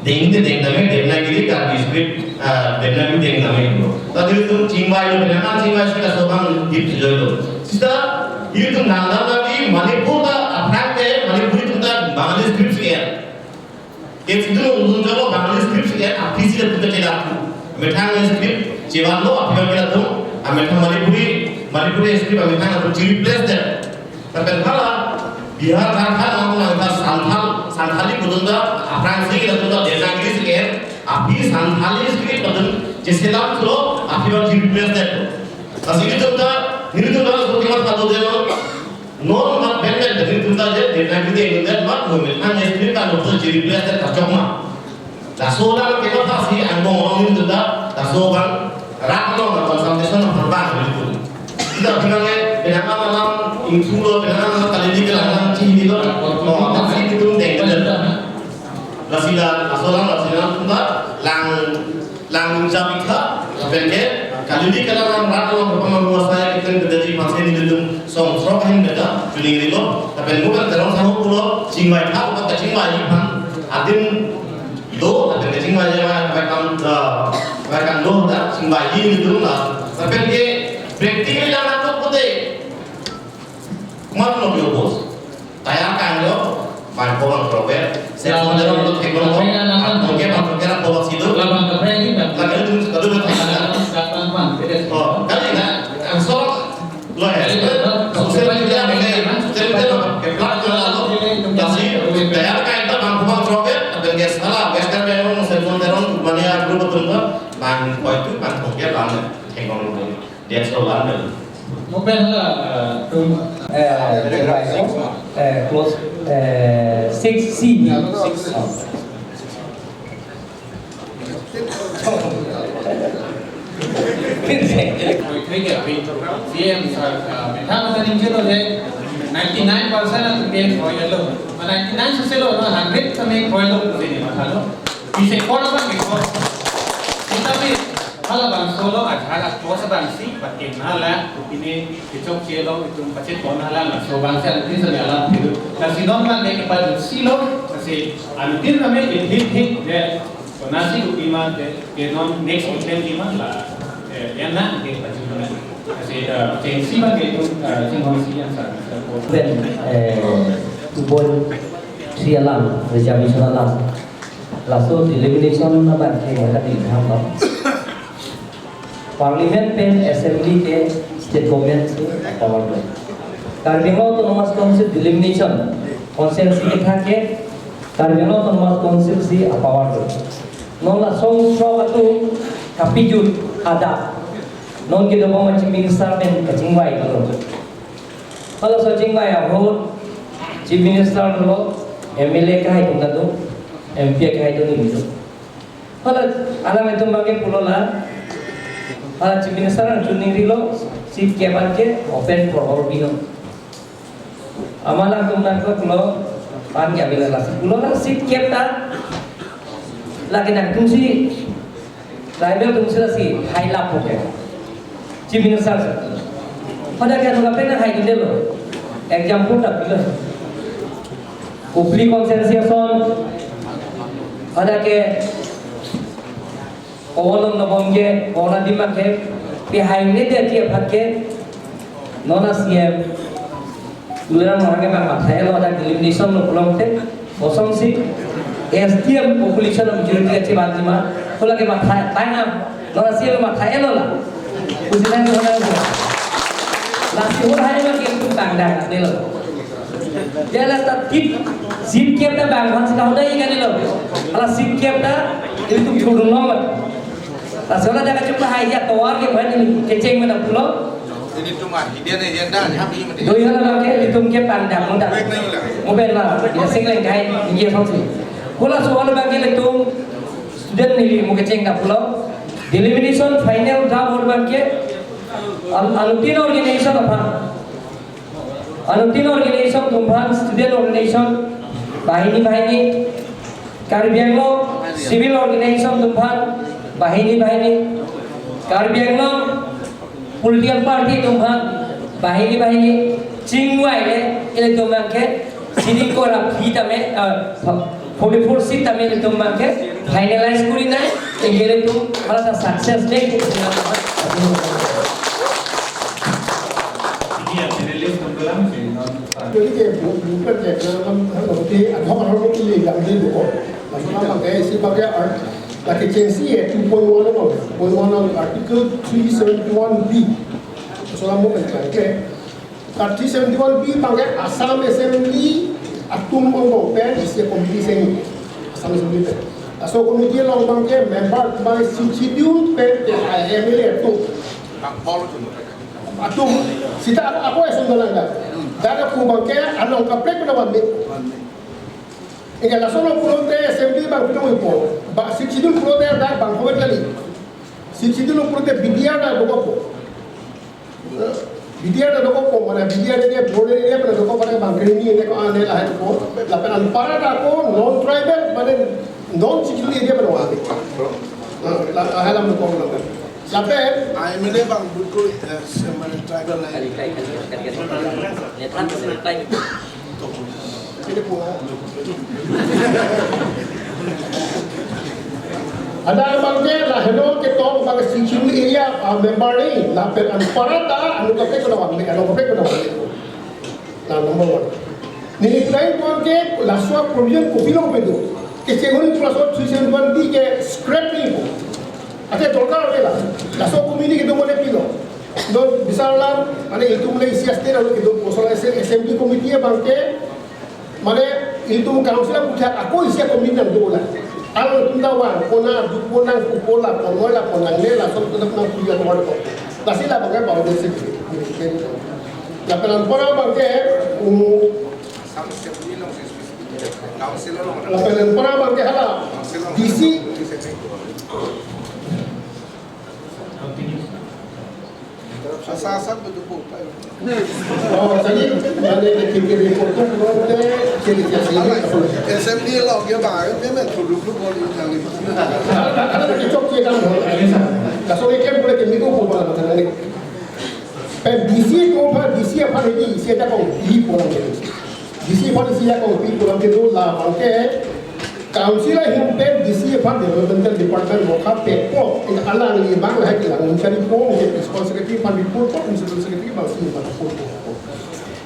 Deng te deng tame, Devanagari Karbi script, ah, Devanagari deng tame lo. Ta dei tum chingvai lo, penang an chingvai script laso abang dip si joilo. Sita, itum nang dam lagi, Manipur ta aphrang ke, Manipuri atum ta Bangali script si ya. Ke situ undun jabo Bangali script ke aphi si lapu ke chelathu. Methang script chevanlo aphi abang ke lapu. Amethang Manipuri, Manipuri script amethang lapu che-replace det. Lapen hala Bihar, Jharkhand along along ta Santhal, Santhali pudun ta aphrangsi ke lapu ta Devanagari si ke aphi Santhali script pudun cheselamthulo aphi abang che-replace det. Lasi itum ta, nelitum ta so kemat pado delo. Non mat pen pen dei tum ta je Devanagari dei mat mo me an es ni kan to che-replace ta chok ma. Laso alam kematha si angbong along ni tum ta, laso abang rat along consultation abang ni tum. Ita bilang eh, penang an alam ingthu lo, penang an alam kalili kelang alam chinilo. Oh, ta si tum deng deng. Lasi la, laso alam, lasi la tum ta, lang lang jam ikha, lapen ke, kalili kelang alam rat along pamanghu asai keten bedaji phansi nelitum song srok ahin beda, chuning rilo, lapen mo kan Teron sangho pulo, chingvai tha, upat kachingvai aphan, adim do, lapen kachingvai jama, vai kam, ah, vai kam do, ta, chingvai nelitum la, lapen ke, practically lang atuk pute, Kumat lo yo bos. Tayar kan lo, bang ko bang prover. Saya sudah lo teknologi. Bang ko ke bang ko ke bang ko bang situ. Lagi itu satu dua tiga. Oh, kali na. Ang so, lo ya. Sosial media ke, sosial media ke plak ke lalu. Kasi tayar kan itu bang ko bang prover. Tapi ke salah. Western memang saya sudah lo mania grup betul bang ko itu bang ko ke bang teknologi. That's all. Mo pen la, eh, tum, eh, eh, close, eh, six C. Six. Oh. Thank you, P M sir. Uh, methang masa ningjelo je ninety-nine percent atum ke kroilo. Ninety-nine soselo, no, hundred kami kroilo, sini mathalo. Bisa kor apa nih, kor? Kita pi, halabangso lo, ajak aktor abangsi, pakai nala, pine kechokche lo, itum pachet pon nala, laso abangsi, anti sa nala, piru. Lasi non abang ke pajutsi lo, lasi anti kami, hit, hit, hit, ya. Konatsi kopi ma, ke, ke non next weekend di ma, la, eh, ya na, ke pajut na. Lasi, eh, chensi abang ke itum, eh, chinghonsi yang sa, sa, ko. Then, eh, two point three alam, reservation alam. Laso delimitation abang ke maka di ham lo. Parliament pen assembly ke state government si power do. Karbi Anglong Autonomous Council delimitation constituency ke thak ke Karbi Anglong Autonomous Council si power do. Non la song srok atum kapijut hadak. Non ke do ma Chief Minister pen kachingvai lo. Halaso chingvai ahut Chief Minister lo, M L A kahai atum ta do, M P kahai atum ta do. Hala alam itum abang ke pulo la, hala Chief Minister nangchuning rilo, seat kepan ke open for all bino. Amat alangtum nangkok lo, pan ke abila lasi pulo la seat kep ta, lake nangtumsi, tribal atumsi lasi hai lapu ke. Chief Minister sir. Pada ke anu kape nang hai delo. Example ta pilo. Kopili constituency ason. Pada ke Kolom nabom ke, Kona Dima ke, pi hai ne dia dia phat ke, nona C M. Tuliram Ronghang ke bang matha-elo, dak delimitation lo pulote, kosonsi S D M population of majority kachevanji ma, hala ke matha, tangam, nona C M matha-elo la. Kusinan ko na ko. Lasi hur hari ma ke itum tangdang nelo. Dia la ta tip, seat kep ta bang hansi kahoda ikan nelo. Hala seat kep ta itum thurung lo ma. Lasi hala dak kachuk hai ya tovar ke mana kecheng mana pulo. Ini cuma hidden agenda ni, happy mati. Do you know ke itum ke pandak muda? Baik, baik, baik. Mobile ma, ya sing leng kai, ini ya song si. Kula soal bagi itum student neli mo kecheng da pulo. Delimitation final draft hor bangke, an-, anuttin organization aphan. Anuttin organization atum aphan, student organization, bahini bahini, Karbi Anglong civil organization atum aphan, bahini bahini, Karbi Anglong political party atum aphan, bahini bahini, chingvai le, ilitum bangke, sini kora phi tame, ah, forty-four seat tame ilitum bangke finalize kuri nai, ilitum hala ta success de. Jadi ya, panelist untuk lang sih, non. Jadi kayak bu-, bukan kayak dalam, kalau di ad hoc, ad hoc ini yang di buku. Maksudnya pakai, si pakai art, pakai C C ya, two point one apa? Point one article three seventy-one B. Soalnya mau kan pakai. Three seventy-one B pakai Assam Assembly atum angbong pen isi committee seng Assam Assembly pen. Laso committee along bangke member by Sixth Schedule pen ke M L A atum. Atum. Sita ako, ako esun dalang da. Daga pu bangke along kaprek pada one minute. Ingat laso lo pulote Assembly bang pinong ipo. Ba Sixth Schedule pulote da bang kowet kali. Sixth Schedule pulote B D R da bokok po. B D R da dokok po, mane B D R area, border area pen dokok, mane bang krini ne ko ane lahai ko, lapen anparta ako non tribal, mane non scheduled area pen wahani. La, la, lahai alam dokok lapen. Lapen, M L A bang buku, eh, se mane tribal lahai. Ini pura. Ada bangke lahelo ketok bang Sixth Schedule area, ah, member ni, lapen anparta, anu kaprek pada one minute, anu kaprek pada one minute. Nah, number one. Neli pulai bangke laso provision kopilo pado. Kecheng hon laso three seven one B ke scrap ni. Ate dorkar ave la. Laso committee kedo mane pilo. Don bisar alam, mane itum le isi state alo kedo, kosol ase assembly committee bangke, mane itum council aputhak ako isi committee nangdo la. Alo itum da wan, kona, du kona, ku kola, konoi la, konang ne la, sob itum nang puja kemar ko. Lasi la bangke bang desi. Lapen anpara bangke, um, lapen anpara bangke hala, D C, Asa-asa betul po, Pak. Oh, jadi, mane ke kiri report tu, kalau te, kiri kiri sini. Ala, assembly lo, dia bang, dia main dulu dulu boleh yang itu. Ada, ada, ada kecok dia kan, boleh, ada sa. Kaso ikan boleh ke minggu ko bang, kan ini. Pen D C ko, Pak, D C apa lagi? Saya tak tahu, di pulang dia. D C aphan isi ako pi pulang kedo la bangke Council ahin pen D C aphan Developmental Department mokha pekpo, in alangli bang lahai kelang mencari po, mungkin Principal Secretary aphan report po, Principal Secretary bang si aphan report po.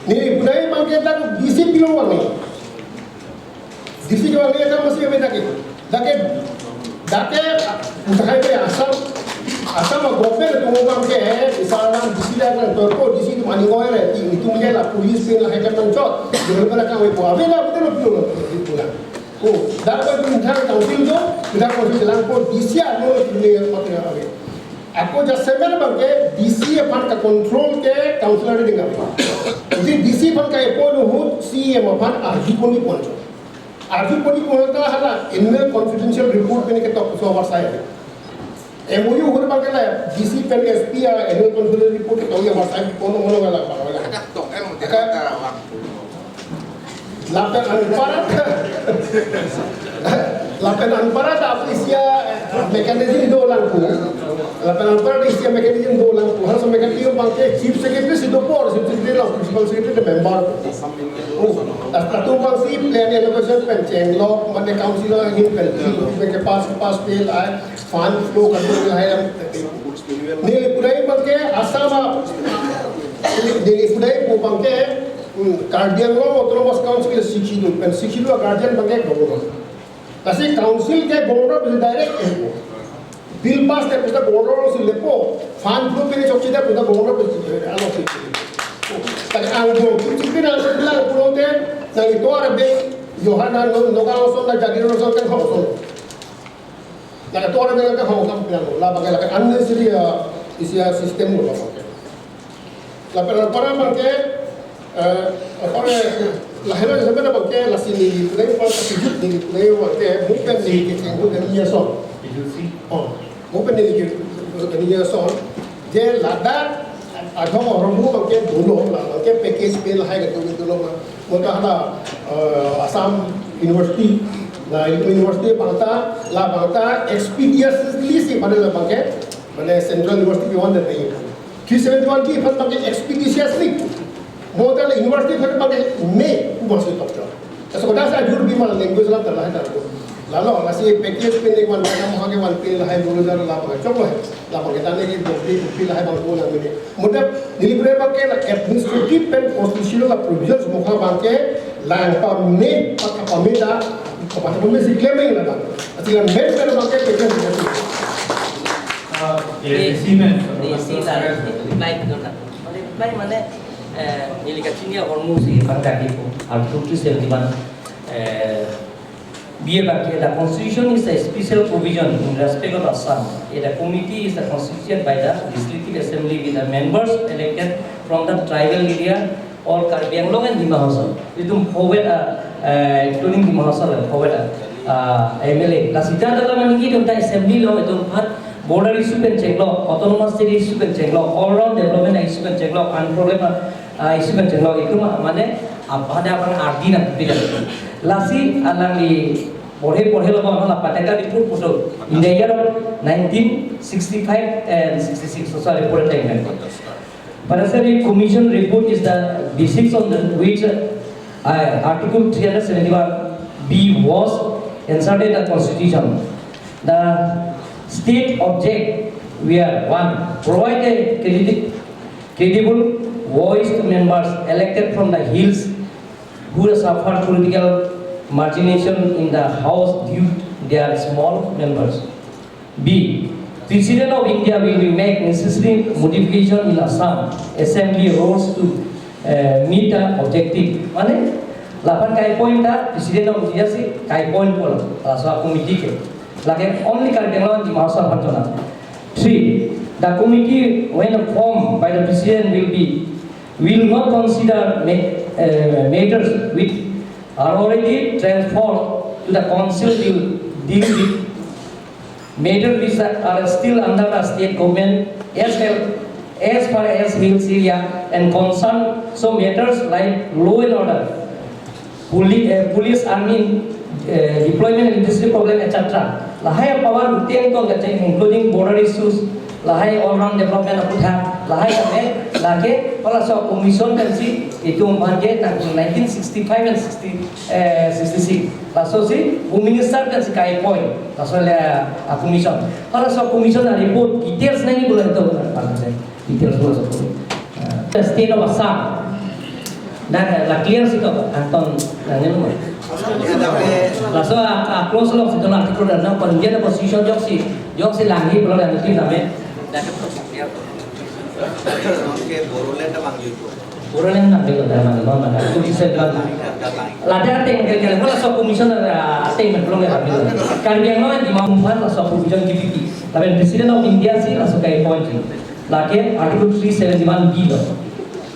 Neli pudai bangke dak D C pilo wangi. D C ke wangi dak masih kami dak ke. Dak ke, dak ke, utai pe Assam, Assam a government atum bangke, misalnya D C dak nang torko, D C atum aning oi re, ti, itum ke la police pen lahai kan nangchot, developer kang ave po, ave la, betul, betul, betul. Oh, dak ke pinthang council do, pinthang council langpo, D C ano, ini apa tu ave. Ako jasemen bangke, D C aphan ka control ke council ave ding apa. Jadi D C aphan ka appoint ahut, C E M aphan arju pon ni pon. Arju pon ni pon ta hala annual confidential report pen ketok so avarsai. M O U hur bangke la D C pen S P a annual confidential report ketok avarsai pon mono hala bang. Ada tok em, ada tok. Lapen anpara, lapen anpara ta isi a mechanism do langpo. Lapen anpara ta isi a mechanism do langpo. Halaso mechanism bangke Chief Secretary si dopo, Chief Secretary la Principal Secretary ta member. Oh, tas atum bang si plan allocation pen chenglok, mane council ahin pen, pen ke pass, pass fail ai, fund flow kan tu hai am. Neli pudai bangke Assam a, neli pudai pu bangke, hmm, Karbi Anglong Autonomous Council Sixth Schedule pen, Sixth Schedule guardian bangke governor. Lasi council ke governor bisa direct eh. Bill pass te pesta governor si lepo, fund flow pine chokche te pesta governor pesta, eh, alo si. Tadi ang do, tu chipi na sa bilang pulote, nang ito ara be, Yohana no, no ka oson na jadi no oson kan oson. Nang ito ara be kan oson kan pinang, la bangke la kan unnecessary, ah, isi a system lo bangke. Lapen apor abangke, eh, apor lahelo sampai abangke lasi neli pulai, apor kejut neli pulai abangke, mungkin neli kecheng mungkin iya son. Oh, mungkin neli ke, iya son. Je ladak, adong orang mu abangke dolo, la, abangke package pen lahai kedo kedo lo ma. Mota hala, eh, Assam University, la University abangta, labangta expeditiously si pada labangke, mane Central University beyond the day. Three seventy-one B aphan abangke expeditiously. Mota la university aphan abangke me ubos ke tokjo. Eso koda sa jur bi mal language la telah ta ko. Lalo lasi package pen ne wan ka mohake wan pen lahai dolo jar labangke choklo he. Labangke tane ki bokri bokri lahai abang ko nang mene. Mota neli pulai abangke la administrative pen constitutional la provisions mokha abangke lang pame, pata pame ta, pata pame si claiming labang. Ati la men pen abangke package. Uh, yes, yes, yes, yes, yes, yes. Reply to that. Mane, reply mane, eh, neli kachini ahormu si bang kaki ko, Article three seventy-one, eh, B abangke, the constitution is a special provision in respect of Assam. The committee is the constituted by the Legislative Assembly with the members elected from the tribal area or Karbi Anglong and Dima Hasao. Itum forward, uh, uh, including Dima Hasao, forward, uh, M L A. La sita dalam ini itum ta assembly lo itum aphan border issue pen chenglo, autonomous state issue pen chenglo, all round development issue pen chenglo, unemployment, uh, issue pen chenglo, itum mane apa ada abang ardi na beda. Lasi alangli porhe porhe lo bang la Pateka report putu. In the year of nineteen sixty-five and sixty-six, so sorry, report time. But the commission report is the basis on the which, uh, Article three hundred seventy-one B was inserted in the constitution. The state object were one, provide a credi-, credible voice to members elected from the hills who suffer political marginalization in the house due their small members. B, President of India will be make necessary modification in Assam Assembly rules to, uh, meet the objective. Mane, lapen kai point ta, President of India si kai point pon, uh, so committee ke. Lake only Karbi Anglong Dima Hasao aphan chona. Three, the committee when formed by the President will be, will not consider ma-, uh, matters which are already transferred to the council to deal with matters which are still under the state government as well as far as hills area and concern, so matters like law and order, poli-, uh, police army, uh, deployment, electricity problem, et cetera. Lahai power uteng tong kacheng, including border issues, lahai all round development aputhak, lahai kame, lake, hala so commission kan si, itum aphan ke, na nineteen sixty-five and sixty, eh, sixty-six. Laso si, Home Minister kan si kai point, laso le, ah, commission. Hala so commission a report, details nangji pulo itum, details pulo so. Ah, the state of Assam. Na, na clear si to, Anton, na ngenu. Laso a, a clause lo si to article na, na, kon dia na position jok si, jok si langji pulo na tim name. Oke, Bodoland abang itu. Bodoland abang itu, abang itu, abang itu. Itu bisa bilang. Lada ateng ke, ke, hala so commission, ah, ateng ke pulo ke abang itu. Karbi Anglong di Mamphan laso commission G P P. Tapi President of India si laso kai point. Lake Article three seventy-one B lo.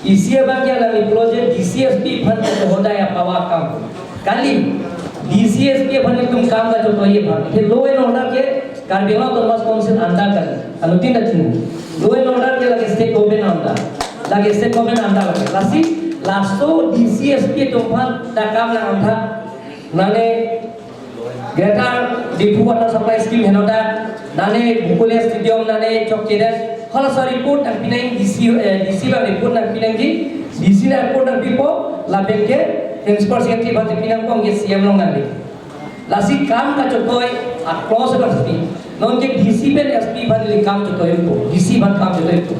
Isi abangke alangli pulo je D C S P aphan ke hodai apower akam. Kali D C S P aphan itum kam kachotoi aphan. Ke law and order ke Karbi Anglong Autonomous Council under kan. Anuttin ta chini. Law and order ke lake state government under. Lake state government under lake. Lasi laso D C S P atum aphan ta kam nang under. Mane Greater Diphu Water Supply Scheme henlo ta, nane Bokolia Stadium, nane Chowkidar, hala so report nangpi nang D C, eh, D C abang report nangpi nangji, D C abang report nangpipo, lapen ke Principal Secretary abang pi nangpo, ke C M along nangpi. Lasi kam kachotoi a clause abang si, non ke D C pen S P aphan ili kam chotoi po, D C aphan kam chotoi po.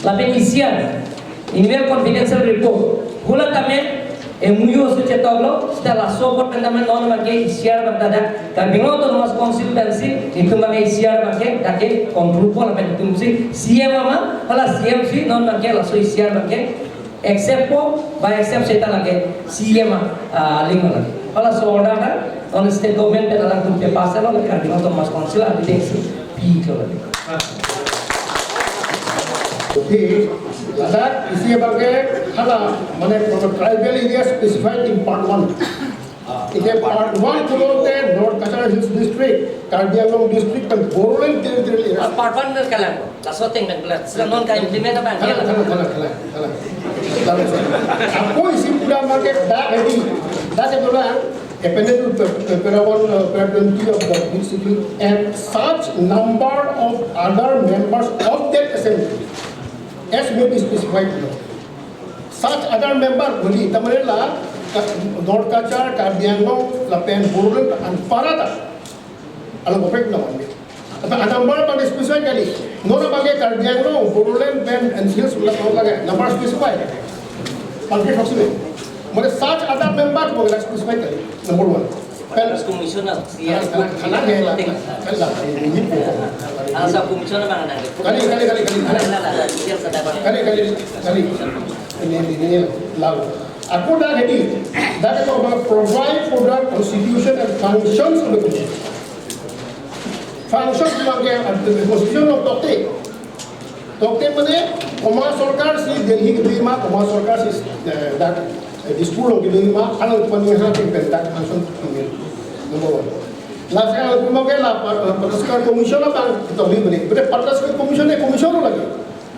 Lapen isi an, annual confidential report, hula tame M O U si chetoklo, seta laso apot pen tame non abangke E C R abang ta dak, Karbi Anglong Autonomous Council pensi, itum abangke E C R abangke, dak ke control po lapen itum si, C M ama, hala C M si, non abangke laso E C R abangke, accept po, by accept seta lake, C M a, ah, link lake. Hala so order ta, non state government pen alangtum pe pass lo, Karbi Anglong Autonomous Council, abang si, pi lo lake. Okay, ladak isi abangke hala, mane, tribal area specified in part one. Ike part one pulote North Cachar Hills District, Karbi Anglong District pen Bodoland Territorial Area. Part one pen kalang, laso ateng pen kalang. Sila non ka implement abang. Kalang, kalang, kalang, kalang, kalang. Kalang, sir. Ako isi pura market dak edi, dak edi lang, appended to paragraph one, uh, paragraph twenty of the Constitution, and such number of other members of that assembly as may be specified below. Such other member, buli, tamane la, ka-, North Cachar, Karbi Anglong, lapen Bodoland, and Para ta. Along operate na bang. Apa number bang specify kali. Non abangke Karbi Anglong, Bodoland, pen, and Hills, wala, wala, number specify. Bangke approximate. Mane such other member bang specify kali. Number one. Kan Commissioner, ya, kalang, kalang, kalang, kalang, kalang, ini po. Asa Commissioner bang ada. Kali, kali, kali, kali, kali. Nah, nah, nah, dia sudah bang. Kali, kali, kali. Ini, ini, ini, law. Ako dak edi, dak ako bang provide for the constitution and functions of the Commission. Functions abangke, uh, the Constitution of tokte. Tokte mane, komat sorkar si Delhi kedo ma, komat sorkar si, eh, dak, eh, Dispur along kedo ma, alangtum aphan ningha ke pen dak function tumil. Number one. Lasi alangtum ke la, pa-, pa-, Patta Commission abang kita beli beli. Bete Patta Commission e commission lagi.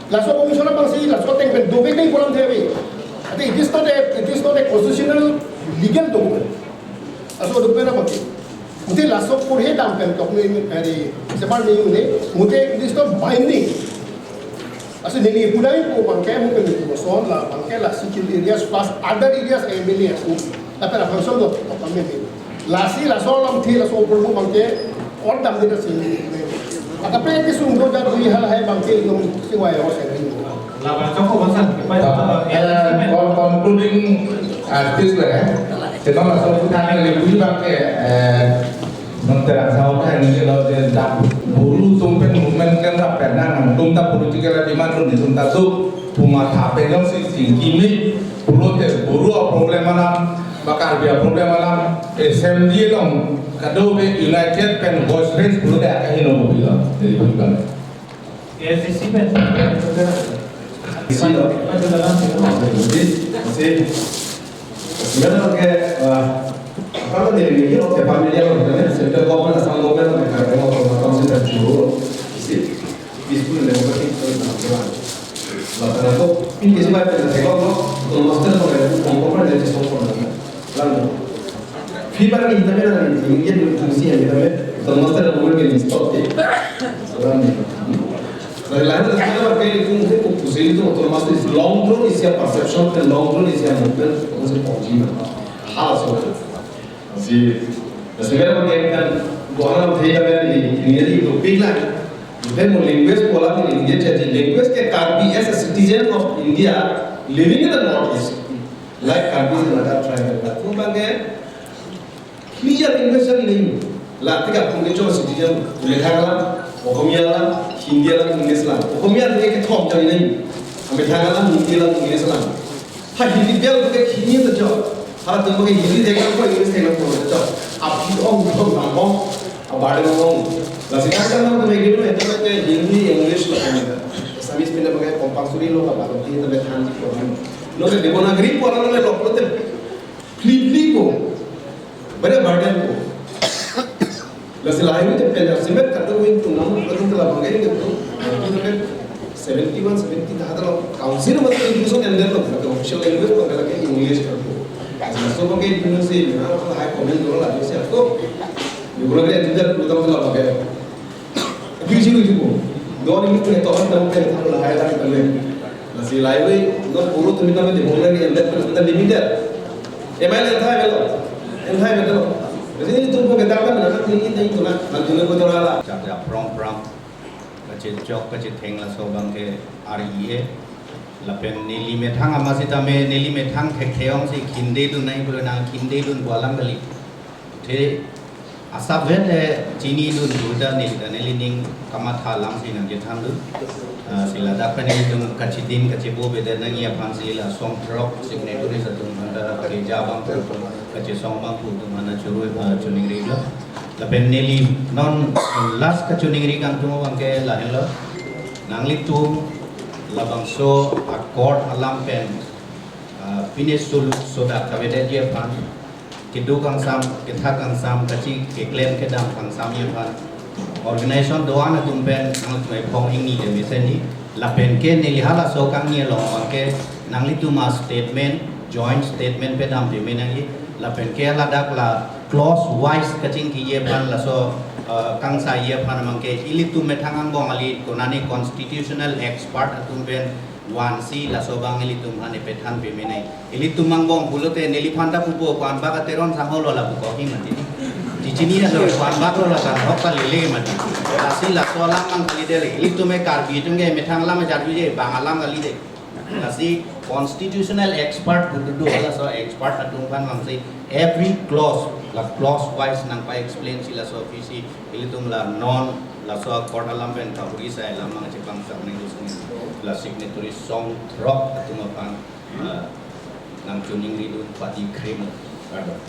Laso commission abang si, laso ateng pen dovek nangji pu alam thek ave. Ante it is not a, it is not a constitutional legal document. Laso document abang. Mute laso purhe dam pen tok ni, eh, di, sebar ni ne, mute it is not binding. Laso neli pudai pu abangke, mute ni pu son la, abangke la scheduled areas plus other areas M L A atum. Lapen abang son do, tok kami ni. Lasi laso alamthe, laso perlu abangke, or dam de si. Akaprek kesung do jar dui hal hai abangke, itum si wai or sen. Laban choko basan, kipai. Eh, con-, concluding, uh, speech le, eh. Chetong laso kuthan le bui abangke, eh, nonterang sao thai ni lo je dak Boru atum pen movement klem rap pen nangtum ta political demand lo, netum ta tu puma tha pen jongsi singkimi pulote Boru aproblem alam, ba Karbi aproblem alam, assembly along kadokave united pen voice raise pulote akaheno kopilo. Jadi bukan. A I C C pen. Isi lo. Isi. Sebenarnya ke, eh, apa namanya ini, oke, familiar lo, kan, ya? Central government, Assam government, oke, kan, mau, mau, mau, mau, isi. Peaceful and democratic, eh, jalan. Lah, karena itu, ini sih, Pak, kita tengok, no, autonomous state, oke, kompromi dari sisi kompromi. Lalu, fiba ni kita mena ni, ingin tu si yang kita mena, autonomous state, oke, ini stop, ya. Salam, ya. Dari lahir dari sana, oke, itu, itu, itu, itu, autonomous state, long term is your perception, and long term is your movement, oke, si, pongji, na. Hal, so. Si, sebenarnya kan bukan dia kan ini, ini jadi topik lah. Then mo language ko alam ini dia jadi language ke Karbi as a citizen of India living in the Northeast. Like Karbi and other tribe. Itu bangke clear language jadi nahi. La tika pun ke cuma citizen, Methang alam, Okomiya alam, Hindi alam, English alam. Okomiya ke kethom jadi nahi. Methang alam, Hindi alam, English alam. Ha Hindi bial ke Hindi ta jo. Ha tu ke Hindi de ko English de ko jo. Api ong ong ong ong. Abade ong ong. Lasi kan kan tu ke Hindi, Hindi, English lo kan. Assamese pina pakai compulsory lo ka ba Hindi ta Methang ko. Lo ke Devanagari ko lo lo te. Fleet ko. Bade burden ko. Lasi lahai itu pen simet kado win tu nam kado telah bangkai gitu. Itu kan seventy one, seventy dah telah council mati itu so ended lo, kado official language bangkai lagi English kado. Nah, so bangkai itu sih, nah, high comment dulu lah, sih aku. Di bulan dia juga utang telah bangkai. Biji lu juga. Dua minggu punya tohan tamu punya tamu lahai lagi balik. Lasi lahai we, no puru tu minta minta bulan ni ended tu minta limited. Email enthai belo. Enthai belo. Jadi itu pun kita kan nak tinggi tinggi tu nak. Nanti nak betul lah. Chak chak prong prong. Kachechok kachetheng laso abangke ari e. Lapen neli methang amat sitame neli methang thekthe ongsi khinde dun nai pulo nang khinde dun pu alam kali. Te asap vet le chinidun pu ta neli ta neli ning kamatha alamsi nangchethan dun. Ah, si ladak pen nelitum kachidin kachebo beda nangji aphansi la song throk signatories atum aphan ta keja abang pu kachesong abang pu atum aphan churu, ah, choningri lo. Lapen neli non last kachoningri kangtung abangke lahenlo. Nanglitum Labangso a-court alam pen, ah, pine sulu soda kavedet ji aphan, kedo kangsam, ketha kangsam, kachi keklem kedam kangsam ji aphan, organization do-an atum pen nangtum ephong ingni le mesen ji. Lapen ke neli halaso kangni along abang ke nanglitum a-statement, joint statement pedam peme nangji. Lapen ke ladak la clause wise kachingki ji aphan, laso, eh, kangsa ji aphan abang ke ilitum methang angbong kali, konane constitutional expert atum pen vansi laso abang ilitum aphan epethan peme nangji. Ilitum angbong pulote neliphan ta pupo, Ko-anbak Teron sangho lo la pupo hi mati. Chichini lo Ko-anbak lo la kan hok ta lele mati. Lasi laso alam abang kali dele. Ilitum e Karbi atum ke methang alam ajar juje, bang alam kali de. Lasi constitutional expert pu do do, laso expert atum aphan abangsi every clause, la clause wise nangpa-explain si laso aphi si ilitum la non laso court alam pen kahuri sai alam abang chepangsak nangji sini. La signatory song throk atum aphan, ah, nangchoningri dun pati krim. Kardom.